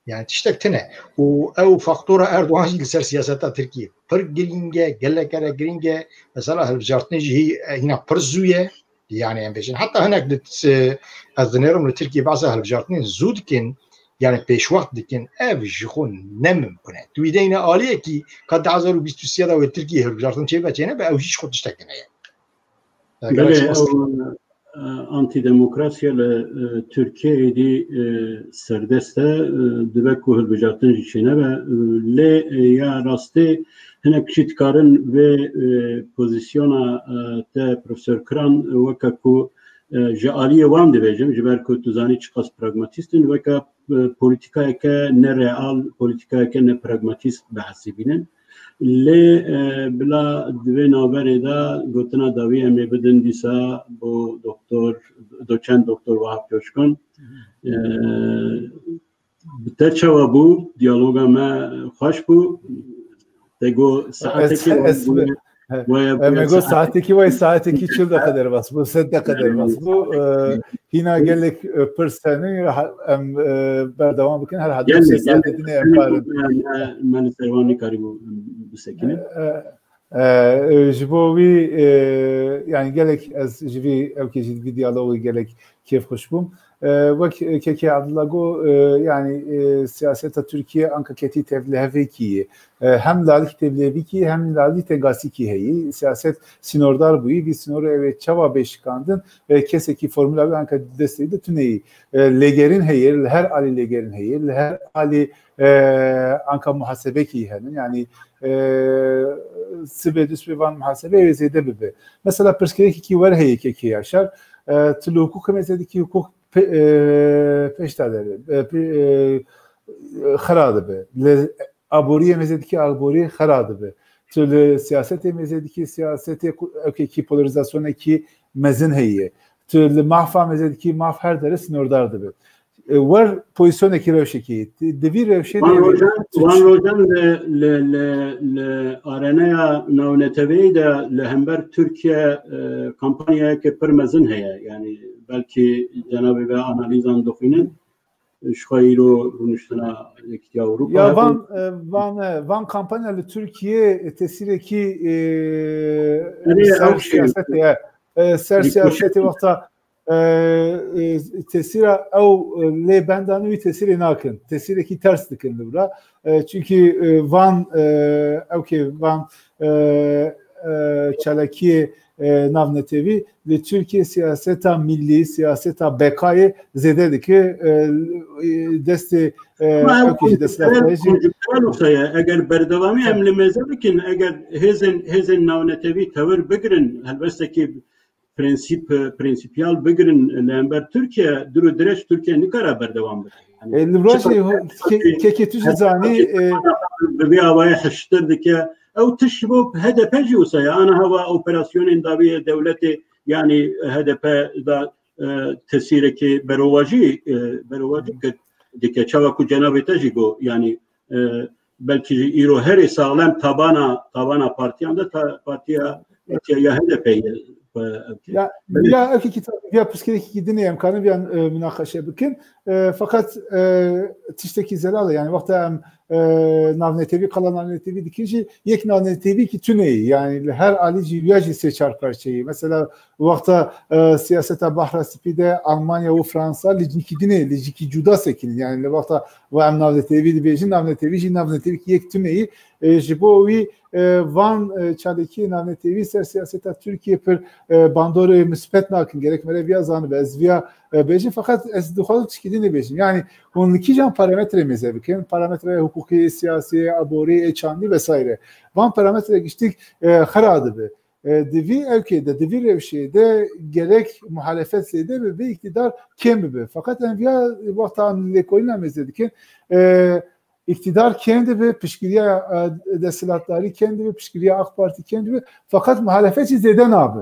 Yani tiştek tune. Û ew faktora Erdogan jî li ser siyaseta Tirkiyê pir girîng e, gelek ere girîng e. Mesela hilbijartinê jî hî- hîna pir zû ye. Yani em bêjin. Heta hinek li t- ez dinêrim li Tirkiyê behsa hilbijartinên zû dikin, yani pêşwext dikin. Ev ji xwe ne mimkun e. Tu wî deyne aliyekî ka du hezar û bîst û sê de wê Tirkiyê hilbijartin çêbe çênebe, ew jî ji xwe tiştek tune ye. Belê, ew, e, antîdemokrasiya li, e, Tirkiyeyê êdî, e, serdest e, e, dibe ku hilbijartin jî çênebe. E, lê, e, ya rastî hinek jî dikarin vê, e, pozîsyona, e, te Profesor Kiran, e, weke ku, e, ji aliyê wan dibêjim, ji ber ku tu zanî çiqas pragmatîst in, weke e, polîtîkayeke nereal, polîtîkayeke nepragmatîst bihesibînin. Lê, e, bila di vê navberê de gotina dawî em ê bidin dîsa bo doktor, doçent doktor Wahap Coşkun. E, Bi te çawa bû? Diyaloga me xweş bû. Te got saetekî Ez- ez- waya, waya, me got saetekî, way saetekî çil deqe derbas bû, sed deqe derbas bû. E, hîna gelek, e, pirs hene, ha- em, e, berdewam bikin, her heta Gelek, sê saetê gelek. Dinê em karin. Me, me li ser wan nikarîbû bisekinin. E, e, ji bo wî, e, yani gelek ez ji vî ewkê jî vî diyalogê gelek kêfxweş bûm. E, wek Kekê Abdullah got, e, yani, e, siyaseta Tirkiye anka ketî tevlihevekî ye. E, hem lalî tevlihevîkî hem lalî tengasîkî heyî. Siyaset sînordar bûyî, vî sînorê ew ê çawa bê şikandin, e, kesekî formula wî anka destê de tuneyî. E, lêgerîn heye, li her alî lêgerîn heye, li her alî, e, anka muhasebekî henin. Yani, e, sibê du sibê van muhasebe wê zêde bibe. Mesela pirsgirêkekî wer heye Kekê Yaşar. E, tu li hukukê mêze dikî hukuk pe- e, pêş de dere, e, pe- e, xera dibe. Li aboriyê mêze dikî aborî xera dibe. Tu li siyasetê mêze dikî siyasetê ku- ewkekî polarizasyonekî mezin heye. Tu li mafa mêze dikî maf her dere sînordar dibe. E, wer pozîsyonekî rewşekî. Di vî rewşê de Van Rojan, tu Van çi- Rojan li, li, li, li areneya navneteweyî de li hember Tirkiye, e, kampanyayeke pir mezin heye. Yani belkî cenabê ve analîzan dixwînin. Ji xwe îro rûniştina Yekîtiya Ewropa Ya hebe. van, e, van, e, van kampanya li Tirkiye tesîrekî, e, Erê, ser ew şey, siyasetê ye. E, ser rîkoşet. Siyasetê wexta, e, e, tesîra ew, e, lê bendane wî tesîrê nakin. Tesîrekî ters dikin li vira. E, çünkü, e, van, e, ewkê van, e, e, çalakiyê, e, navnetewî li Tirkiye siyaseta millî, siyaseta bekayê zêde dike, e, e, destê, e, Ama ew ewkê ji konjüktürel, desthilatê jî konjüktürel olsa ya, eger berdewamî em li mêze bikin, eger hêzên, hêzên navnetewî tewir bigirin, helbestekî prensîp, prensîpiyal bigirin li hember Tirkiye, duro dirêj Tirkiye nikare berdewam bike. Yani, E, li çi rojê ho- ke- kekê tu jî zanî, e, bi vî awayê hiştir dike. Ew tişt ji bo H D P jî wisa ye. Ana hava operasyonên dawî ye dewletê, yani H D P da, e, tesîrekê berowajî, e, berowajî kir dike. Çawa ku cenabê te jî got, yani, e, belkî jî îro herê saxlem tabana, tabana partiyan de ta, partiya, partiya ya H D P ye. Ya, Belê. Ya ewkekî ta- ya pirsgirêkekî dinê em karin viyan, e, münaqeşe bikin. E, fakat, e, tiştekî zelal e. Yani wexta em, e, navnetewî, qala navnetewî dikin jî yek navnetewî ki tune ye. Yani li her alî jî ya jî sê çar parçeyî. Mesela wexta, e, siyaseta Bahra Spî de Almanya û Fransa li cîkî dinê, li cîkî cuda sekinin. Yani li wexta ve em navnetewî dibêjin, navnetewî jî navnetewî ki yek tune ye. E, ji bo wî, e, van, e, çalakiyê navnetewî ser siyaseta Tirkiye pir, e, bandorê misbet nakin. Gerek mere viya zanibe, ez viya, e, bêjim, feqet ez dixwazim tişkî din bêjim. Yani hûn li kîjan parametre mêze bikin? Parametreya hukukî, siyasî, aborî, ê çandî vesaire. Van parametre giştik, e, xera dibe. E, di vî ewkê de, di vî rewşê de gerek muhalefet zêde bibe, îktidar kêm bibe. Feqet em viya wexta em lêkolîna mêze dikin, e, îktidar kêm dibe, piştgiriya, e, desthilatdarî kêm dibe, piştgiriya AK Partî kêm dibe, feqet muhalefet jî zêde nabe.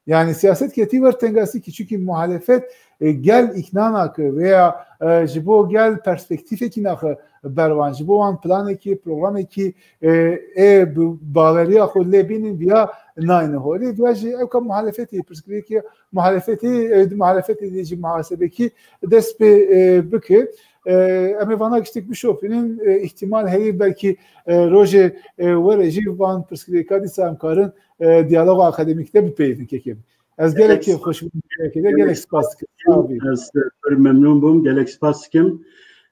Yani siyaset ketî wer tengasîkî, çünkü muhalefet, e, gel îkna nake veya, e, ji bo gel perspektîfekî naxe ber wan, ji bo wan planekî, programekî, e, ê bi baweriya xwe lê bînin viya nayne holê. Viya jî ewka muhalefetê, pirsgirêkî muhalefetê, e, di muhalefetê de jî muhasebekî dest pê, e, bike. E, em ê vana giştek bişopînin, e, îhtimal heye belkî, e, rojê, e, were jî van pirsgirêka dîsa em karin, e, diyaloga akademîk de bipeyivin kekim. Ez gelek Gelek kêf xweş bûm, gelek, gelek spas dikim. Sağ ol. Ez pir memnûn bûm, gelek spas dikim.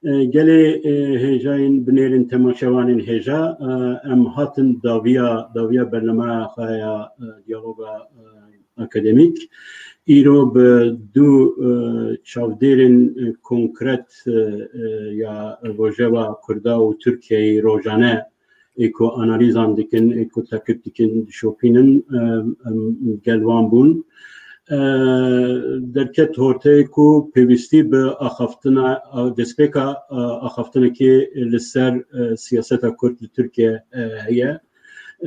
E, gelê, e, hêjayên binêrin temaşevanên hêja, e, em hatin dawiya, dawiya bernameya xwe ya, e, diyaloga, e, akademîk. Îro bi du, e, çavdêrên, e, konkret, e, e, ya rojeva Kurda û Tirkiyeyê rojane ê ku analîzan dikin, ê ku teqîb dikin, dişopînin, e, em, gel wan bûn. e, derket horteyê ku pêwîstî bi axaftina, destpêka, e, axaftinekê li ser, e, siyaseta Kurd li Tirkiye, e, heye.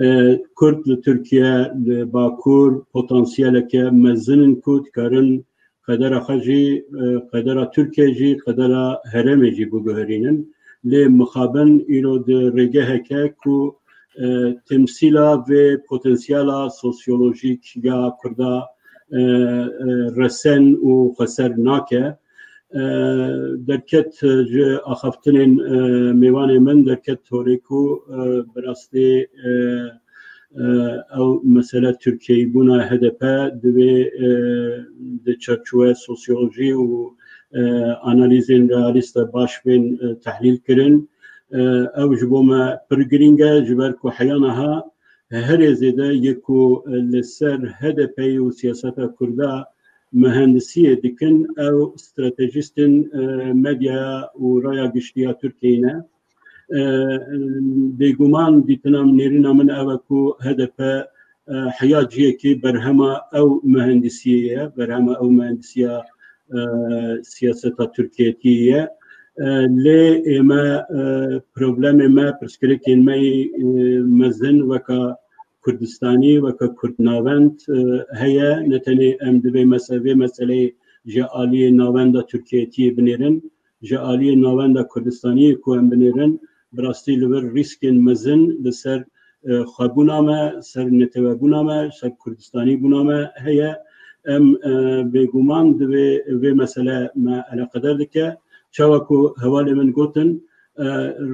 E, Kurd li Tirkiye, li Bakur potansiyeleke mezin in ku dikarin qedera xwe jî, e, qedera Tirkiye jî, qedera herêmê jî biguherînin. Lê mixabin îro di rêgeheke ku, e, temsîla vê potansiyela sosyolojîk ya Kurda, e, e, resen û xweser nake. E, derket ji axaftinên, e, mêvanê min derket torê ku, e, bi rastî, e, e, ew mesele Tirkiyeyîbûna H D P divê, e, di çerçoveya sosyolojî û, e, analîzên realîst de baş bên, e, tehlîl kirin. E, ew ji bo me pir girîng e, ji ber ku heya niha herê zêde yê ku, e, li ser H D P û siyaseta Kurda mehendisiyê dikin, ew stratejîstên, e, medyaya û raya giştî ya Tirkiyeyê ne. E, bêguman dîtina min, nêrîna min ew e ku H D P, e, heya cihekî berhema ew mehendisiyê ye, berhema ew mehendisiya, e, siyaseta Tirkiyetiyê ye. E, lê ême, e, problemê me, pirsgirêkên me yê, e, mezin weka Kurdistanî, weke Kurdnavend, e, heye. Ne tenê em divê mese-, vê meseleyê ji aliyê navenda Tirkiyetiyê binêrin, ji aliyê navenda Kurdistaniyê ku em binêrin, bi rastî li vir rîskên mezin li ser, e, xwebûna me, ser netewebûna me, ser Kurdistanîbûna me heye. Em, e, bêguman divê vê mesele me eleqedar dike. Çawa ku hevalê min gotin, e,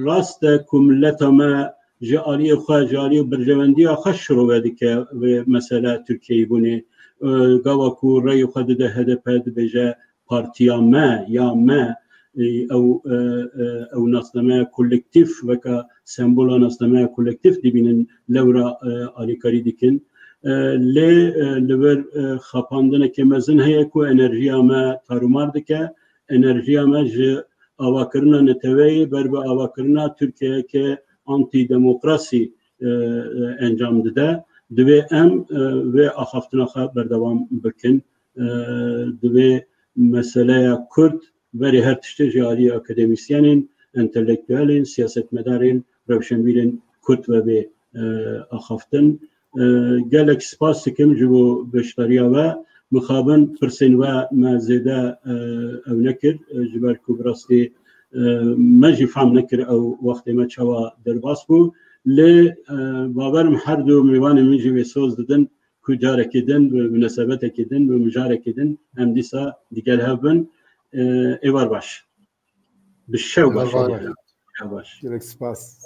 rast e ku mileta me ji aliyê xwe, ji aliyê berjewendiya xwe şirove dike vê mesele Tirkiyeyîbûnê. E, gava ku reyê xwe dide H D P, dibêje partiya me ya me, e, ew, e, e, ew nasnameya kolektîf, weke sembola nasnameya kolektîf dibînin, lewra, e, alîkarî dikin. E, lê, e, li vir, e, xapandineke mezin heye ku enerjiya me tarûmar dike, enerjiya me ji avakirina neteweyê ber bi avakirina Tirkiyeyeke antîdemokrasî, e, e, encam dide. Divê em, e, vê axaftina xwe berdewam bikin. E, divê meseleya Kurd berê her tiştê ji aliyê akademîsyenên, entelektuelên, siyasetmedarên, rewşenbîrên Kurd ve bê, e, axaftin. E, gelek spas dikim ji bo beşdariya we. Mixabin pirsên we me zêde, e, ew nekir, e, ji ber ku bi rastî, e, me jî fehm nekir ew wextê me çawa derbas bû. Lê, e, bawerim her du mêvanê min jî vê soz didin ku carekî din, bi minesebetekî din, bi mijarekî din em dîsa digel hev bin. E, êvar baş. Bi şev baş. Êvar baş. Şev baş. Gelek spas.